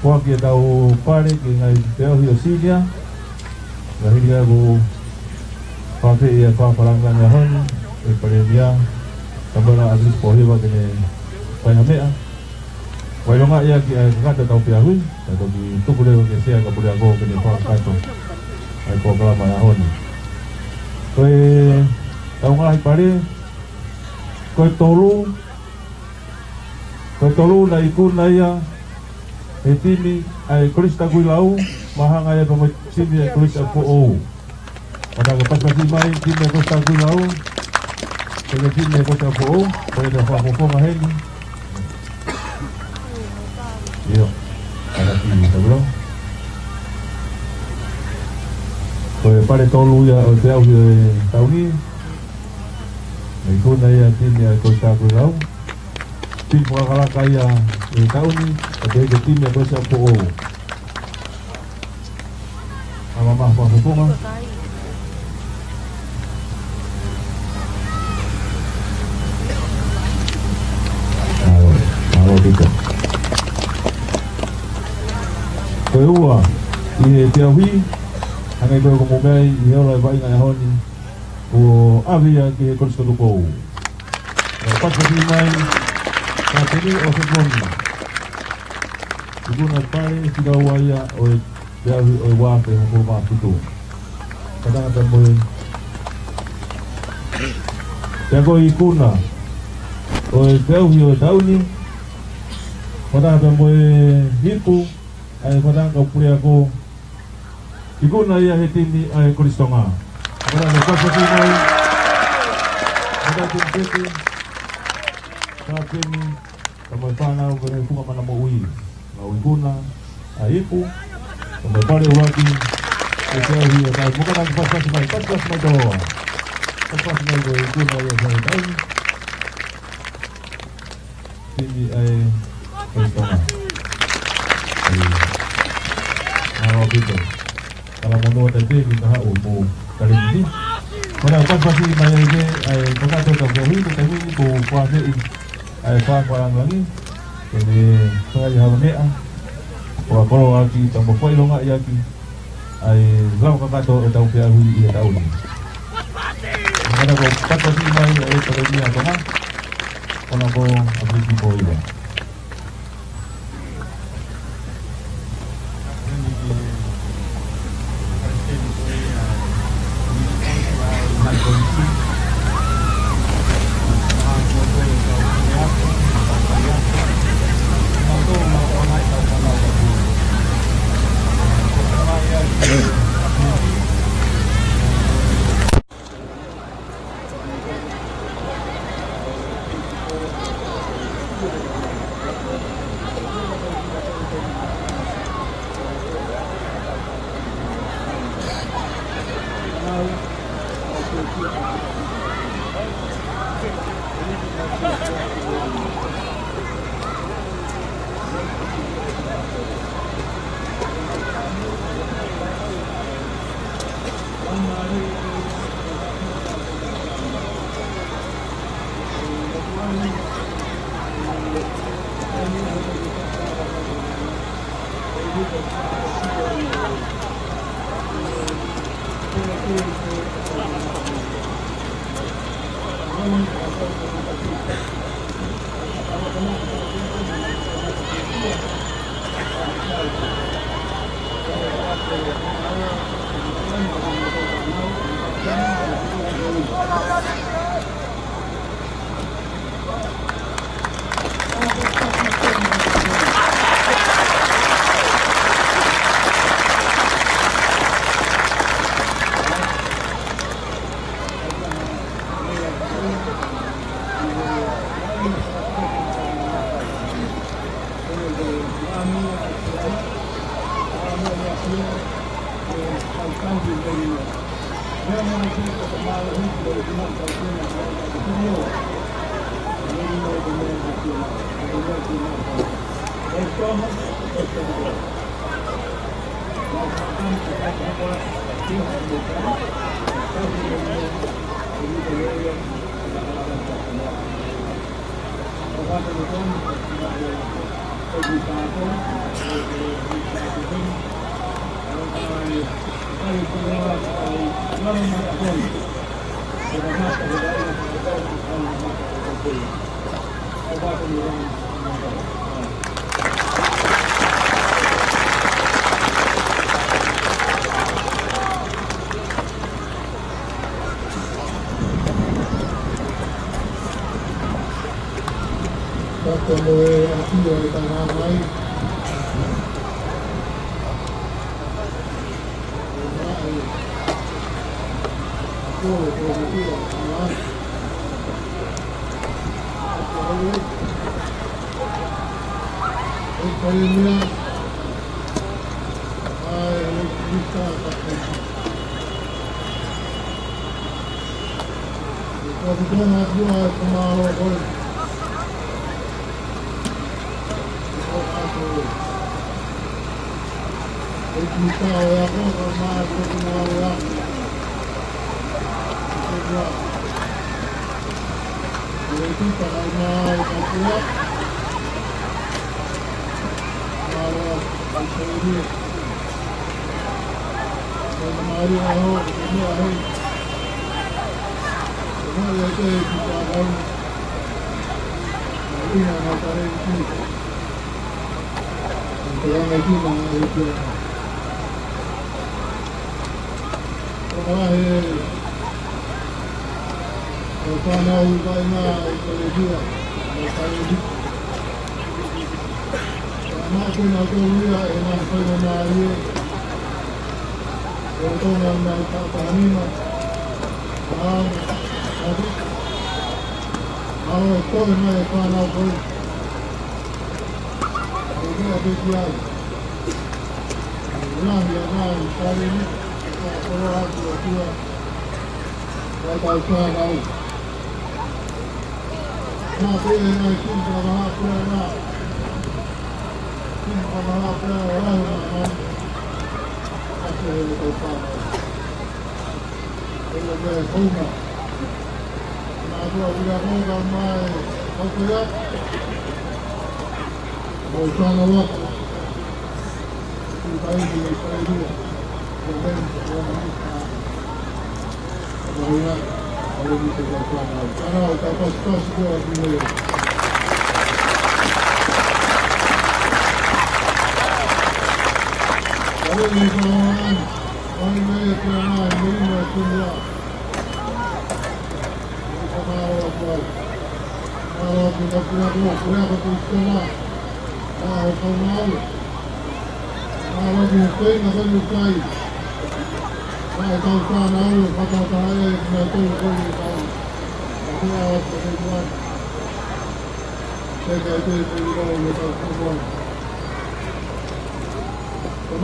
foaki ʻetau pale ki he ngaahi peau ʻo e senior. Ka hili ʻa e kuo fakaafeʻi ʻa e fakafakalāngilangi ʻaho ni ʻe he Palēmia, Tamala ʻAvilisi Pōhiva, ke ne fai ha meʻa. Fakaʻilongaʻi ʻaki ʻa e kakato ʻetau peau, kae toki tuku leva ki he Sea ʻo e Puleako ke ne fakakakato ʻa e polokalama ʻaho ni. Ko ʻetau ngaahi pale, ko e tolu, ko e tolu naʻe ikuna ia ʻe he timi ʻa e Kolisi Takuilau, mahalo ʻe pea mo e timi ʻa e Kolisi ʻApifoʻou. Kātaki ʻo pasipasi mai, timi ʻa e Kolisi Takuilau, pea mo e timi ʻa e Kolisi ʻApifoʻou, pea ʻe fakafofonga heni. ʻIo, kātaki Takuilau. Ko e pale tolu ia ʻo e peau ʻo e taʻu ni. Naʻe ikuna ia ʻe he timi ʻa e Kolisi Takuilau. Timi fakakalaka ia ʻo e taʻu ni, ʻa ia ko e timi ʻa e Kolisi ʻApifoʻou. Mālō, mālō, mālō, mālō. Mālō, mālō ʻaupito. Ko e ua ʻi he peau, hangē ko e kuo mou meaʻi, ʻi he ola ʻo e vaʻinga ʻaho ni, kuo ʻave ia ki he Kolisi Tupou. Kae pasipasi mai, Kapiteni ʻOsefoni. Ikuna pale fika ua ia ʻo e peau ʻo e ua afe hongofulu mā fitu. Fakataha pea mo e, pea ko e ikuna ʻo e peau ʻo e taʻu ni, fakataha pea mo e ipu ʻa e Fakatātā Puleako, ikuna ia ʻe he timi ʻa e Kolisi Tonga. Fakataha pea mo e pasipasi mai, fakataha mo e timi peke, Kapiteni, pea mo e fānau, pea mo e funga mana moʻui. Ngāue ikuna ʻa e ipu, pea mo e pale ʻuluaki ʻo e peau ʻo e taʻu ni. Mou kātaki ʻo pasipasi mai, pasipasi mai tō. Pasipasi mai ko e ikuna ia ʻo e taʻu ni. Timi ʻa e Kolisi Tonga. ʻAi. Mālō ʻaupito. Talamonū atu pē ki he kahaʻu mo Kaleni. Mana pasipasi mai ai pē ʻa e kakato ʻetau peau ʻi he taimi ni, kuo fakaafeʻi ʻa e fakafakalāngilangi ke ne fai ha meʻa fakakoloa ʻaki, pea mo fakaʻilongaʻi ʻaki ʻa e lava kakato ʻetau peau ʻi he taʻu ni. Mana ko e pasipasi mai ʻa e Palēmia ʻo Tonga, Honourable ʻAvilisi Pōhiva. Tapu mo e ʻAfio ʻi he tangamai.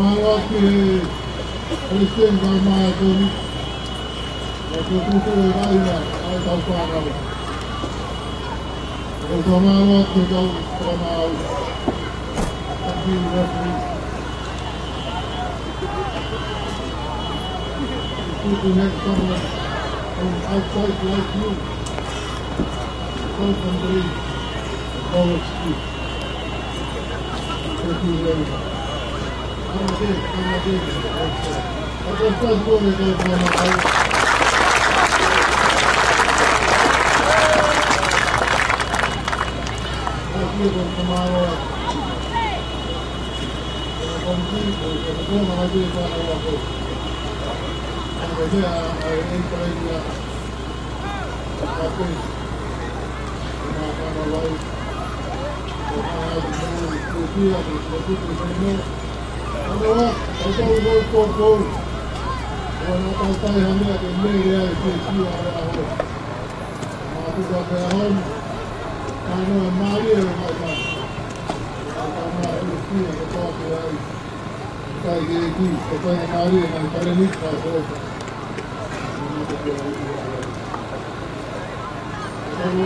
Fakamālō atu ki he Palesiteni Kaumātua, ʻa e toʻutupu ʻo e laina ʻa e kau fānau. ʻOku fakamālō atu ki he kau fakamaau, ʻa e referee. People who have someone from outside like you, so somebody, so it's you. Thank you very much. Come again, come again. Thank you.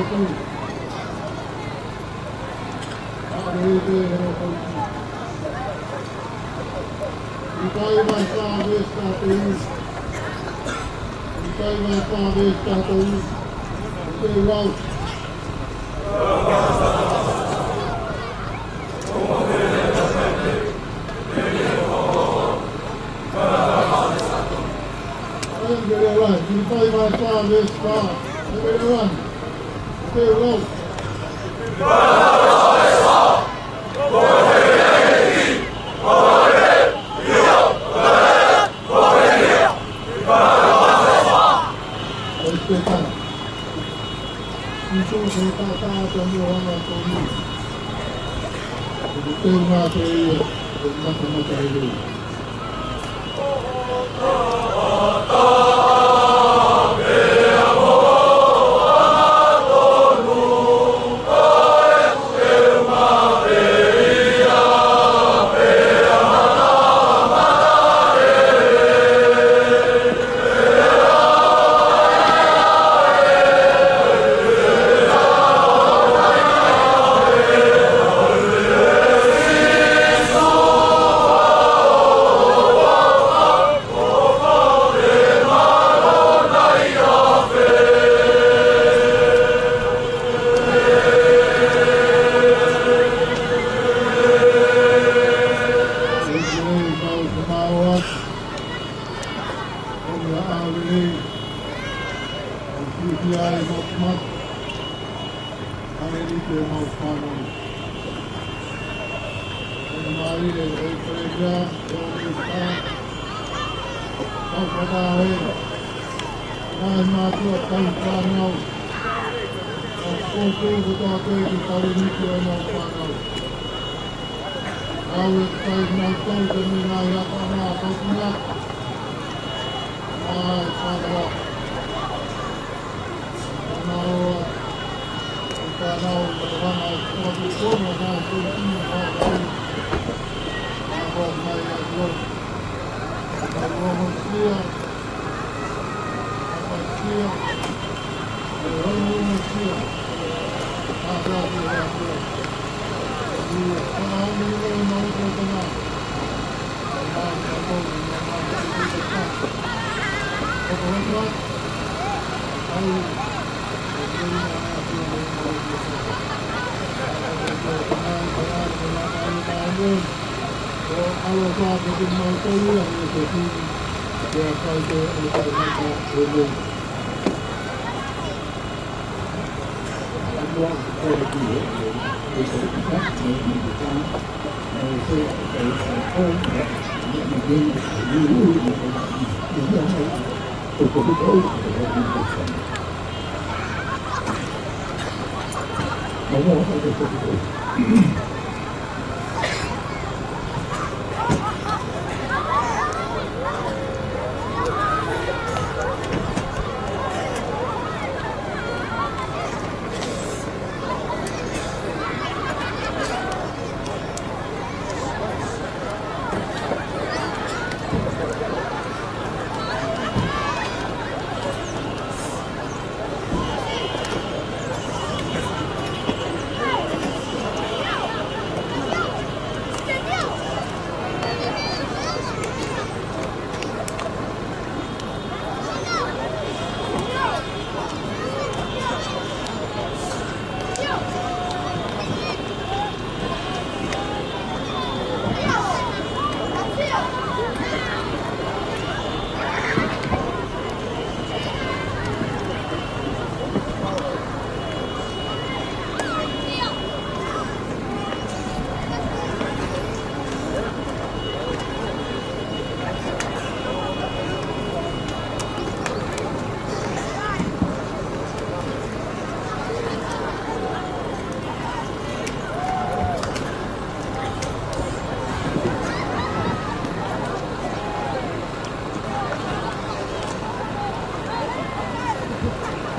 Thank you. Filipai vahe fā veesi taha tolu. Filipai vahe fā veesi taha tolu. Te u lau. Filipai vahe fā veesi fā. Te u lau.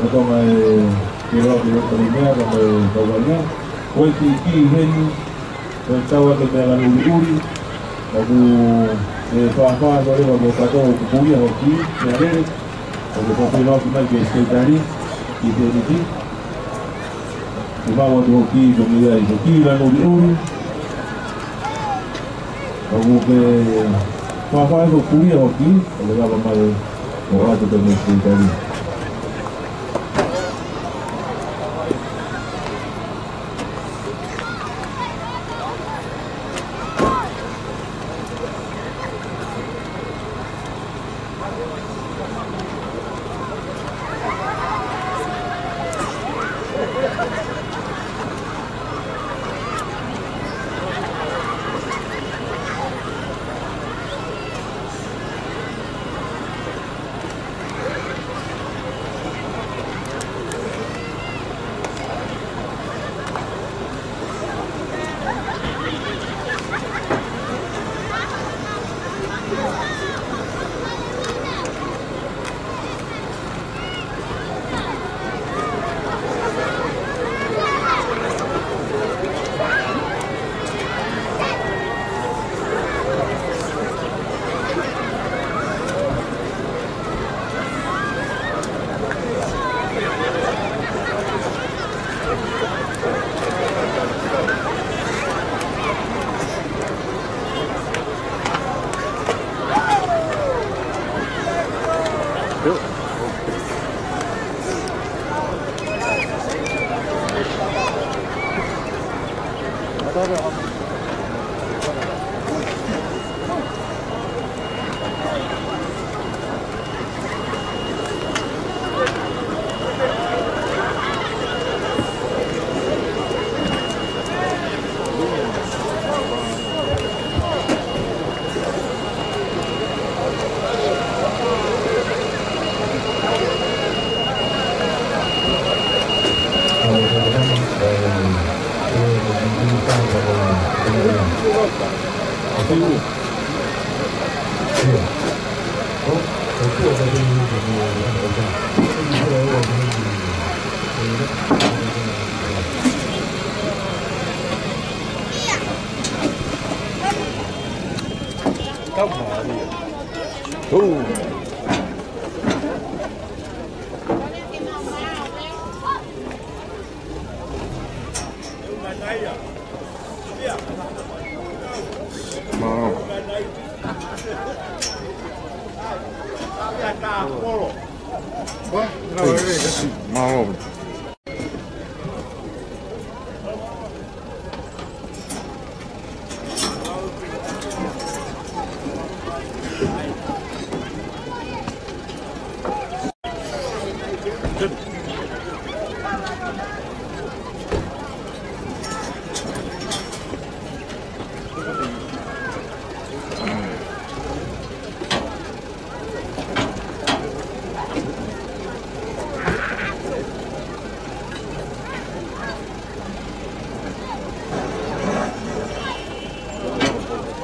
Ko e tonga e kilo, kilo, kilo, mea, ko e kau ai, ko e ki, ki heni, ko e tau ake meʻa ngāue ʻuliʻuli, ʻoku, ʻe, fāfā, ko e leva ko e kato, ʻoku pulia, ʻoku ki, ki a lele, ʻoku ko pē loa ki mai ki he Sekelitali, ki he T N T. Mau atu hoki ko mei ai ko Kila Nuliʻuli. Ka ʻoku ke fafai ko Kulia hoki, ʻo le lava mai ʻo atu pē mei Sitali.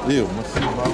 ʻIo, masiva.